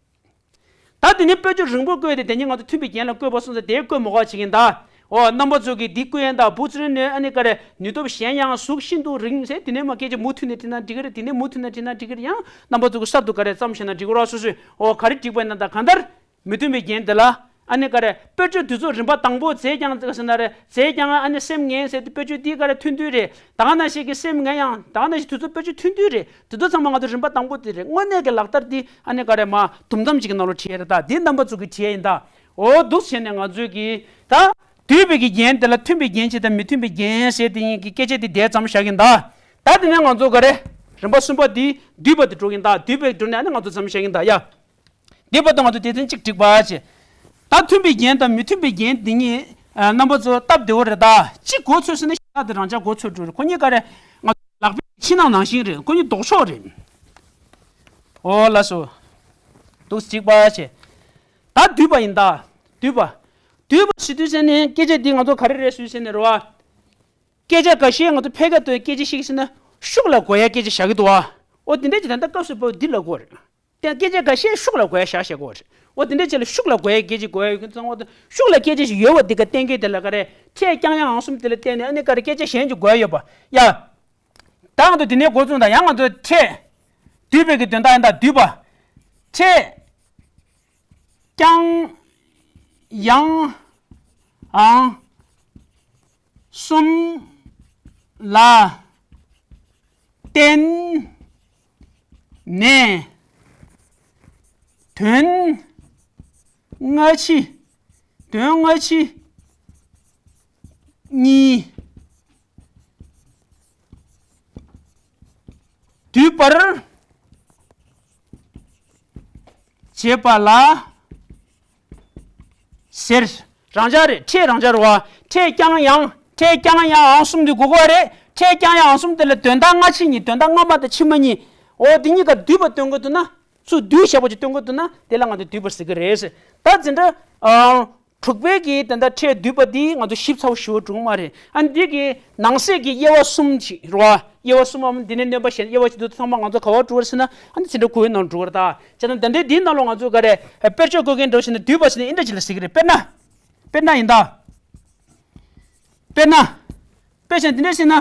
ད་དེ་ནས་དཔེ་བརྗོད་རིང་པོ་བཀོད་དེ། དེ་ནས་ང་ཚོ་མཐུན་པའི་རྒྱན་ལ་བཀོད་པ་སོང་ཙང་དེ་བཀོད་མ་དགོས་པ་བྱེད་ཀྱིན་གདའ། འོ། རྣམ་པ་ཚོ་གིས་འདི་བཀོད་ཡིན་གདའ། བུ་ཚེ་རིང་ནི་ཨ་ནི་ག་རེ། ནུས་སྟོབས་ཞན་ཡང་གཟུགས་ཤིན་ཏུ་རིང་ཟེར། དེ་ནས་མ་སྐད་ཆ་མུ་མཐུད་ནས་དྲིས་ན་འགྲིག་གི་རེད། དེ་ནས་མུ་མཐུད་ནས་དྲིས་ན་འགྲིག་གི་རེད། ཡང་རྣམ་པ་ཚོ་གིས་གསར་དུ་ག་རེ་བརྩམས་བྱས་ན་འགྲིག་གི་རེད། སོ་སོས། འོ། ག་རེ་འགྲིག་པ་ཡིན་ན། ད་གང་ལྟར་མི་མཐུན་པའི་རྒྱན་དེ་ལ་ཨ་ནི་ག་རེ། དཔེ་བརྗོད་དུས་ཚོད་རིམ་པ་དང་པོ་མཛེས་ཀྱང་ཟེར་ན་རེད། མཛེས་ཀྱང་ཨ་ནི་སེམས་ངན་ཟེར་དེ་དཔེ་བརྗོད་དེ་ག་རེ། ཐུང་ཐུང་རེད། ད་ག་ནང་བཞིན་གྱི་སེམས་ངན་ཡང་། ད་ག་ནང་བཞིན་དུས་ཚོད་དཔེ་བརྗོད་ཐུང་ཐུང་རེད། དེ་ཚོ་ཚང་མ་ང་ཚོ་རིམ་པ་དང་པོ་དེ་རེད། དངོས་གནས་ཀྱི་ལག་བསྟར་དེ་ཨ་ནི་ག་རེ། མ་དུམ་མཚམས་ཅིག་གི་ནང་ལོགས་བྲིས་ཡ་རེད། ད་དེ་རྣམ་པ་ཚོ་གིས་བྲིས་ཡ་ཡིན་ད། འོ། འདུག་བྱས་ནས་ང་ཚོས་ཀྱིས་ད་བསྡུས་པའི་གི་རྒྱན་དེ་ལ་མཐུན་པའི་རྒྱན་བྱས་དང་མི་མཐུན་པའི་རྒྱན་ཟེར་དེ་གཉིས་ཀྱི་སྐད་ཆ་དེ་དེ་ཙམ་བཞག་གིན་གདའ། ད་དེ་ནས་ང་ཚོ་ག་རེ། རིམ་པ་གསུམ་པ་དེ་བསྡུས་པ་དེ་འགྲོ་གིན་གདའ། བསྡུས་པའི་འགྲོ་ནས་ཨ་ནི་ང་ཚོ་ཙམ་བཞག་གིན་གདའ་ཡ། འདི་བར་དུ་ང་ཚོ་སྡེ་ཚན་གཅིག་བསྒྲིགས་པ་བྱས། ད་མཐུན་པའི་རྒྱན་དང་མི་མཐུན་པའི་རྒྱན་འདི་གཉིས། ཨ། རྣམ་པ་ཚོ་སྟབས་བདེ་བོ་རེད་ད། གཅིག་གོ་ཚོད་ཟེར་ན་ཞེ་དྲག་དེ་རང་འཇགས་གོ་ཚོད་འགྲོ་རེད། ཁོ་གཉིས་ག་རེ། ང་ལག་པའི་ཕྱི་ནང་ནང་བཞིན་རེད། ཁོ་གཉིས་ལྡོག་ཕྱོགས་རེད། ཨོ་ལགས་སོ། འདུག་གཅིག་པ་བྱས། ད་བསྡུས་པ་ཡིན་ད། བསྡུས་པ། བསྡུས་པ་ཟེར་དུས་ཟེར་ནས་སྐད་ཆ་འདི་ང་ཚོ་ག་རེ་རེད་ཟེར་ཟེར་ནས་རེད་བ། སྐད་ཆ་འགའ་ཤས་ང་ཚོ་ཕལ་སྐད་དུ་སྐད་ཆ་བཤད་ཟེར་ན་ཤུགས་ལ་གོ་ཡ་སྐད་ཆ་བཞག་གི་འདུག་བ། ཨོ་དེ་འདྲ་ཅིག་ད་ལྟ་སྐབས་སུ་བབས་འདི་ལ་གོ་རེད། དེ་སྐད་ཆ་འགའ་ཤས་ཤུགས་ལ་གོ་ཡ་བཞག་བཞག་གོ་རེད། ཨོ་དེ་འདྲ་ཅིག་ལ་ཤུགས་ལ་གོ་ཡ་སྐད་ཆ་གོ་ཡ་ཡོད་ཀྱི་ཚང་བ་དང་ཤུགས་ལ་སྐད་ཆ་ཞིག་ཡོད་བ་འདི་ག་གཏན་འཁེལ་དེ་ལ་ག་རེ་ཁྲལ་རྐྱང་ཡང་ཨང་གསུམ་དེ་ལ་བརྟེན་ནས་ཨ་ནི་ག་རེ་སྐད་ཆ་གཞན་ཅིག་གོ་ཡ་ཡོད་པ་ཡ། ད་ང་ཚོ་དེ་ནས་འགོ་བཙུགས་དང་ཡང་ང་ཚོ་ཁྲལ། བསྡུས་པའི་གི་དོན་དག་ཡིན་ད་བསྡུས་པ། ཁྲལ། རྐྱང་ཡང་ཨང་གསུམ་ལ་བརྟེན་ནས་དོན་སྔ་ཕྱི། དོན་སྔ་ཕྱི་གཉིས་བསྡུས་པར་བྱེད་པ་ལ་ ཟེར། རང་འཇགས་རེད། ཕྲད་རང་འཇགས་རེད་བ། ཕྲད་ཀྱང་ཡང་། ཕྲད་ཀྱང་ཡང་འང་གསུམ་དེ་དགོས་ཀྱི་རེད། ཕྲད་ཀྱང་ཡང་འང་གསུམ་དེ་ལ་དོན་དག་སྔ་ཕྱི་གཉིས། དོན་དག་སྔ་མ་དང་ཕྱི་མ་གཉིས། འོ་དེ་གཉིས་ཀ་བསྡུས་པ་སྟོན་དགོས་འདུག་ན། ཚུར་བསྡུས་བཞག་པ་ཅིག་སྟོན་དགོས་འདུག་ན། དེ་ལ་ང་ཚོས་བསྡུས་པ་ཟེར་གྱི་རེད། ད་འཛིན་གྲྭ་ཨང་། དྲུག་པའི་གི་ད་ལྟ་ཕྲད་བསྡུས་པ་འདི་ང་ཚོ་ཞིབ་ཚགས་པོ་ཞུ་བ་འགྲོ་གི་མ་རེད། ཨ་ནི་འདི་གི་ནང་གསེས་ཀྱི་དབྱེ་བ་གསུམ་ཅིག་རེད་བ། དབྱེ་བ་གསུམ་པའམ་འདི་ནས་སྣོན་པ་གཞན་དབྱེ་བ་ཅིག་འདུག་ཚང་མ་ང་ཚོ་ག་པར་འགྲོ་གི་རེད་ཟེར་ན། ཨ་ནི་འཛིན་གྲྭ་དགུ་པའི་ནང་འགྲོ་གི་རེད་ད། བྱས་ཙང་ད་ལྟའི་འདིའི་ནང་ལོགས་ང་ཚོ་ག་རེ་དཔེར་བརྗོད་བཀོད་མཁན་འདྲ་བོ་ཞིག་ན་བསྡུས་པ་ཟེར་ནས་འདི་འདྲ་ཅིག་ལ་ཟེར་གྱི་རེད། དཔེར་ན། དཔེར་ན་ཡིན་ད། དཔེར་ན། དཔེ་བཞག་འདི་འདྲ་ཟེར་ན།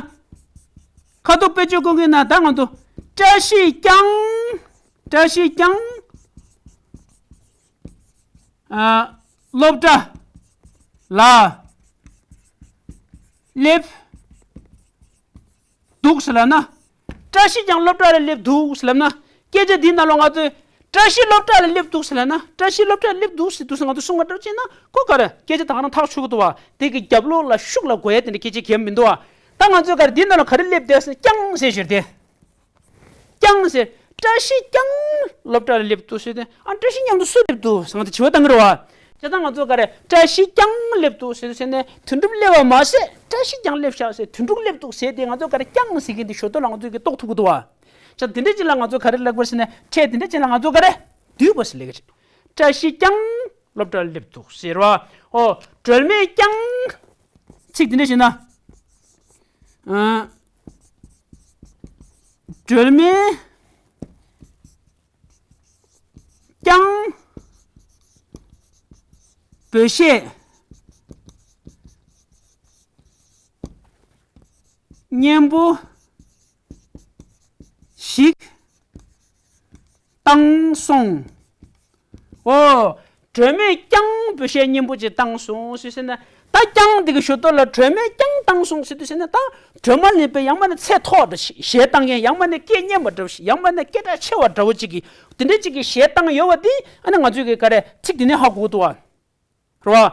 ཁ་ཐུག་དཔེར་བརྗོད་བཀོད་མཁན་ན་ད་ང་ཚོ། བཀྲ་ཤིས་ཀྱང་། བཀྲ་ཤིས་ཀྱང་། ཨ། སློབ་གྲྭ་ལ་སླེབས་འདུག་ཟེར་ལབ་ན། བཀྲ་ཤིས་ཀྱང་སློབ་གྲྭ་ལ་སླེབས་འདུག་ཟེར་ལབ་ན། སྐད་ཆ་འདིའི་ནང་ལོགས་ང་ཚོས། བཀྲ་ཤིས་སློབ་གྲྭ་ལ་སླེབས་འདུག་ཟེར་ལབ་ན། བཀྲ་ཤིས་སློབ་གྲྭ་ལ་སླེབས་འདུག་ཟེར་དུས་ང་ཚོ་གསུང་བ་འདྲ་བྱས་ན་ཁོ་ག་རེ་སྐད་ཆ་ད་ག་རང་ཐག་ཆོད་ཀྱི་འདུག་བ། དེ་གི་རྒྱབ་ལོགས་ལ་ཤུགས་ལ་གོ་ཡ་དེ་འདྲ་སྐད་ཆ་གང་ཡང་མི་འདུག་བ། ད་ང་ཚོས་ག་རེ་འདིའི་ནང་ལ་ག་རེ་སླེབས་བསྡད་ཟེར་ན་ཀྱང་ཟེར་ཞོར་དེ། ཀྱང་ཟེར། བཀྲ་ཤིས་ཀྱང་སློབ་གྲྭ་ལ་སླེབས་འདུག་ཟེར་ཏེ། ཨ། བཀྲ་ཤིས་མཉམ་དུ་སུ་སླེབས་འདུག་ཟེར་ང་ཚོ་དྲི་བ་བཏང་གི་རེད་བ། བྱས་ཙང་ང་ཚོ་ག་རེ། བཀྲ་ཤིས་ཀྱང་སླེབས་འདུག་ཟེར་ཟེར་ནས་དོན་གྲུབ་སླེབས་པ་མ་ཟད་བཀྲ་ཤིས་ཀྱང་སླེབས་ཤག་ཟེར། དོན་གྲུབ་སླེབས་འདུག་ཟེར་ཏེ་ང་ཚོ་ག་རེ་ཀྱང་ཟེར་མཁན་དེ་ཞོར་དོ་ལ་ང་ཚོ་གི་རྟོགས་ཐུབ་ཀྱི་འདུག་བ། བྱས་ཙང་དེ་འདྲ་ཅིག་ལ་ང་ཚོ་ག་རེ་ལབ་དགོས་ཟེར་ན། ཕྲད་དེ་འདྲ་ཅིག་ལ་ང་ཚོ་ག་རེ། བསྡུས་པ་ཟེར་ལབ་ཀྱི་རེད། བཀྲ་ཤིས་ཀྱང་སློབ་གྲྭར་སླེབས་འདུག་ཟེར་བ། ཨོ། སྒྲོལ་མས་ཀྱང་། ཚིག་འདི་འདྲ་བྱས་ན། ཨ། སྒྲོལ་མས་ཀྱང་འབོད་སྐད་སྙན་པོ་ཞིག་བཏང་སོང་། ཨོ། སྒྲོལ་མས་ཀྱང་འབོད་སྐད་སྙན་པོ་ཅིག་བཏང་སོང་ཟེར་ཟེར་ན། ད་ཀྱང་འདི་གི་ཞོར་དོ་ལ་སྒྲོལ་མས་ཀྱང་བཏང་སོང་ཟེར་དུས་ཟེར་ན། ད་སྒྲོལ་མ་ལ་ཡིན་པའི་ཡང་མིན་ན་ཚད་མཐོ་བ་འདྲ་ཞིག་གཞས་བཏང་མཁན། ཡང་མིན་ན་སྐད་སྙན་པ་འདྲ་བོ་ཞིག་ཡང་མིན་ན་སྐད་གྲགས་ཆེ་བ་འདྲ་བོ་ཅིག་གིས་དེ་འདྲ་ཅིག་གིས་གཞས་བཏང་ཡོད་པ་འདི། ཨ་ནི་ང་ཚོས་གི་ག་རེ་ཚིག་འདི་ནས་ཧ་གོ་གི་འདུག་བ། རེད་བ།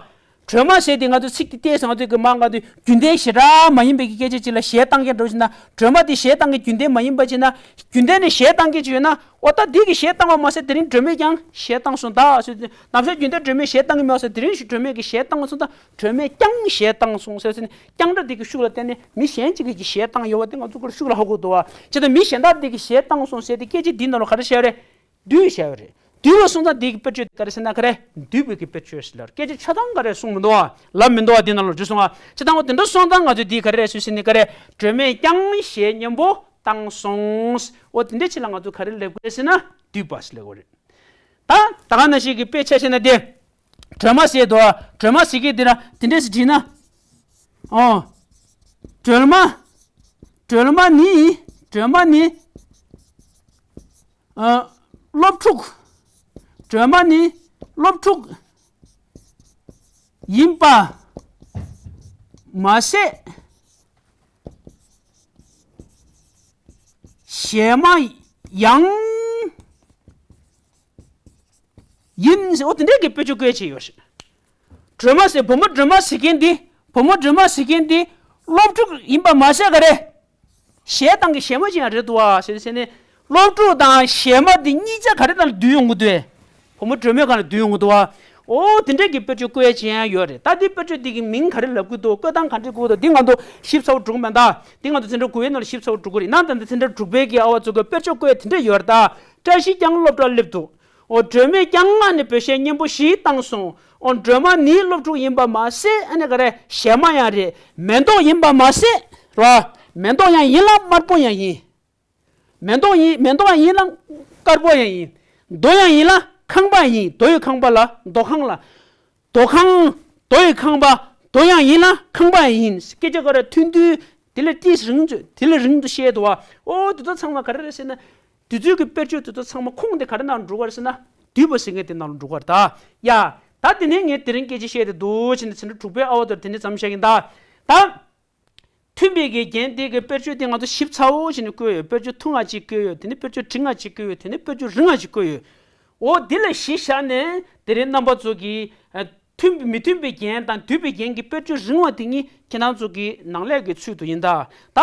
སྒྲོལ་མ་ཟེར་དེ་ང་ཚོ་ཚིག་དེ་བལྟས་སོང་། ང་ཚོས་གི་མ་ང་ཚོས་རྒྱུན་ལྡན་ཞེ་དྲག་མ་ཡིན་པའི་གི་སྐད་ཆ་ཅིག་ལ་གཞས་བཏང་མཁན་འདྲ་བོ་ཞིག་ན། སྒྲོལ་མ་དེ་གཞས་བཏང་མཁན་རྒྱུན་ལྡན་མ་ཡིན་པ་ཅིག་ན། རྒྱུན་ལྡན་ནས་གཞས་བཏང་མཁན་ཅིག་ཡོད་ན། ཨོ། ད་འདི་གི་གཞས་བཏང་བ་མ་ཟད་དེ་རིང་སྒྲོལ་མས་ཀྱང་གཞས་བཏང་སོང་ད་ཟེར་ཏེ། ནམ་ཞག་རྒྱུན་ལྡན་སྒྲོལ་མས་གཞས་བཏང་གི་མེད་པ་ཟེར། དེ་རིང་ཞིག་སྒྲོལ་མས་ཀྱི་གཞས་བཏང་སོང་ད། སྒྲོལ་མས་ཀྱང་གཞས་བཏང་སོང་ཟེར་ཟེར་ནས། ཀྱང་སྒྲ་དེ་གི་ཤུགས་ལ་བརྟེན་ནས་མི་གཞན་གཅིག་གིས་ཀྱི་གཞས་བཏང་ཡོད་པ་དེ་ང་ཚོ་ཀུན་ཤུགས་ལ་ཧ་གོ་འདུག་བ། བྱས་ཙང་མི་གཞན་དག་དེ་གི་གཞས་བཏང་སོང་ཟེར་ཏེ་སྐད་ཆ་འདིའི་ནང་ལ་ག་རེ་བཤད་རེད། བསྡུས་བཤད་རེད། བསྡུས་པ་སོང་ཙང་དེ་གི་དཔེར་བརྗོད་དེ་ག་རེ་ཟེར་ན་ག་རེ། བསྡུས་པའི་གི་དཔེར་བརྗོད་ཟེར་ལ། སྐད་ཆ་ཆ་ཚང་ག་རེ་གསུངས་མི་འདུག་བ། ལབ་མི་འདུག་བ། འདིའི་ནང་ལ་འཇུ་སོང་བ། བྱས་ཙང་འོ་དེ་འདྲ་སོང་ཙང་ང་ཚོས་འདི་ག་རེ་རེད་ཟེར་ཟེར་ནས་ག་རེ། སྒྲོལ་མས་ཀྱང་གཞས་སྙན་པོ་བཏང་སོང་། འོ་དེ་འདྲ་ཅིག་ལ་ང་ཚོ་ག་རེ་ལབ་དགོས་རེད་ཟེར་ན་བསྡུས་པ་ཟེར་ལབ་དགོས་རེད། ད་ད་ག་ནང་བཞིན་གྱི་དཔེ་ཆ་བཤད་ན་དེ། སྒྲོལ་མ་ཟེར་དོ། སྒྲོལ་མ་ཟེར་གྱི་དེ་ར་དེ་འདྲས་སེ་བྲིས་ན། ཨོ། སྒྲོལ་མ། སྒྲོལ་མ་ནི། སྒྲོལ་མ་ནི། ཨ། སློབ་ཕྲུག་སྒྲོལ་མ་ནི་སློབ་ཕྲུག་ཡིན་པ་མ་ཟད། གཞས་མ་ཡང་ཡིན་ཟེར། འོ་དེ་འདྲའི་གི་དཔེ་བརྗོད་བཀོད་བྱས་ཡོད་ཟེར། སྒྲོལ་མ་ཟེར། བུ་མོ་སྒྲོལ་མ་ཟེར་མཁན་འདི། བུ་མོ་སྒྲོལ་མ་ཟེར་མཁན་འདི་སློབ་ཕྲུག་ཡིན་པ་མ་ཟད་ག་རེ། གཞས་བཏང་གི་གཞས་མ་ཅིག་ཡང་རེད་འདུག་བ་ཟེར་ཟེར་ནས། སློབ་ཕྲུག་དང་གཞས་མ་འདི་གཉིས་ཆ་ག་རེ་ནང་ལ་བསྡུས་ཡོང་གི་འདུག་བས། བུ་མོ་སྒྲོལ་མའི་སྒང་ལ་བསྡུས་ཡོང་གི་འདུག་བ། ཨོ་དེ་འདྲས་ཀྱི་དཔེར་བརྗོད་བཀོད་ཡས་ཅིག་ཡང་ཡོད་རེད། ད་འདི་དཔེར་བརྗོད་འདི་གི་མིང་ག་རེ་ལབ་ཀྱི་འདུག་བཀོད་སྟངས་ག་འདྲས་དགོས་འདུག་འདི་ང་ཚོ་ཞིབ་ཚགས་པོ་འགྲོ་གི་མེད། ད་འདི་ང་ཚོ་འཛིན་གྲྭ་དགུ་པའི་ནང་ལ་ཞིབ་ཚགས་པོ་འགྲོ་གི་རེད། ཡིན་ནའང་ད་འདི་འཛིན་གྲྭ་དྲུག་པའི་གི་ཨ་བ་ཚོ་གི་དཔེར་བརྗོད་བཀོད་ཡས་དེ་འདྲས་ཡོད་རེད། ད་བཀྲ་ཤིས་ཀྱང་སློབ་གྲྭར་སླེབས་འདུག་ཨོ་སྒྲོལ་མས་ཀྱང་ང་ནི་འབོད་སྐད་སྙན་པོ་ཞིག་བཏང་སོང་། ཨོ་སྒྲོལ་མ་ནི་སློབ་ཕྲུག་ཡིན་པ་མ་ཟད། ཨ་ནི་ག་རེ། གཞས་མ་ཡང་རེད། མེ་ཏོག་ཡིན་པ་མ་ཟད། རོ། མེ་ཏོག་ཡང་ཡིན་ལ་དམར་པོ་ཡང་ཡིན། མེ་ཏོག་ཡིན། མེ་ཏོག་ཡང་ཡིན་ལ་དཀར་པོ་ཡང་ཡིན། རྡོ་ཡང་ཡིན་ལ་ཁང་པ་ཡང་ཡིན། རྡོ་ཡི་ཁང་པ་ལ་རྡོ་ཁང་ལ། རྡོ་ཁང་། རྡོ་ཡི་ཁང་པ། རྡོ་ཡང་ཡིན་ལ་ཁང་པ་ཡང་ཡིན། སྐད་ཆ་ག་རེ་ཐུང་ཐུང་དེ་ལས་ཏིས་རིང་ཚོད་དེ་ལས་རིང་དུ་བཤད་འདུག་བ། ཨོ་དེ་ཚོ་ཚང་མ་ག་རེ་རེད་ཟེར་ན། དེ་ཚོའི་གི་དཔེར་བརྗོད་དེ་ཚོ་ཚང་མ་ཁུངས་དེ་ག་རེ་ནང་འགྲོ་གི་རེད་ཟེར་ན། བསྡུས་པ་ཟེར་མཁན་དེ་ནང་ལ་འགྲོ་གི་རེད་ད། ཡ། ད་དེ་ནས་ངས་དེ་རིང་སྐད་ཆ་བཤད་དེ་འདུག་བྱས་ནས་འཛིན་གྲྭ་དྲུག་པའི་ཨ་བ་ཚོར་དེ་ནས་མཚམས་བཞག་གིན་ད། ད། མཐུན་པའི་གི་རྒྱན་དེ་གི་དཔེར་བརྗོད་དེ་ང་ཚོ་ཞིབ་ཚགས་པོ་བྱས་ནས་བཀོད་ཡོད། དཔེར་བརྗོད་ཐུང་ང་གཅིག་བཀོད་ཡོད། དེ་ནས་དཔེར་བརྗོད་འབྲིང་ང་གཅིག་བཀོད་ཡོད། དེ་ནས་དཔེར་བརྗོད་རིང་ང་གཅིག་བཀོད་ཡོད། འོ་འདི་ལ་གཞི་བཞག་ནས་དེ་རིང་རྣམ་པ་ཚོ་གིས། མཐུན། མི་མཐུན་པའི་རྒྱན་དང་བསྡུས་པའི་རྒྱན་གྱི་དཔེར་བརྗོད་རིང་བ་དེ་གཉིས་ཁྱེད་རང་ཚོ་གི་ནང་ལས་ཀྱི་ཚུལ་དུ་ཡིན་ད། ད།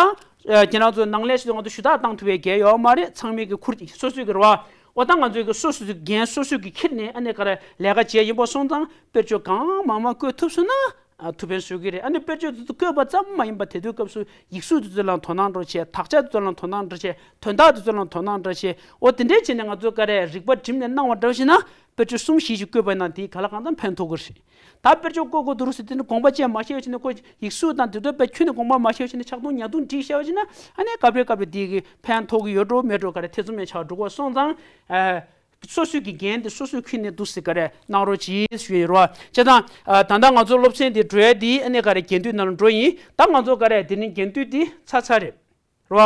ཁྱེད་རང་ཚོ་ནང་ལས་ཚུལ་དུ་ང་ཚོ་ཞུ་དག་བཏང་ཐུབ་པའི་རྒྱལ་ཡོད་མ་རེད། ཚང་མས་ཀྱི་ཁུར་སོ་སོའི་གི་རེད་བ། འོ་ད་ང་ཚོའི་གི་སོ་སོ་སོའི་འགན་སོ་སོས་ཀྱི་འཁྱེར་ནས་ཨ་ནི་ག་རེ་ལས་ཀ་བྱས་ཡིན་པ་སོང་ཙང་དཔེར་བརྗོད་གང་མང་མང་བཀོད་ཐུབ་སོང་ན་ཨ་ཐུགས་ཕན་གསོས་ཀྱི་རེད། ཨ་ནི་དཔེར་བརྗོད་དེ་ཚོ་བཀོད་པ་ཙམ་མ་ཡིན་པ་དེ་དུས་སྐབས་སུ་ཡིག་གཟུགས་དེ་ཚོ་ལ་དོ་སྣང་འདྲ་བྱས། དག་ཆ་དེ་ཚོ་ལ་དོ་སྣང་འདྲ་བྱས། དོན་དག་དེ་ཚོ་ལ་དོ་སྣང་འདྲ་བྱས། འོ་དེ་འདྲས་བྱས་ནས་ང་ཚོ་ག་རེ་རིག་པ་བསྒྲིམས་ནས་གནང་བ་འདྲ་བྱས་ན་དཔེར་བརྗོད་གསུམ་བཞི་ཞིག་བཀོད་པ་ཡིན་ན་དེ་ག་ལ་གང་འཚམ་ཕན་ཐོགས་ཀྱི་རེད། ད་དཔེར་བརྗོད་བཀོད་དགོས་འདུག་ཟེར་དེ་ནི་དགོངས་པ་བཅས་མ་བཞེས་པ་བྱས་ནས་ཁོ་ཡིག་གཟུགས་དང་དེ་ཚོ་དཔེ་ཁྱོན་ནས་དགོངས་པ་མ་བཞེས་པ་བྱས་ནས་ཆག་རྡུང་ཉག་རྡུང་བསྒྲིགས་བཞག་པ་བྱས་ན་ཨ་ནི་སྐབས་རེ་སྐབས་རེ་དེ་གི་ཕན་ཐོགས་ཀྱི་ཡོད་འགྲོ་མེད་འགྲོ་ག་རེ་ཐེ་ཚོམ་ཡང་ཆགས་འགྲོ་གི་སོང་ཙང་། ཨ། སོ་སོའི་གི་འགན་དེ་སོ་སོས་འཁྱེར་ནས་འདུག་སེ་ག་རེ་གནང་རོགས་གྱིས་ཞུ་ཡི་རོ། བྱས་ཙང་། ཨ། ད་ལྟ་ང་ཚོ་སློབ་ཚན་དེ་འགྲོ་ཡ་དེ་ཨ་ནི་ག་རེ་རྒྱན་སྡུད་ནང་ལ་འགྲོ་ཡིན། ད་ང་ཚོ་ག་རེ་དེ་ནི་རྒྱན་སྡུད་དེ་ཚར་ཚར་རེད། རོ།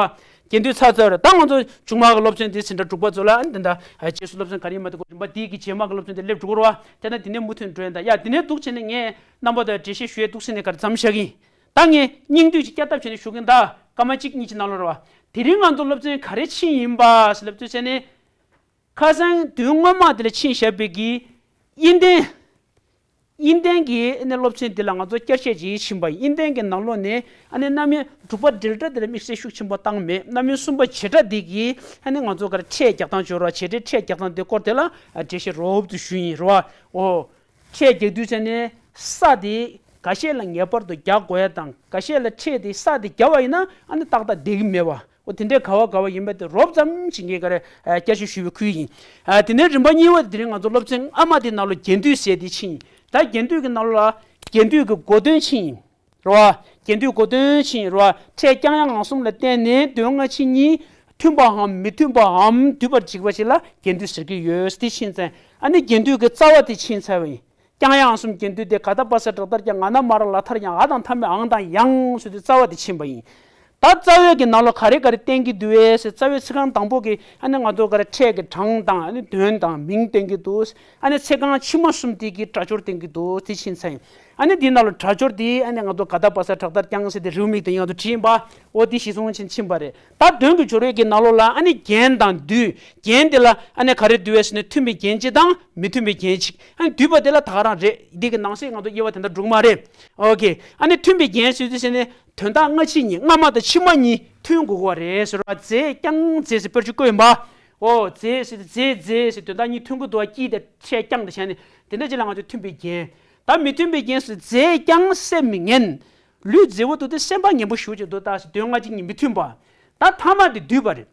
རྒྱན་སྡུད་ཚར་ཚར་རེད། ད་ང་ཚོ་མཇུག་མ་གི་སློབ་ཚན་དེ་ཟིན་གྲྭ་དྲུག་པ་ཚོ་ལ་ཨ་ནི་དེ་འདྲ་རྗེས་སུ་སློབ་ཚན་ག་རེ་ཡིན་མ་དེ་གོ་རིམ་པ་དེའི་གི་རྗེས་མ་གི་སློབ་ཚན་དེ་སླེབས་འགྲོ་གི་རོ། དེ་ན་དེ་ནས་མུ་མཐུད་འགྲོ་ཡིན། ད་ཡ་དེ་ནས་འདུག་བྱས་ནས་ངས་རྣམ་པ་དང་འགྲེལ་བཤད་ཞུ་ཡས་འདུག་སེ་ནས་ག་རེ་མཚམས་བཞག་གི་ཡིན། ད་ངས་སྙིང་བསྡུས་ཅིག་བསྐྱར་ལྡབ་བྱས་ནས་ཞུ་གི་ཡིན། ད་སྐར་མ་གཅིག་གཉིས་ཀྱི་ནང་ལོགས་རོ། དེ་རིང་ང་ཚོ་སློབ་ཚན་ག་རེ་ཕྱིན་ཡིན་པ་ཟེར་ལབ་དུས་བྱས་ནས། ཁ་སང་དུས་སྔོན་མ་དེ་ལ་ཕྱིན་བཞག་པའི་གི་དབྱིན་ལྡན། དབྱིན་ལྡན་གྱི་ཨ་ནི་སློབ་ཚན་འདི་ལ་ང་ཚོ་བསྐྱར་བཤད་ཅིག་ཕྱིན་པ་ཡིན། དབྱིན་ལྡན་གྱི་ནང་ལོགས་ནས་ཨ་ནི་རྣམ་དབྱེ་དྲུག་པ་འབྲེལ་སྒྲ་འདི་ལ་དམིགས་བསལ་ཤུགས་ཆེན་པོ་བཏང་མེད། རྣམ་དབྱེ་གསུམ་པ་བྱེད་སྒྲ་འདི་གི་ཨ་ནི་ང་ཚོ་ག་རེ་ཕྲད་རྒྱག་སྟངས་སྦྱོར་བ། བྱེད་སྒྲའི་ཕྲད་རྒྱག་སྟངས་འདི་སྐོར་དེ་ལ་འགྲེལ་བཤད་རོབ་ཏུ་ཞུས་ཡིན་རོ། འོ། ཕྲད་རྒྱག་དུས་ཙམ་ནས་ས་དེ་འགའ་ཤས་ལ་ངེས་པར་དུ་རྒྱག་དགོས་ཡ་དང་འགའ་ཤས་ལ་ཕྲད་དེ་ས་དེ་བརྒྱབ་པ་ཡིན་ན་ཨ་ནི་ཏག་ཏག་བསྡད་ཀྱི་མེད་པ། འོ་དེ་འདྲའི་ག་བ་ག་བ་ཡིན་པ་དེ་རོབ་ཙམ་ཅིག་ངས་ག་རེ་ཨ་བསྐྱར་ཞིབ་ཞུས་པའི་ཁུལ་ཡིན། ཨ་དེ་ནས་རིམ་པ་གཉིས་པ་དེ་དེ་རིང་ང་ཚོ་སློབ་ཚན་ཨ་མ་དེ་ནང་ལ་རྒྱན་སྡུད་ཟེར་དེ་ཕྱིན་ཡིན། ད་རྒྱན་སྡུད་ཀྱི་ནང་ལ་རྒྱན་སྡུད་ཀྱི་གོ་དོན་ཕྱིན་ཡིན། རེད་བ། རྒྱན་སྡུད་གོ་དོན་ཕྱིན་ཡིན་རེད་བ། ཕྲད་རྐྱང་དབྱེ་ངང་གསུམ་ལ་བརྟེན་ནས་དོན་སྔ་ཕྱི་གཉིས་མཐུན་པའམ་མི་མཐུན་པའམ་འདུས་པར་བྱེད་པ་ཞིག་ལ་རྒྱན་སྡུད་ཟེར་གྱི་ཡོད། དེ་ཕྱིན་ཚར། ཨ་ནི་རྒྱན་སྡུད་ཀྱི་རྩ་བ་དེ་ཕྱིན་ཚར་བ་ཡིན། རྐྱང་དབྱེ་ངང་གསུམ་རྒྱན་སྡུད་དེ་ག་ད་པ་ས་དྲག་མཐར་ཀྱང་ང་ན་མ་ར་ལ་མཐར་ཡང་འ་དང་མཐའ་མེད་འང་དང་ཡང་ཟེར་དུས་རྩ་བ་དེ་ཕྱིན་པ་ཡིན། ད་རྩ་བའི་གི་ནང་ལོགས་ག་རེ་ག་རེ་བསྟན་གྱི་འདུག་བས་ཟེར། རྩ་བའི་ཚིག་རྐང་དང་པོ་གི་ཨ་ནི་ང་ཚོ་ག་རེ་ཕྲད་ཀྱི་གྲངས་དང་ཨ་ནི་དོན་དང་མིང་བསྟན་གྱི་འདུག་ཨ་ནི་ཚིག་རྐང་ཕྱི་མ་གསུམ་དེ་གི་སྒྲ་སྦྱོར་བསྟན་གྱི་འདུག་དེ་ཕྱིན་ཚར་ཡིན། ཨ་ནི་འདི་ནང་ལ་སྒྲ་སྦྱོར་དེ་ཨ་ནི་ང་ཚོ་ག་ད་པ་ས་དྲག་མཐར་ཀྱང་ཟེར་དེ་རེའུ་མིག་དེ་ཡང་དུ་བྲིས་ཡིན་པ། འོ་དེ་གཞི་བཟུང་ཕྱིན་ཕྱིན་པ་རེད། ད་དོན་གྱི་སྦྱོར་བའི་གི་ནང་ལོགས་ལ་ཨ་ནི་རྒྱན་དང་འདུས། རྒྱན་དེ་ལ་ཨ་ནི་ག་རེ་འདུས་བས་ཟེར་ན་མཐུན་པའི་རྒྱན་གཅིག་དང་མི་མཐུན་པའི་རྒྱན་གཅིག་ཨ་ནི་འདུས་པ་དེ་ལ་ད་ག་རང་རེད། འདི་གི་ནང་གསེས་ང་ཚོ་དབྱེ་བ་དེ་འདྲ་འགྲིག་མ་རེད། ཨོ་ཁེ། ཨ་ནི་མཐུན་པའི་རྒྱན་ཟེར་དུས་ཟེར་ནས་དོན་དག་སྔ་ཕྱི་གཉིས་སྔ་མ་དང་ཕྱི་མ་གཉིས་མཐུན་དགོས་པ་རེད་ཟེར་བ། མཛེས་རྐྱང་མཛེས་ཟེར་དཔེར་བརྗོད་བཀོད་ཡིན་པ། ཨོ་མཛེས་ཟེར་དུས་མཛེས་མཛེས་ཟེར་དོན་དག་གཉིས་མཐུན་གྱི་འདུག་བ། དཀྱིལ་དེ་ཕྲད་རྐྱང་དེ་བྱས་ནས་དེ་འདྲ་ཅིག་ལ་ང་ཚོས་མཐུན་པའི་རྒྱན། ད་མི་མཐུན་པའི་རྒྱན་ཟེར་མཛེས་ཀྱང་སེམས་མི་ངན། ལུས་མཛེས་པོ་འདུག་སྟེ་སེམས་པ་ངན་པོ་ཞེ་པོ་ཅིག་འདུག་ད་ཟེར་དོན་སྔ་ཕྱི་གཉིས་མི་མཐུན་པ། ད་ཐ་མ་དེ་འདུས་པ་རེད།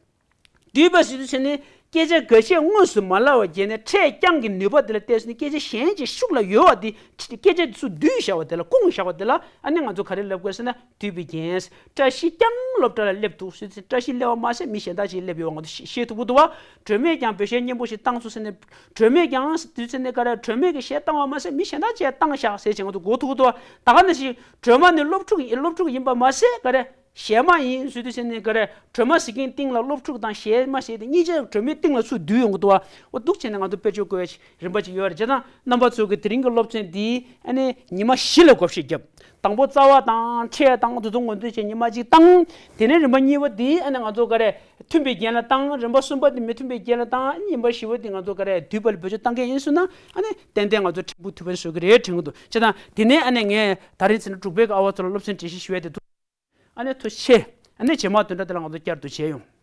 འདུས་པ་ཟེར་དུས་ཟེར་ནས་སྐད་ཆ་འགའ་ཤས་དངོས་སུ་མ་ལབ་པ་བྱས་ནས་ཕྲད་རྐྱང་གི་ནུས་པ་དེ་ལ་བལྟས་ཟེར་ནས་སྐད་ཆ་གཞན་ཅིག་ཤུགས་ལ་ཡོད་པ་དེ་སྐད་ཆ་ཚུར་བསྡུས་བཞག་པ་དེ་ལ་བསྐུངས་བཞག་པ་དེ་ལ་ཨ་ནི་ང་ཚོ་ག་རེ་ལབ་དགོས་ཟེར་ན་འདུས་པའི་རྒྱན། བཀྲ་ཤིས་རྐྱང་སློབ་གྲྭ་ལ་སླེབས་འདུག་ཟེར་ཚེ་བཀྲ་ཤིས་སླེབས་པ་མ་ཟད་མི་གཞན་དག་ཅིག་སླེབས་ཡོད་པ་ང་ཚོ་ཤེས་ཤེས་ཐུབ་ཀྱི་འདུག་བ། སྒྲོལ་མས་ཀྱང་བོད་གཞས་སྙན་པོ་ཞིག་བཏང་སོང་ཟེར་ནས་སྒྲོལ་མས་ཀྱང་དུས་ཚོད་ནས་ག་རེ་སྒྲོལ་མས་ཀྱི་གཞས་བཏང་བ་མ་ཟད་མི་གཞན་དག་ཅིག་བཏང་བཞག་ཟེར་བྱས་ང་ཚོ་གོ་ཐུབ་ཀྱི་འདུག་བ། ད་ག་ནང་བཞིན་སྒྲོལ་མ་ནི་སློབ་ཕྲུག་ཡིན་སློབ་ཕྲུག་ཡིན་པ་མ་ཟད་ག་རེ། གཞས་མ་ཡིན་ཟེར་དུས་ཟེར་ནས་ག་རེ་སྒྲོལ་མ་ཟེར་མཁན་སྟེང་ལ་སློབ་ཕྲུག་དང་གཞས་མ་ཟེར་དེ་གཉིས་ཆ་སྒྲོལ་མའི་སྟེང་ལ་ཚུར་བསྡུས་ཡོང་གི་འདུག་བ། འོ་འདུག་བྱས་ནས་ང་ཚོ་དཔེར་བརྗོད་བཀོད་ཡ་རིམ་པ་ཅིག་ཡོད་རེད། བྱས་ཙང་རྣམ་པ་ཚོ་གི་དེ་རིང་གི་སློབ་ཚན་འདི་ཨ་ནི་ཉི་མ་བཞི་ལ་བགོ་བཤའ་བརྒྱབ། དང་པོ་རྩ་བ་དང་ཕྲད་དང་དེ་ཚོ་ངོས་འཛིན་བྱས་ཉི་མ་གཅིག་བཏང་། དེ་ནས་རིམ་པ་གཉིས་པ་འདི་ཨ་ནི་ང་ཚོ་ག་རེ་མཐུན་པའི་རྒྱན་ལ་བཏང་། རིམ་པ་གསུམ་པ་འདི་མི་མཐུན་པའི་རྒྱན་ལ་བཏང་། ཨ་ནི་རིམ་པ་བཞི་པ་འདི་ང་ཚོ་ག་རེ་འདུས་པ་ལ་བེད་སྤྱོད་བཏང་མཁན་ཡིན་ཟེར་ན་ཨ་ནི་ཏན་ཏན་ང་ཚོ་ཕྲན་བུ་ཐུབ་པ་བཟོ་གི་རེད་དྲན་གི་འདུག་བྱས་ཙང་དེ་ནས་ཨ་ནི་ངས་ད་རིང་ཚེ་ན་དྲུག་པའི་གི་ཨ་བ་ཚོ་ལ་སློབ་ཚན་འགྲེལ་བཤད་ཞུ་ཡ་དེ་འདུག་ཨ་ནི་ཐུགས་རྗེ་ཆེ། ཨ་ནི་རྗེས་མ་དོན་དག་དེ་ལ་ང་ཚོ་བསྐྱར་དུ་མཇལ་ཡོང་།